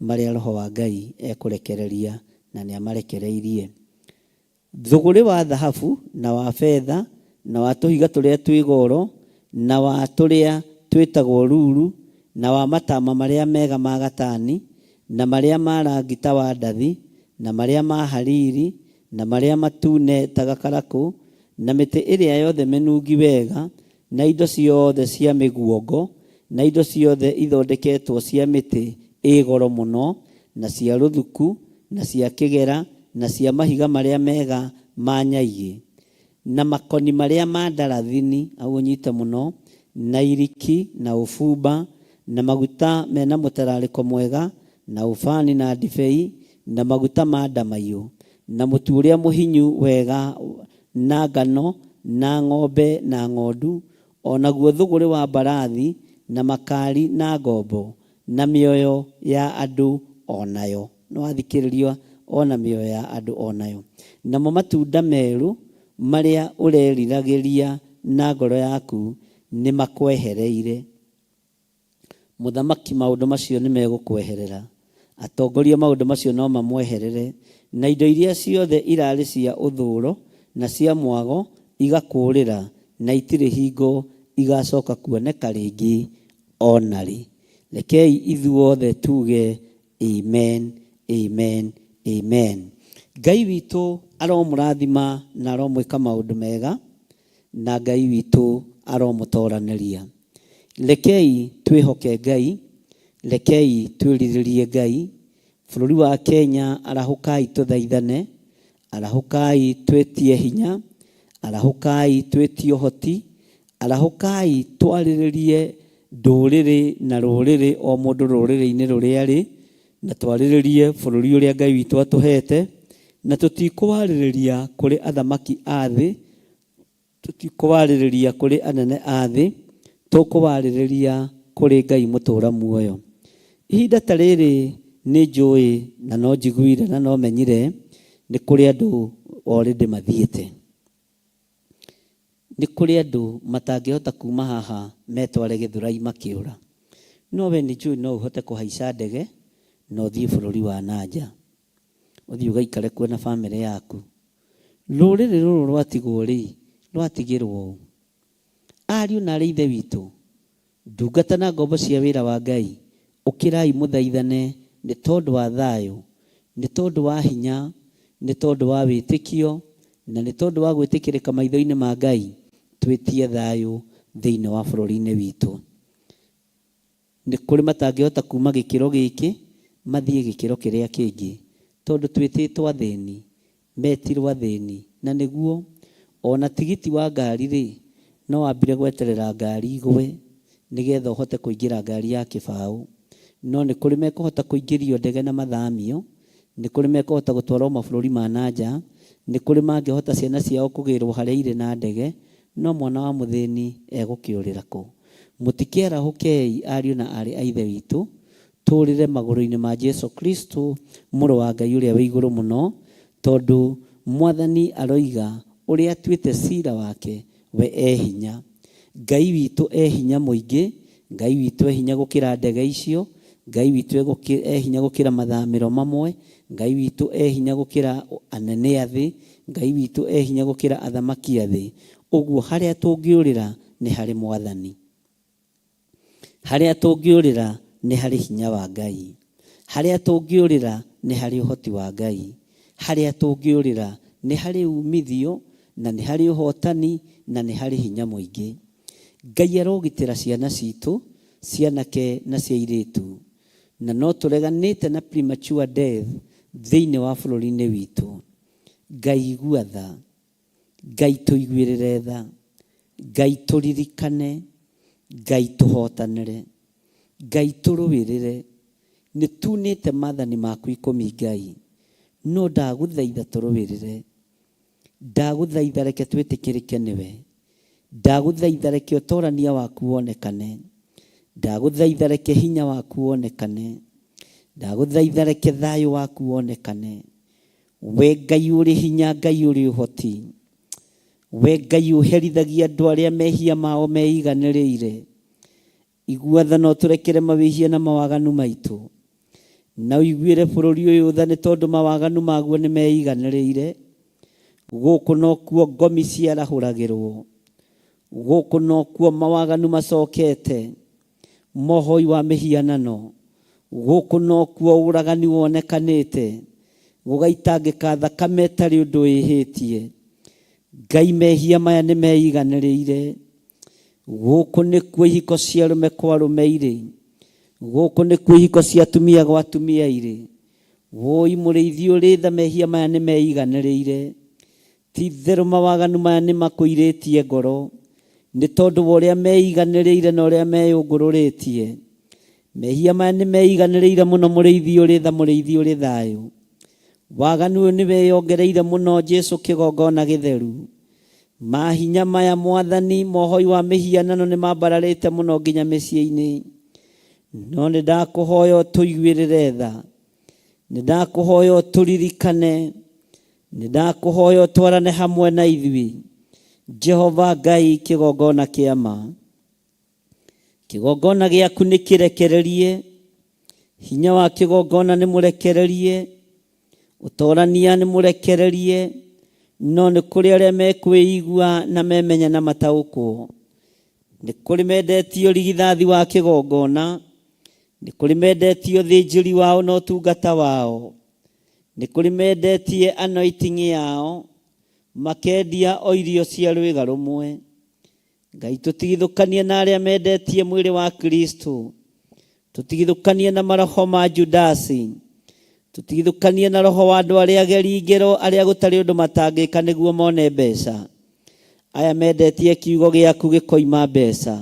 marĩa Roho wa Ngai ekũrekereria na nĩ amarekereirie. Thũgũrĩ wa thahabu, na wa betha, na wa tũhiga tũrĩa twĩ goro, na wa tũrĩa twĩtagwo ruru, na wa matama marĩa mega ma gatani, na marĩa ma rangi ta wa ndathi, na marĩa ma hariri, na marĩa matune ta gakarakũ, na mĩtĩ ĩrĩa yothe mĩnungi wega, na indo ciothe cia mĩguongo, na indo ciothe ithondeketwo cia mĩtĩ ĩĩ goro mũno, na cia rũthuku, na cia kĩgera, na cia mahiga marĩa mega ma nyaigĩ, na makoni marĩa ma ndarathini, hau ũnyite mũno, na iriki, na ũbumba, na maguta me na mũtararĩko mwega, na ũbani, na ndibei, na maguta ma ndamaiyũ, na mũtu ũrĩa mũhinyu wega, na ngano, na ng'ombe, na ng'ondu, o naguo thũgũrĩ wa mbarathi, na makari, na ngombo, na mĩoyo ya andũ o nayo. Nĩwathikĩrĩria, o na mĩoyo ya andũ o nayo. Namo matunda merũ marĩa ũreriragĩria na ngoro yaku nĩmakwehereire. Mũthamaki maũndũ macio nĩmegũkweherera, atongoria maũndũ macio no mamweherere, na indo iria ciothe irarĩ cia ũthũũro na cia mwago igakũũrĩra, na itirĩ hingo igacoka kuoneka rĩngĩ o na rĩ. Rekei ithuothe tuuge Amen, amen, amen. Ngai witũ aromũrathima na aromwĩka maũndũ mega, na Ngai witũ aromũtoranĩria. Rekei twĩhoke Ngai, rekei twĩrirĩrie Ngai. Bũrũri wa Kenya arahũkai tũthaithane, arahũkai twĩtie hinya, arahũkai twĩtie ũhoti, arahũkai twarĩrĩrie ndũrĩrĩ na rũrĩrĩ, o mũndũ rũrĩrĩ-inĩ rũrĩa arĩ, na twarĩrĩrie bũrũri ũrĩa Ngai witũ atũhete, na tũtikũwarĩrĩria kũrĩ athamaki a thĩ, Tũtikũwarĩrĩria kũrĩ anene a thĩ, tũkũwarĩrĩria kũrĩ Ngai mũtũũra muoyo. Ihinda ta rĩrĩ nĩ njũĩ na no njiguire na no menyire nĩ kũrĩ andũ already mathiĩte. Nĩ kũrĩ andũ matangĩhota kuma haha metware Gĩthũrai makĩũra. No we nĩ njũĩ no ũhote kũhaica ndege na ũthiĩ bũrũri wa na nja. Ũthiĩ ũgaikare kuo na famĩlĩ yaku. Rũrĩrĩ rũrũ rwatigwo-rĩ, rwatigĩrwo ũ? Ariũ na aarĩ a Ithe witũ, ndungata na ngombo cia wĩra wa Ngai, ũkĩrai mũthaithane nĩ tondũ wa thayũ, nĩ tondũ wa hinya, nĩ tondũ wa wĩtĩkio, na nĩ tondũ wa gwĩtĩkĩrĩka maitho-inĩ ma Ngai, twĩtie thayũ thĩinĩ wa bũrũri-inĩ witũ. Nĩ kũrĩ matangĩhota kuuma gĩkĩro gĩkĩ mathiĩ gĩkĩro kĩrĩa kĩngĩ, tondũ twĩtĩtwo athĩni, metirwo athĩni. Na nĩguo, o na tigiti wa ngari-rĩ, No wambire gweterera ngari igwe nĩgetha ũhote kũingĩra ngari ya kĩbaũ. No nĩ kũrĩ mekũhota kũingĩrio ndege na mathamio, nĩ kũrĩ mekũhota gũtwarwo mabũrũri ma na nja, nĩ kũrĩ mangĩhota ciana ciao kũgĩrwo harĩa irĩ na ndege, no mwana wa mũthĩni egũkĩũrĩra kũ? Mũtikĩarahũkei ariũ na aarĩ a Ithe witũ, tũũrĩre magũrũ-inĩ ma Jesu Kristo, Mũrũ wa Ngai ũrĩa wĩ igũrũ mũno, tondũ Mwathani aroiga ũrĩa atuĩte cira wake, we e hinya. Ngai witũ e hinya mũingĩ, Ngai witũ e hinya gũkĩra ndege icio, Ngai witũ e hinya gũkĩra mathamĩro mamwe, Ngai witũ e hinya gũkĩra anene a thĩ, Ngai witũ e hinya gũkĩra athamaki a thĩ. Ũguo harĩa tũngĩũrĩra nĩ harĩ Mwathani. Harĩa tũngĩũrĩra nĩ harĩ hinya wa Ngai. Harĩa tũngĩũrĩra nĩ harĩ ũhoti wa Ngai. Harĩa tũngĩũrĩra nĩ harĩ umithio na nĩ harĩ ũhotani na nĩ harĩ hinya mũingĩ. Ngai arogitĩra ciana citũ, cia anake na cia airĩtu. Na no tũreganĩte na premature death thĩinĩ wa bũrũri-inĩ witũ. Ngai igua tha. Ngai tũiguĩrĩre tha. Ngai tũririkane. Ngai tũhotanĩre. Ngai tũrũĩrĩre. Nĩ tunĩte mathani maku ikũmi Ngai. No ndagũthaitha tũrũĩrĩre. Ndagũthaitha reke twĩtĩkĩrĩke nĩwe. Ndagũthaitha reke ũtorania waku wonekane. Ndagũthaitha reke hinya waku wonekane. Ndagũthaitha reke thayũ waku wonekane. We Ngai ũrĩ hinya, Ngai ũrĩ ũhoti. We Ngai ũherithagia andũ arĩa mehia mao meiganĩrĩire. Igua tha na ũtũrekere mawĩhia na mawaganu maitũ. Na ũiguĩre bũrũri ũyũ tha nĩ tondũ mawaganu maguo nĩ meiganĩrĩire. Gũkũ nokuo ngomi ciarahũragĩrwo. Gũkũ nokuo mawaganu macokete. Mohoi wa mĩhianano. Gũkũ nokuo ũragani wonekanĩte. Gũgaitangĩka thakame ĩtarĩ ũndũ ĩhĩtie. Ngai mehia maya nĩ meiganĩrĩire. Gũkũ nĩkuo ihiko cia arũme kwa arũme irĩ. Gũkũ nĩkuo ihiko cia atumia gwa atumia irĩ. Wũi mũrĩithi ũrĩ tha mehia maya nĩ meiganĩrĩire. Ti itherũ mawaganu maya nĩ makũirĩtie ngoro, nĩ tondũ wa ũrĩa meiganĩrĩire na ũrĩa meyũngũrũrĩtie. Mehia maya nĩ meiganĩrĩire mũno mũrĩithi ũrĩ tha mũrĩithi ũrĩ thayũ. Waganu ũyũ nĩ weyongereire mũno Jesu kĩgongona gĩtheru. Mahinya maya Mwathani, mohoi wa mĩhianano nĩ mambararĩte mũno nginya mĩciĩ-inĩ. No nĩ ndakũhoya ũtũiguĩrĩre tha. Nĩ ndakũhoya ũtũririkane. Nĩ ndakũhoya ũtwarane hamwe na ithuĩ. Jehova Ngai kĩgongona kĩa ma. Kĩgongona gĩaku nĩ kĩrekererie. Hinya wa kĩgongona nĩ mũrekererie. Ũtorania nĩ mũrekererie. No nĩ kũrĩ arĩa mekwĩigua na memenya na mataũkwo. Nĩ kũrĩ mendetie ũrigithathi wa kĩgongona. Nĩ kũrĩ mendetie ũthĩnjĩri wao na ũtungata wao. Nĩ kũrĩ mendetie anointing yao. Makendia o irio cia rwĩga rũmwe. Ngai tũtigithũkanie na arĩa mendetie mwĩrĩ wa Kristo. Tũtigithũkanie na maroho ma Judasi. Tũtigithũkanie na roho wa andũ arĩa ageri ngero arĩa gũtarĩ ũndũ matangĩka nĩguo mone mbeca. Aya mendetie kiugo gĩaku gĩkoima mbeca.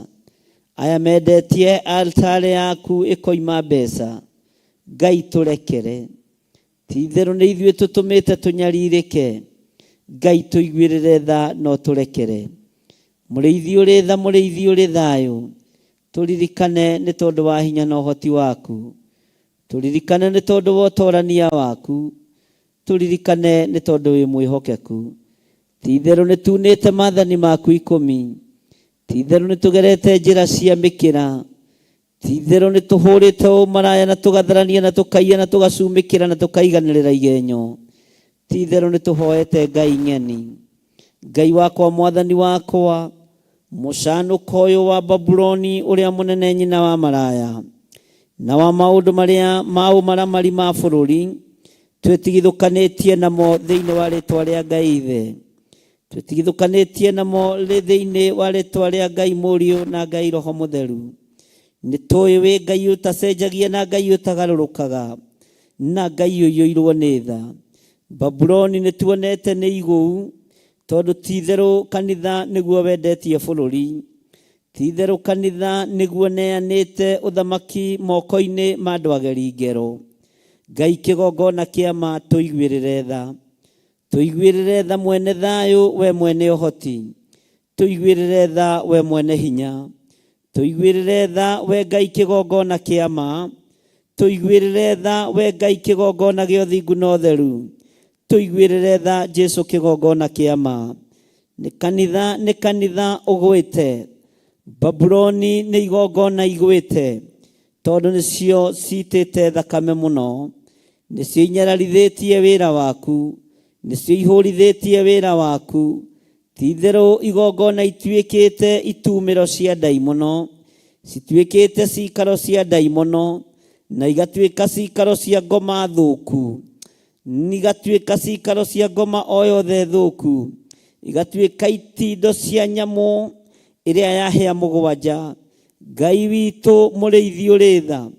Aya mendetie altare yaku ĩkoima mbeca. Ngai tũrekere. Ti-itherũ nĩ ithuĩ tũtũmĩte tũnyarirĩke. Ngai tũiguĩrĩre tha na ũtũrekere. Mũrĩithi ũrĩ tha, mũrĩithi ũrĩ thayũ, tũririkane nĩ tondũ wa hinya na ũhoti waku. Tũririkane nĩ tondũ wa ũtorania waku. Tũririkane nĩ tondũ wĩ mwĩhokeku. Ti-itherũ nĩ tunĩte maathani maku ikũmi. Ti-itherũ nĩ tũgerete njĩra cia mĩkĩra. Ti-itherũ nĩ tũhũrĩte ũmaraya na tũgatharania na tũkaiya na tũgacumĩkĩra na tũkaiganĩrĩra igenyo. Ti-itherũ nĩ tũhoete ngai ng'eni. Ngai wakwa, Mwathani wakwa, mũcanũko ũyũ wa Babuloni ũrĩa mũnene nyina wa maraya na wa maũndũ marĩa ma ũmaramari ma bũrũri, twĩtigithũkanĩtie namo thĩinĩ wa rĩtwa rĩa Ngai Ithe, twĩtigithũkanĩtie namo thĩinĩ wa rĩtwa rĩa Ngai Mũriũ na Ngai Roho Mũtheru. Nĩ tũĩ wĩ Ngai ũtacenjagia na Ngai ũtagarũrũkaga na Ngai ũiyũirwo nĩ tha. Babuloni nĩ tuonete nĩ igũu, Tondũ ti itherũ kanitha nĩguo wendetie bũrũri. Ti itherũ kanitha nĩguo neanĩte ũthamaki moko-inĩ ma andũ ageri ngero. Ngai kĩgongona kĩa ma tũiguĩrĩre tha. Tũiguĩrĩre tha mwene thayũ we mwene ũhoti. Tũiguĩrĩre tha we mwene hinya. Tũiguĩrĩre tha we Ngai kĩgongona kĩa ma. Tũiguĩrĩre tha we Ngai kĩgongona gĩa ũthingu na ũtheru. Tũiguĩrĩre tha Jesu kĩgongona kĩa ma. Nĩ kanitha nĩ kanitha ũgwĩte. Babuloni nĩ igongona igwĩte. Tondũ nĩcio citĩte thakame mũno. Nĩcio inyararithĩtie wĩra waku. Nĩcio ihũrithĩtie wĩra waku. Ti-itherũ igongona ituĩkĩte itumĩro cia ndaimono, cituĩkĩte ciikaro cia ndaimono, na igatuĩka ciikaro cia ngoma thũku, igatuĩka ciikaro cia ngoma o yothe thũku, igatuĩka itindo cia nyamũ ĩrĩa ya hĩa mũgwanja. Ngai witũ mũrĩithi ũrĩ tha,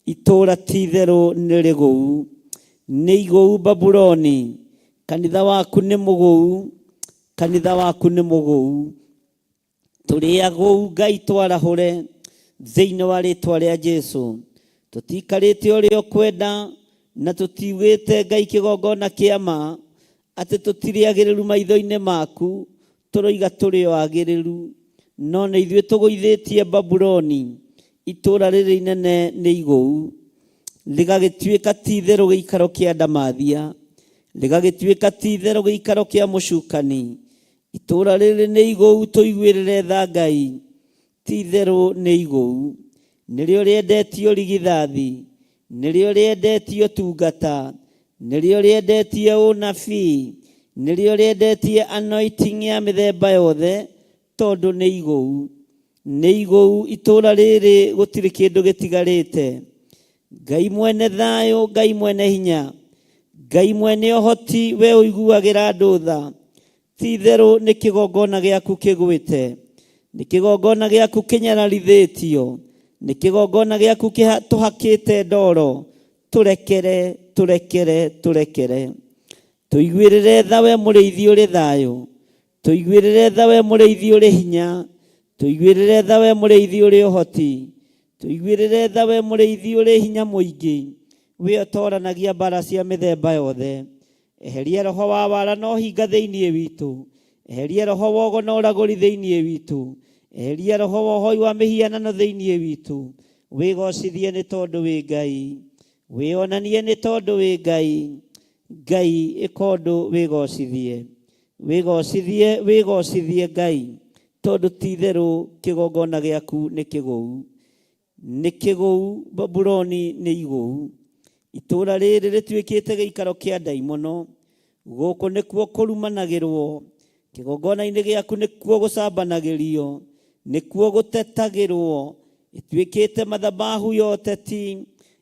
itũũra ti-itherũ nĩ rĩgũu, nĩ igũu Babuloni, kanitha waku nĩ mũgũu, kanitha waku nĩ mũgũu. Tũrĩ agũu Ngai twarahũre thĩinĩ wa rĩtwa rĩa Jesu. Tũtiikarĩte ũrĩa ũkwenda na tũtiugĩte Ngai kĩgongona kĩa ma atĩ tũtirĩ agĩrĩru maitho-inĩ maku, tũroiga tũrĩ o agĩrĩru. No nĩ ithuĩ tũgũithĩtie Babuloni, itũũra rĩrĩ inene nĩ igũu, rĩgagĩtuĩka ti itherũ gĩikaro kĩa ndamathia, rĩgagĩtuĩka ti itherũ gĩikaro kĩa mũcukani. Itũũra rĩrĩ nĩ igũu, tũiguĩrĩre tha Ngai, ti itherũ nĩ igũu. Nĩrĩo rĩendetie ũrigithathi, nĩrĩo rĩendetie ũtungata, nĩrĩo rĩendetie ũnabii, nĩrĩo rĩendetie anointing ya mĩthemba yothe, tondũ nĩ igũu. Nĩ igũu itũũra rĩrĩ gũtirĩ kĩndũ gĩtigarĩte. Ngai mwene thayũ, Ngai mwene hinya, Ngai mwene ũhoti, we ũiguagĩra andũ tha, ti itherũ nĩ kĩgongona gĩaku kĩgwĩte, nĩ kĩgongona gĩaku kĩnyararithĩtio, nĩ kĩgongona gĩaku tũhakĩte ndoro, tũrekere, tũrekere, tũrekere. Tũiguĩrĩre tha we mũrĩithi ũrĩ thayũ, tũiguĩrĩre tha we mũrĩithi ũrĩ hinya, tũiguĩrĩre tha we mũrĩithi ũrĩ ũhoti, tũiguĩrĩre tha we mũrĩithi ũrĩ hinya mũingĩ, we ũtooranagia mbara cia mĩthemba yothe. Eheria roho wa wara na ũhinga thĩinĩ witũ, eheria roho wa ũgo na ũragũri thĩinĩ witũ, eheria roho wa ũhoi wa mĩhianano thĩinĩ witũ. Wĩgocithie nĩ tondũ wĩ Ngai, wĩonanie nĩ tondũ wĩ Ngai. Ngai ĩka ũndũ wĩgocithie, wĩgocithie, wĩgocithie Ngai, tondũ ti itherũ kĩgongona gĩaku nĩ kĩgũu, nĩ kĩgũu, Babuloni nĩ igũu. Itũũra rĩrĩ rĩtuĩkĩte gĩikaro kĩa ndaimono, gũkũ nĩkuo kũrumanagĩrwo, kĩgongona-inĩ gĩaku nĩkuo gũcambanagĩrio, nĩkuo gũtetagĩrwo, ĩtuĩkĩte mathabahu ya ũteti,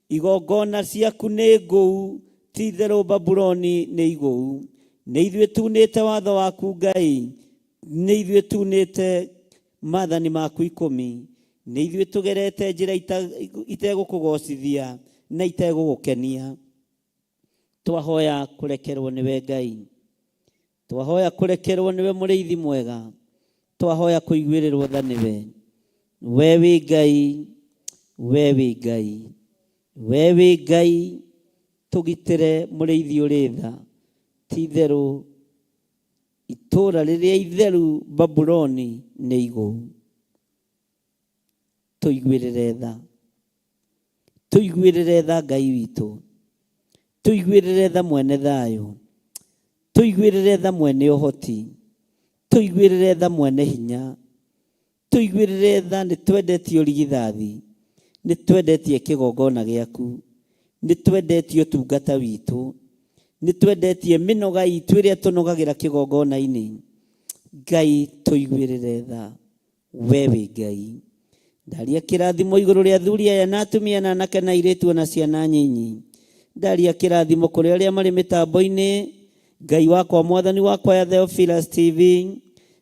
igongona ciaku nĩ ngũu, ti itherũ Babuloni nĩ igũu. Nĩ ithuĩ tunĩte watho waku Ngai, nĩ ithuĩ tunĩte maathani maku ikũmi, nĩ ithuĩ tũgerete njĩra itegũkũgocithia na itegũgũkenia. Twahoya kũrekerwo nĩwe Ngai, twahoya kũrekerwo nĩwe mũrĩithi mwega, twahoya kũiguĩrĩrwo tha nĩwe. We wĩ Ngai, we wĩ Ngai, we wĩ Ngai, tũgitĩre mũrĩithi ũrĩ tha. Ti itherũ itũũra rĩrĩa itheru Babuloni nĩ igũu. Tũiguĩrĩre tha, tũiguĩrĩre tha Ngai witũ, tũiguĩrĩre tha mwene thayũ, tũiguĩrĩre tha mwene ũhoti, tũiguĩrĩre tha mwene hinya, tũiguĩrĩre tha. Nĩ twendetie ũrigithathi, nĩ twendetie kĩgongona gĩaku, nĩ twendetie ũtungata witũ, nĩ twendetie mĩnoga itũ ĩrĩa tũnogagĩra kĩgongona-inĩ. Ngai tũiguĩrĩre tha, we wĩ Ngai. Ndaria kĩrathimo igũrũ rĩa athuri aya na atumia na anake na airĩtu ona ciana nyinyi. Ndaria kĩrathimo kũrĩ arĩa marĩ mĩtambo-inĩ, Ngai wakwa mwathani wakwa ya Theophilus TV,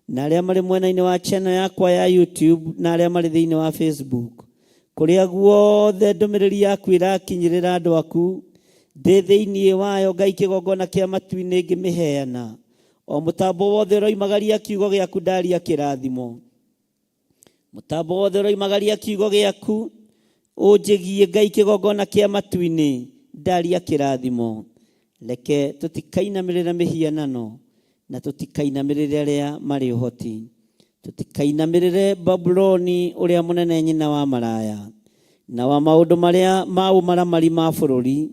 na arĩa marĩ mwena-inĩ wa channel yakwa ya YouTube, na arĩa marĩ thĩinĩ wa Facebook. Kũrĩa guothe ndũmĩrĩri yaku ĩrakinyĩrĩra andũ aku, ndĩ thĩinĩ wayo Ngai kĩgongona kĩa matu-inĩ ngĩmĩheana. O mũtambo wothe ũroimagaria kiugo gĩaku, ndaria kĩrathimo. Mũtambo wothe ũroimagaria kiugo gĩaku ũnjĩgie Ngai kĩgongona kĩa matu-inĩ, ndaria kĩrathimo. Reke tũtikainamĩrĩre mĩhianano na tũtikainamĩrĩre arĩa marĩ ũhoti, tũtikainamĩrĩre Babuloni ũrĩa mũnene, nyina wa maraya na wa maũndũ marĩa ma ũmaramari ma bũrũri.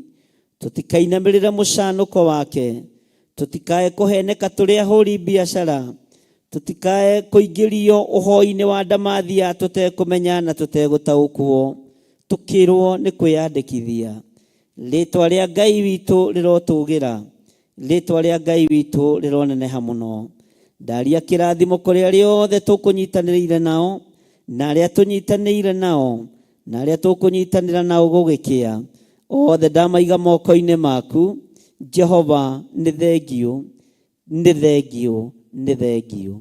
Tũtikainamĩrĩre mũcanũko wake, tũtikae kũheneka tũrĩ ahũri biacara, tũtikae kũingĩrio ũhoi-inĩ wa ndamathia tũtekũmenya na tũtegũtaũkwo, tũkĩrwo nĩ kwĩyandĩkithia. Rĩtwa rĩa Ngai witũ rĩrotũgĩra, rĩtwa rĩa Ngai witũ rĩroneneha mũno. Ndaria kĩrathimo kũrĩ arĩa othe tũkũnyitanĩrĩire nao na arĩa tũnyitanĩire nao na arĩa tũkũnyitanĩra nao gũgĩkĩa. Othe ndamaiga moko-inĩ maku Jehova. Nĩ thengiũ, nĩ thengiũ, nĩ thengiũ.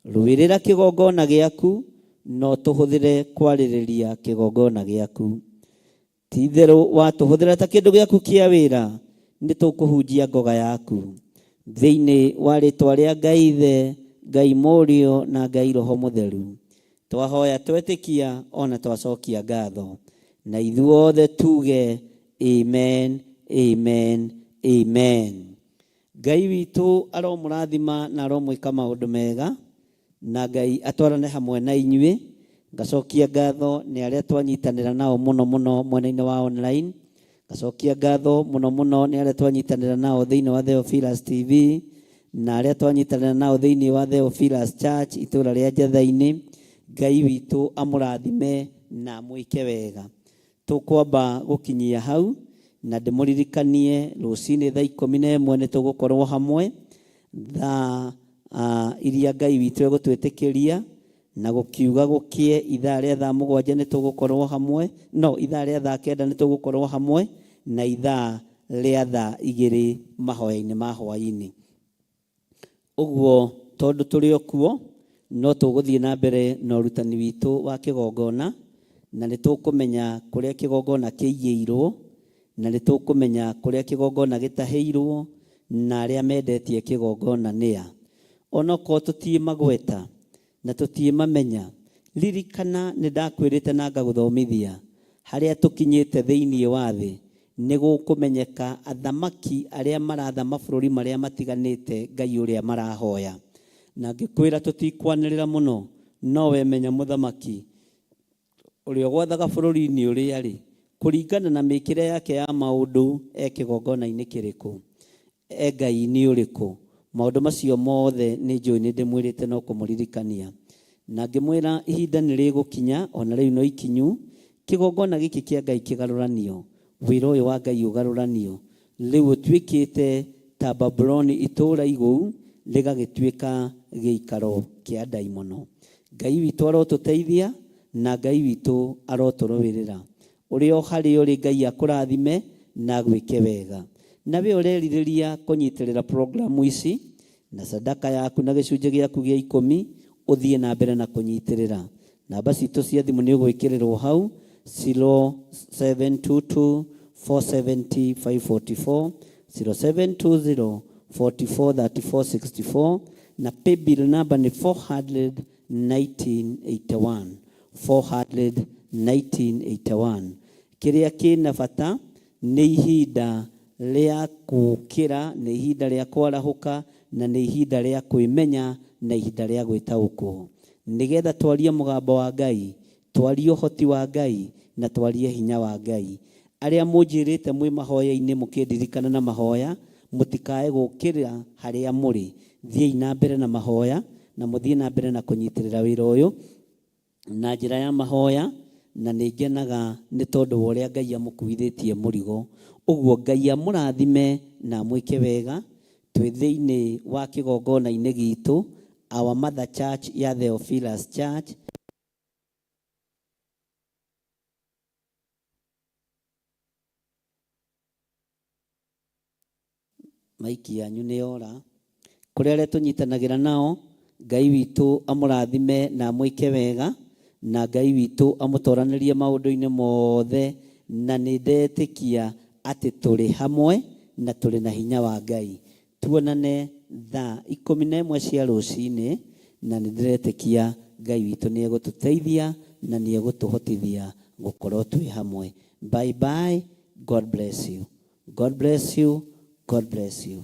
Rũĩrĩra kĩgongona gĩaku, no tũhũthĩre kwarĩrĩria kĩgongona gĩaku. Ti itherũ watũhũthĩra ta kĩndũ gĩaku kĩa wĩra, nĩ tũkũhunjia ngoga yaku. Thĩinĩ wa rĩtwa rĩa Ngai Ithe, Ngai Mũriũ na Ngai Roho Mũtheru, twahoya, twetĩkia ona twacokia ngatho, na ithuothe tuge amen, amen, amen. Ngai witũ aromũrathima na aromwĩka maũndũ mega, na Ngai atwarane hamwe na inyuĩ. Ngacokia ngatho nĩ arĩa twanyitanĩra nao mũno mũno mwena-inĩ wa online. Ngacokia ngatho mũno mũno nĩ arĩa twanyitanĩra nao thĩinĩ wa Theophilus TV na arĩa twanyitanĩra nao thĩinĩ wa Theophilus Church itũũra rĩa Njatha-inĩ. Ngai witũ amũrathime na amwĩke wega. Tũkwamba gũkinyia hau na ndĩmũririkanie rũcinĩ thaa 11 nĩ tũgũkorwo hamwe thaa iria Ngai witũ egũtwĩtĩkĩria, na gũkiuga gũkĩe ithaa rĩa thaa 7 nĩ tũgũkorwo hamwe, no ithaa rĩa thaa 9 nĩ tũgũkorwo hamwe, na ithaa rĩa thaa 2 mahoya-inĩ ma hwaĩ-inĩ. Ũguo tondũ tũrĩ o kuo, no tũgũthiĩ na mbere na ũrutani witũ wa kĩgongona, na nĩ tũkũmenya kũrĩa kĩgongona kĩigĩirwo, na nĩ tũkũmenya kũrĩa kĩgongona gĩtahĩirwo, na arĩa mendetie kĩgongona nĩa. Onokorwo tũtiĩ magweta na tũtiĩ mamenya, ririkana nĩ ndakwĩrĩte na ngagũthomithia harĩa tũkinyĩte thĩinĩ wa thĩ nĩ gũkũmenyeka athamaki arĩa maratha mabũrũri marĩa matiganĩte Ngai ũrĩa marahoya. Na ngĩkwĩra tũtikwanĩrĩra mũno, no we menya mũthamaki ũrĩa ũgwathaga bũrũri-inĩ ũrĩa rĩ, kũringana na mĩkĩre yake ya maũndũ, e kĩgongona-inĩ kĩrĩkũ, e Ngai-inĩ ũrĩkũ. Maũndũ macio mothe nĩ njũĩ nĩ ndĩmwĩrĩte no kũmũririkania. Na ngĩmwĩra ihinda nĩ rĩgũkinya, ona rĩu no ikinyu, kĩgongona gĩkĩ kĩa Ngai kĩgarũranio, wĩra ũyũ wa Ngai ũgarũranio. Rĩu ũtuĩkĩte ta Babuloni itũũra igũu, rĩgagĩtuĩka gĩikaro kĩa ndaimono. Ngai witũ arotũteithia na Ngai witũ arotũrũĩrĩra. Ũrĩa o harĩa ũrĩ, Ngai akũrathime na agwĩke wega. Na we ũrerirĩria kũnyitĩrĩra programu ici na sadaka yaku na gĩcunjĩ gĩaku gĩa ikũmi, ũthiĩ na mbere na kũnyitĩrĩra. Namba citũ cia thimũ nĩ ũgwĩkĩrĩrwo hau, 0722 470 544, 0720 44 34 64, na paybill number nĩ 41981, 41981. Kĩrĩa kĩna bata nĩ ihinda rĩa gũũkĩra, nĩ ihinda rĩa kwarahũka, na nĩ ihinda rĩa kwĩmenya na ihinda rĩa gwĩtaũkwo, nĩgetha twarie mũgambo wa Ngai, twarie ũhoti wa Ngai, na twarie hinya wa Ngai. Arĩa mũnjĩrĩte mwĩ mahoya-inĩ mũkĩndirikana na mahoya, mũtikae gũkĩra harĩa mũrĩ. Thiĩi na mbere na mahoya na mũthiĩ na mbere na kũnyitĩrĩra wĩra ũyũ na njĩra ya mahoya, na nĩ ngenaga nĩ tondũ wa ũrĩa Ngai amũkuithĩtie mũrigo. Ũguo Ngai amũrathime na amwĩke wega. Twĩ thĩinĩ wa kĩgongona-inĩ gitũ, Our Mother Church ya Theophilus Church. Maiki yanyu nĩ yora. Kũrĩ arĩa tũnyitanagĩra nao, Ngai witũ amũrathime na amwĩke wega, na Ngai witũ amũtoranĩrie maũndũ-inĩ mothe, na nĩ ndetĩkia atĩ tũrĩ hamwe na tũrĩ na hinya wa Ngai. Tuonane. thaa 11 cia rũcinĩ, na nĩ ndĩretĩkia Ngai witũ nĩ egũtũteithia na nĩ egũtũhotithia gũkorwo twĩ hamwe. Bye bye, God bless you, God bless you, God bless you.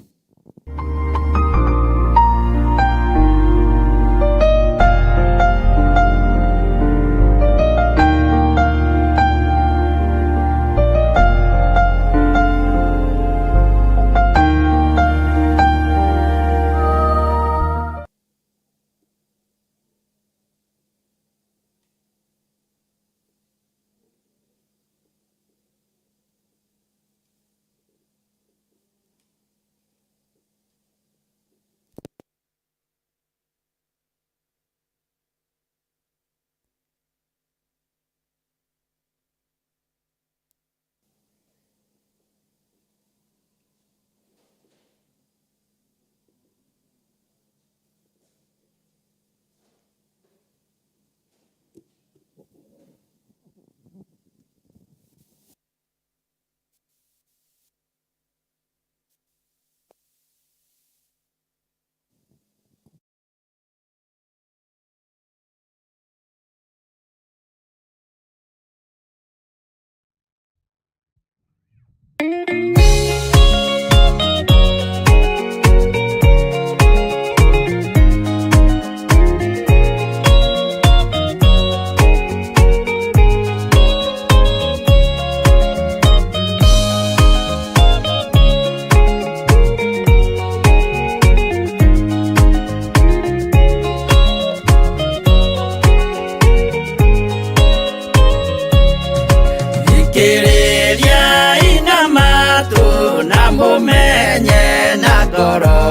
Thikĩrĩria ina matũ na mũmenye na ngoro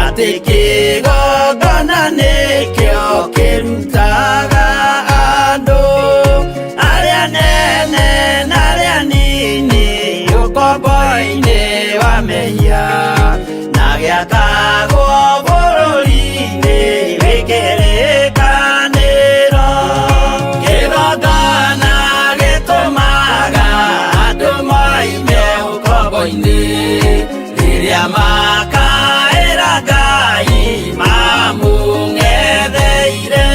atĩ kĩgongona nĩkĩo kĩrutaga andũ arĩa nene na arĩa nini ũkombo-inĩ wa mehia na gĩakagwo bũrũri-inĩ wĩ kĩrĩkanĩro. Kĩgongona gĩtũmaga andũ moime ũkombo-inĩ rĩrĩa makaĩra Ngai mamũng'etheire.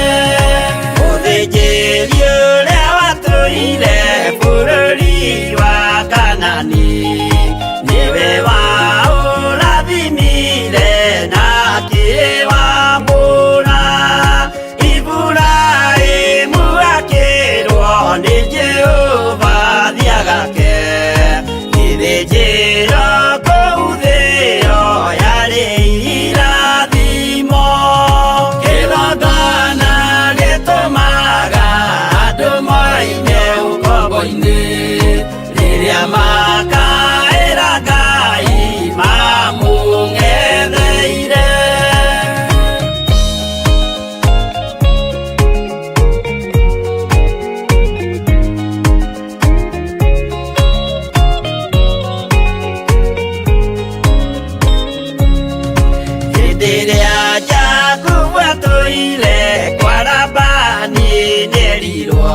Mũthĩnjĩri ũrĩa watũire bũrũri wa Kanani nĩwe waũrathimire na akĩwambũra. Iburahĩmu akĩrwo nĩ Jehova thiagake gĩthĩnjĩro kũu thĩo yarĩ irathimo. Kĩgongona gĩtũmaga andũ moime ũkombo-inĩ rĩrĩa makaĩra Ngai mamũng'etheire. Hĩndĩ ĩrĩa Jakubu atũire kwa Labani nĩerirwo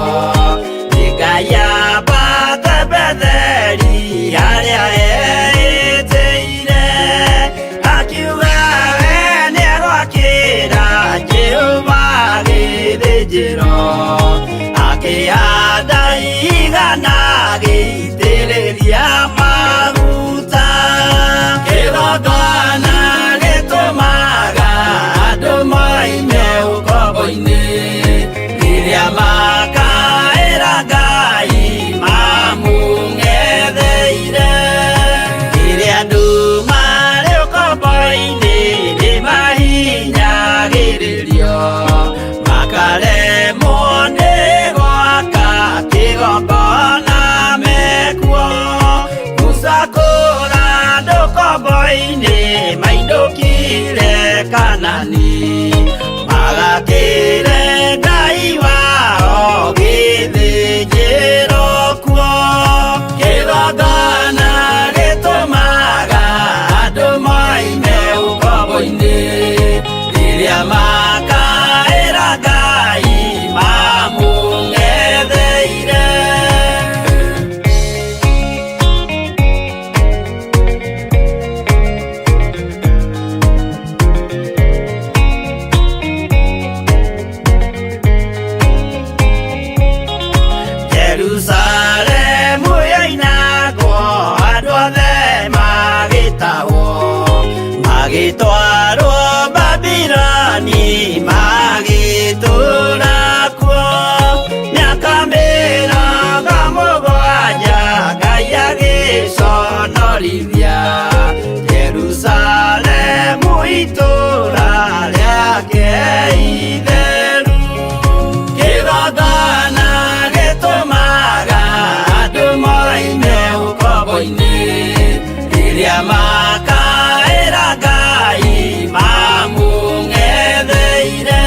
nĩ Ngai ambate Betheli harĩa eĩtĩire, akiuga we nĩegwakĩra Jehova gĩthĩnjĩro, akĩhanda igana agĩitĩrĩria maguta. Kĩgongona gĩtũmaga andũ moime ũkombo-inĩ rĩrĩa makaĩra Ngai mamũng'etheire. Rĩrĩa andũ marĩ ũkombo-inĩ nĩmahinyagĩrĩrio makaremwo nĩ gwaka kĩgongona mekuo. Musa kũra andũ ũkombo-inĩ mainũkire Kanani magakĩre Ngai wao gĩthĩnjĩro kuo. Kĩgongona gĩtũmaga andũ moime ũkombo-inĩ rĩrĩa makaĩra Ngai mamũng'etheire. Kũgonjorithia Jerusalemu itũũra rĩake itheru. Kĩgongona gĩtũmaga andũ moime ũkombo-inĩ, rĩrĩa makaĩra Ngai mamũng'etheire.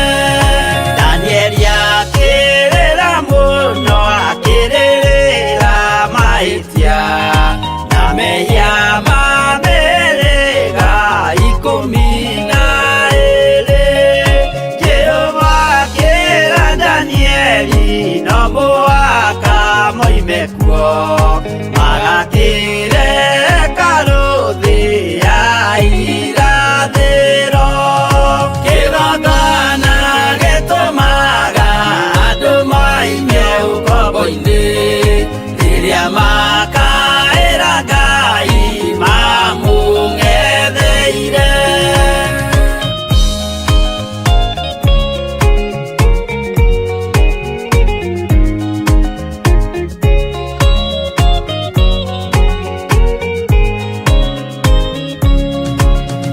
Danieli akĩrĩra mũno, akĩrĩrĩra mahĩtia na mehia ma mĩhĩrĩga 12. Jehova akĩra Danieli no mũhaka moime kuo, magakĩre hekarũ thĩ ya irathĩro. Kĩgongona gĩtũmaga andũ moime ũkombo-inĩ, rĩrĩa makaĩra Ngai mamũng'etheire.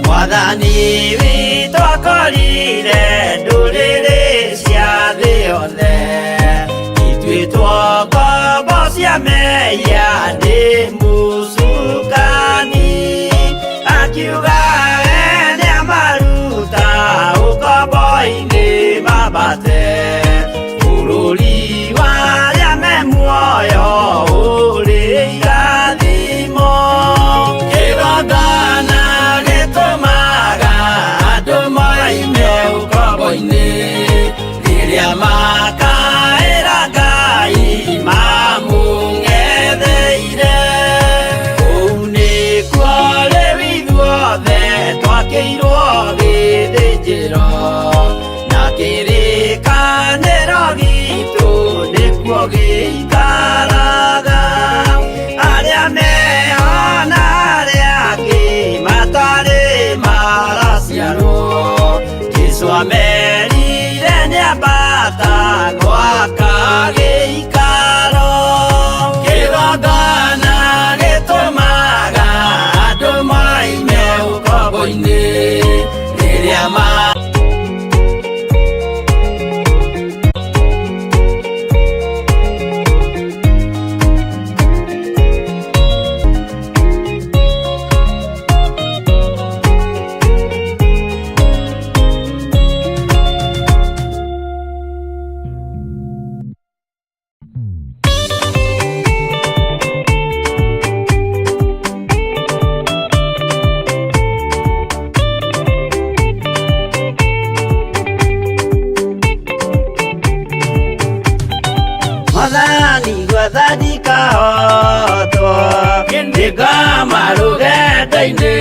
Mwathani witũ akorire ndũrĩrĩ cia thĩ yothe ituĩtwo ngombo cia mehia nĩ mũcukani, akiuga we nĩamaruta ũkombo-inĩ mambate bũrũri wa arĩa me muoyo ũrĩ irathimo. Kĩgongona gĩtũmaga andũ moime ũkombo-inĩ, rĩrĩa makaĩra Ngai mamũng'etheire. Kũu nĩkuo rĩu ithuothe twakĩirwo gĩthĩnjĩro, na kĩrĩkanĩro gitũ nĩkuo gĩikaraga. Arĩa mehona arĩa angĩ matarĩ maraciarwo, Jesũ amerire nĩambata gwaka gĩikaro. Kĩgongona gĩtũmaga andũ moime ũkombo-inĩ, rĩrĩa ma Mwathani gwathani kahotwo nĩngoma rũgendo-inĩ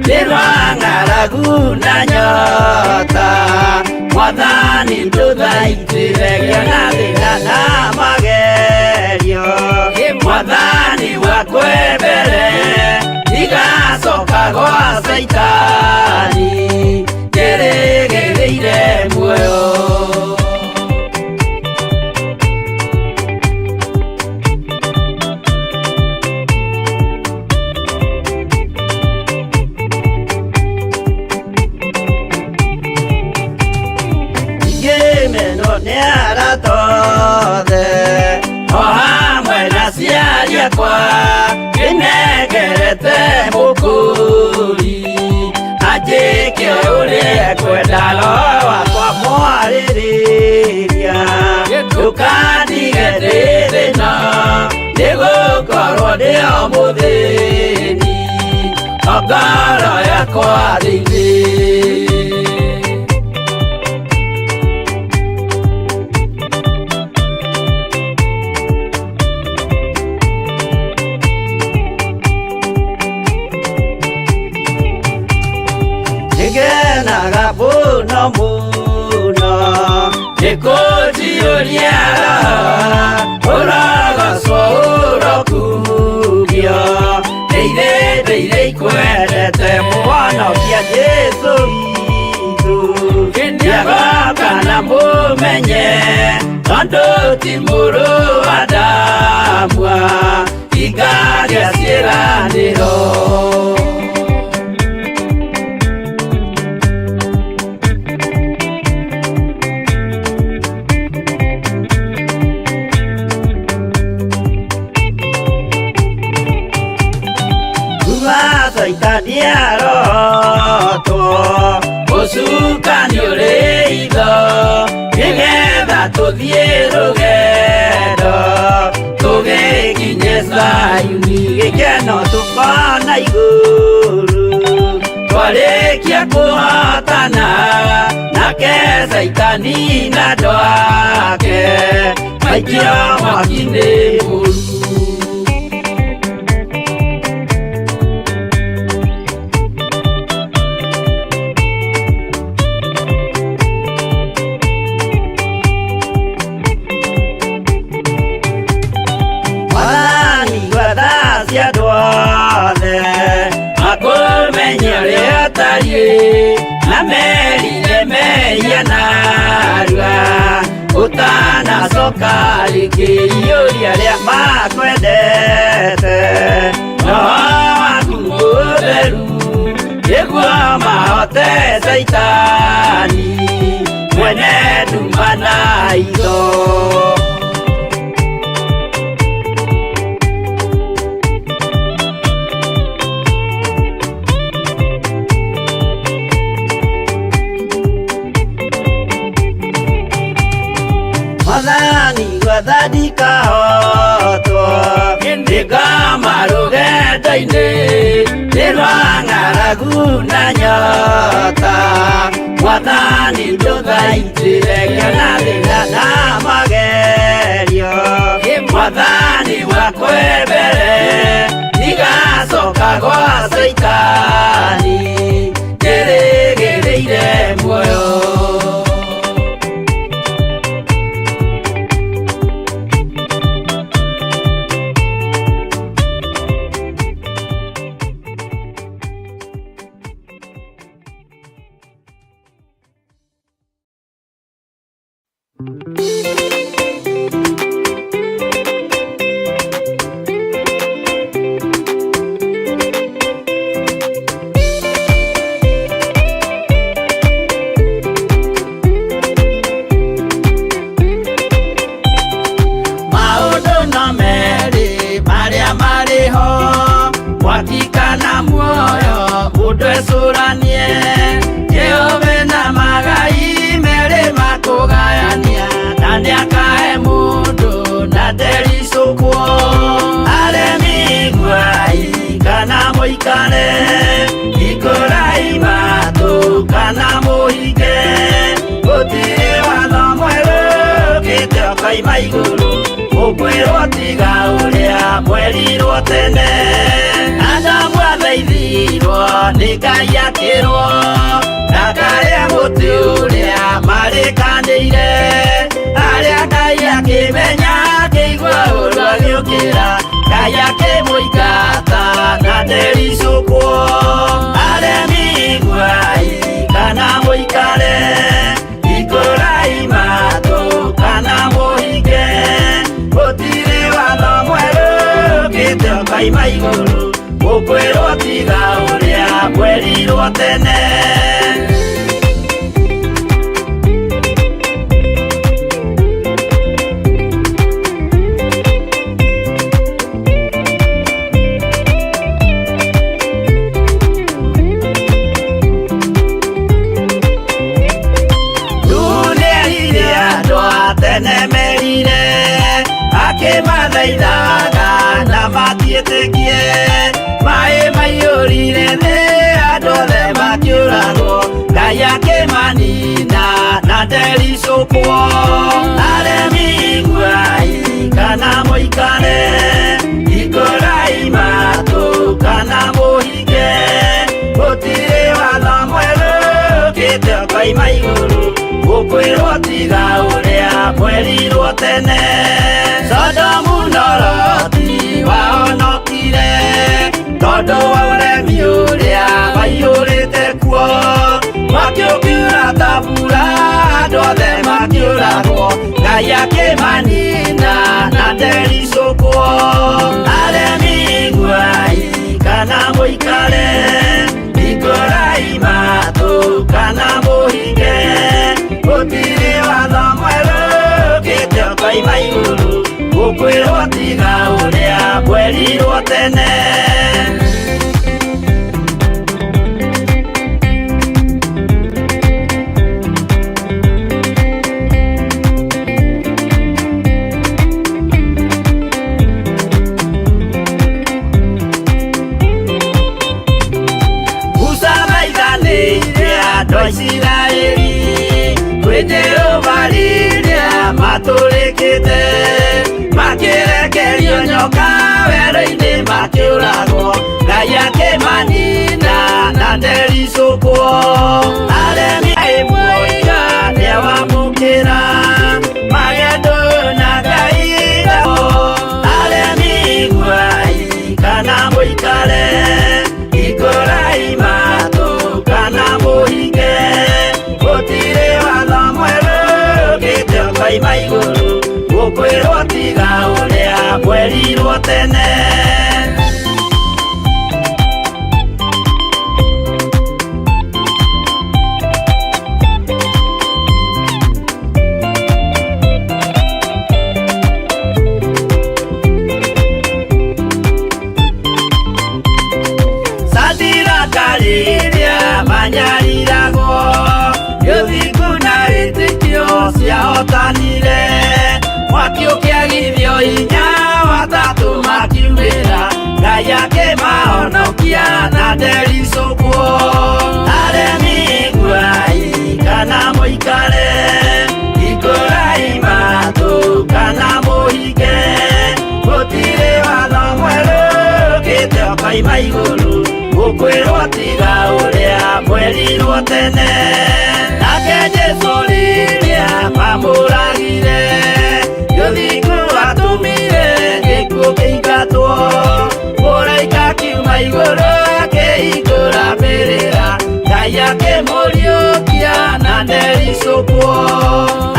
nĩ rwa ng'aragu na nyota. Mwathani ndũthaitĩre ngĩona thĩna na magerio, Mwathani wakwe mbere ndigacoka gwa Caitani, njĩrĩgĩrĩire muoyo. Ngĩmenwo nĩ arata othe o hamwe na aciari akwa, ndĩnengerete mũkũri anjĩke ũrĩa ekwenda, roho wakwa mwarĩrĩria ndũkandige ndĩ thĩna, nĩgũkorwo ndĩ o mũthĩni o ngoro yakwa thĩinĩ. Nĩngenaga mũno mũno nĩkũnjiyũria roho, ũrogocwo ũrokumio, ndĩire ndĩire ikwendete mũhonokia Jesũ witũ. Nĩagoka na mũmenye tondũ ti mũrũ wa Adamu ingagĩa ciĩranĩro. Ndiarotwo ũcukani ũrĩ itho nĩgetha tũthiĩ rũgendo tũgĩkinye Zayuni gĩkeno tũkona igũrũ twarĩkia kũhotana nake Caitani na andũ ake maikio mwaki-inĩ mũru. Mwathani gwetha cia andũ othe makũmenye ũrĩa ũtariĩ na merire mehia narua ũtanacoka rĩngĩ iyũria arĩa makwendete roho waku mũtheru nĩguo mahote Caitani mwene nduma na itho. Mwathani gwetha ndikahotwo ndĩkama rũgendo-inĩ nĩ rwa ng'aragu na nyota Mwathani ndũthaitĩre ngĩona thĩna na magerio Mwathani wakwe mbere ndigacoka gwa Caitani njĩrĩgĩrĩire muoyo. Maũndũ no merĩ marĩa marĩ ho mwaki kana muoyo mũndũ ecũranie Jehova na magai merĩ makũgayania na nĩakahe mũndũ na ndericũkwo aremi guai kana mũikare ikũrai matũ kana mũhinge gũtirĩ watho mwerũ ũkĩte ũkoima igũrũ ũkwĩrwo tiga ũrĩa mwerirwo tene Adamu athaithirwo nĩ Ngai akĩrwo ndakarĩe mũtĩ ũrĩa marĩkanĩire arĩa Ngai akĩmenya akĩigua ũru agĩũkĩra Ngai akĩmũingata na ndericũkwo aremi guai kana mũikare ikũrai matũ kana mũhinge gũtirĩ watho mwerũ ũkĩte ũkoima igũrũ ũkwĩrwo tiga ũrĩa mwerirwo tene. Nĩerire andũ a tene merire akĩmathaithaga na matiĩtĩkie maĩ maiyũrire thĩ andũ othe makĩũragwo Ngai akĩmanina na ndericũkwo aremi guai kana mũikare ikũrai matũ kana mũhinge gũtirĩ watho mwerũ ũkĩte ũkoima igũrũ ũkwĩrwo tiga ũrĩa mwerirwo tene Sodomu na Loti wahonokire tondũ wa ũremi ũrĩa waiyũrĩte kuo mwaki ũkiura ta mbura andũ othe makĩũragwo Ngai akĩmanina na ndericũkwo aremi guai kana mũikare ikũrai matũ kana mũhinge gũtirĩ watho mwerũ ũkĩte ũkoima igũrũ ũkwĩrwo tiga ũrĩa mwerirwo tene. Isiraeli kwĩ Jehova rĩrĩa matũrĩkĩte makĩrekerio nyoka werũ-inĩ makĩũragwo Ngai akĩmanina na ndericũkwo aremi aimwoiga nĩawamũkĩra magendo na Ngai aremi iguai kana mũikare ikũrai matũ kana mũhinge gũtirĩ watho mwerũ ũkĩte ũkoima igũrũ gũkwĩrwo tiga ũrĩa mwerirwo tene. Sadiraka manyariragwo gĩthingu na wĩtĩkio ciahotanire mwaki ũkĩagithio hinya watatũ makiumĩra Ngai akĩmahonokia na ndericũkwo aremi iguai kana mũikare ikũrai matũ kana mũhinge gũtirĩ watho mwerũ ũkĩte ũkoima igũrũ gũkwĩrwo tiga ũrĩa mwerirwo tene nake Jesũ rĩrĩa mamũragire gĩthingu atũmire gĩkuũ kĩingatwo mũraika akiuma igũrũ akĩhingũra mbĩrĩra Ngai akĩmũriũkia na ndericũkwo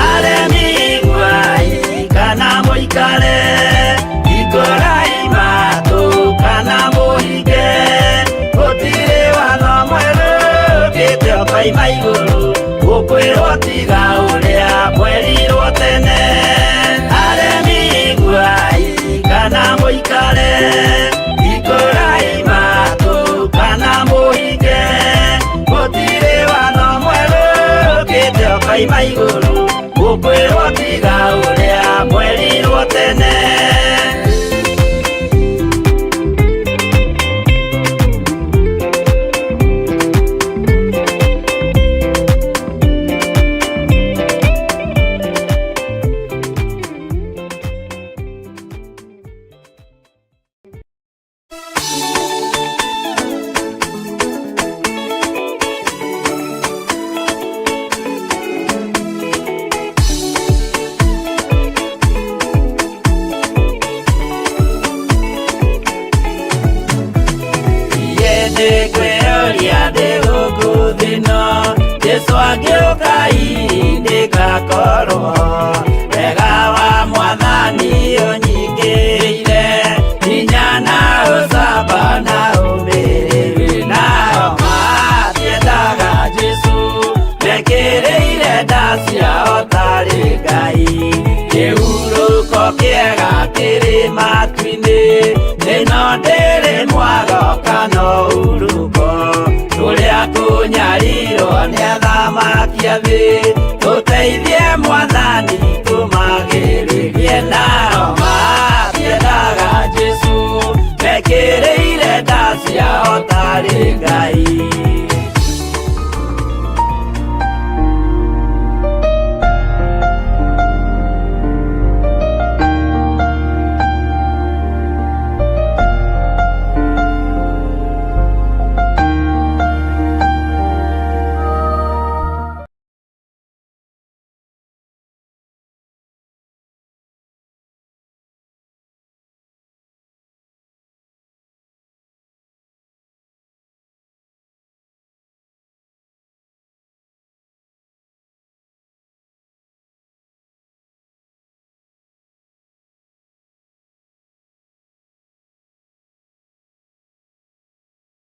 aremi iguai kana mũikare ikũrai matũ kana mũhinge gũtirĩ watho mwerũ ũkĩte ũkoima igũrũ gũkwĩrwo tiga ũrĩa mwerirwo tene aremi iguai kana mũikare ikũrai matũ kana mũhinge gũtirĩ watho mwerũ ũkĩte ũkoima igũrũ gũkwĩrwo tiga ũrĩa mwerirwo tene. Nĩngwĩyũria ndĩ gũkũ thĩ ĩno Jesũ angĩũka hihi ndĩgakorwo wega wa mwathani ũnyingĩrĩire hinya na ũcamba na ũmĩrĩru nao matiendaga Jesũ mekĩrĩire nda ciao tarĩ Ngai kĩhurũko kĩega kĩrĩ matu-inĩ ĩno ndĩrĩ mwago kana ũhurũko kũrĩa kũnyarirwo nĩ athamaki a thĩ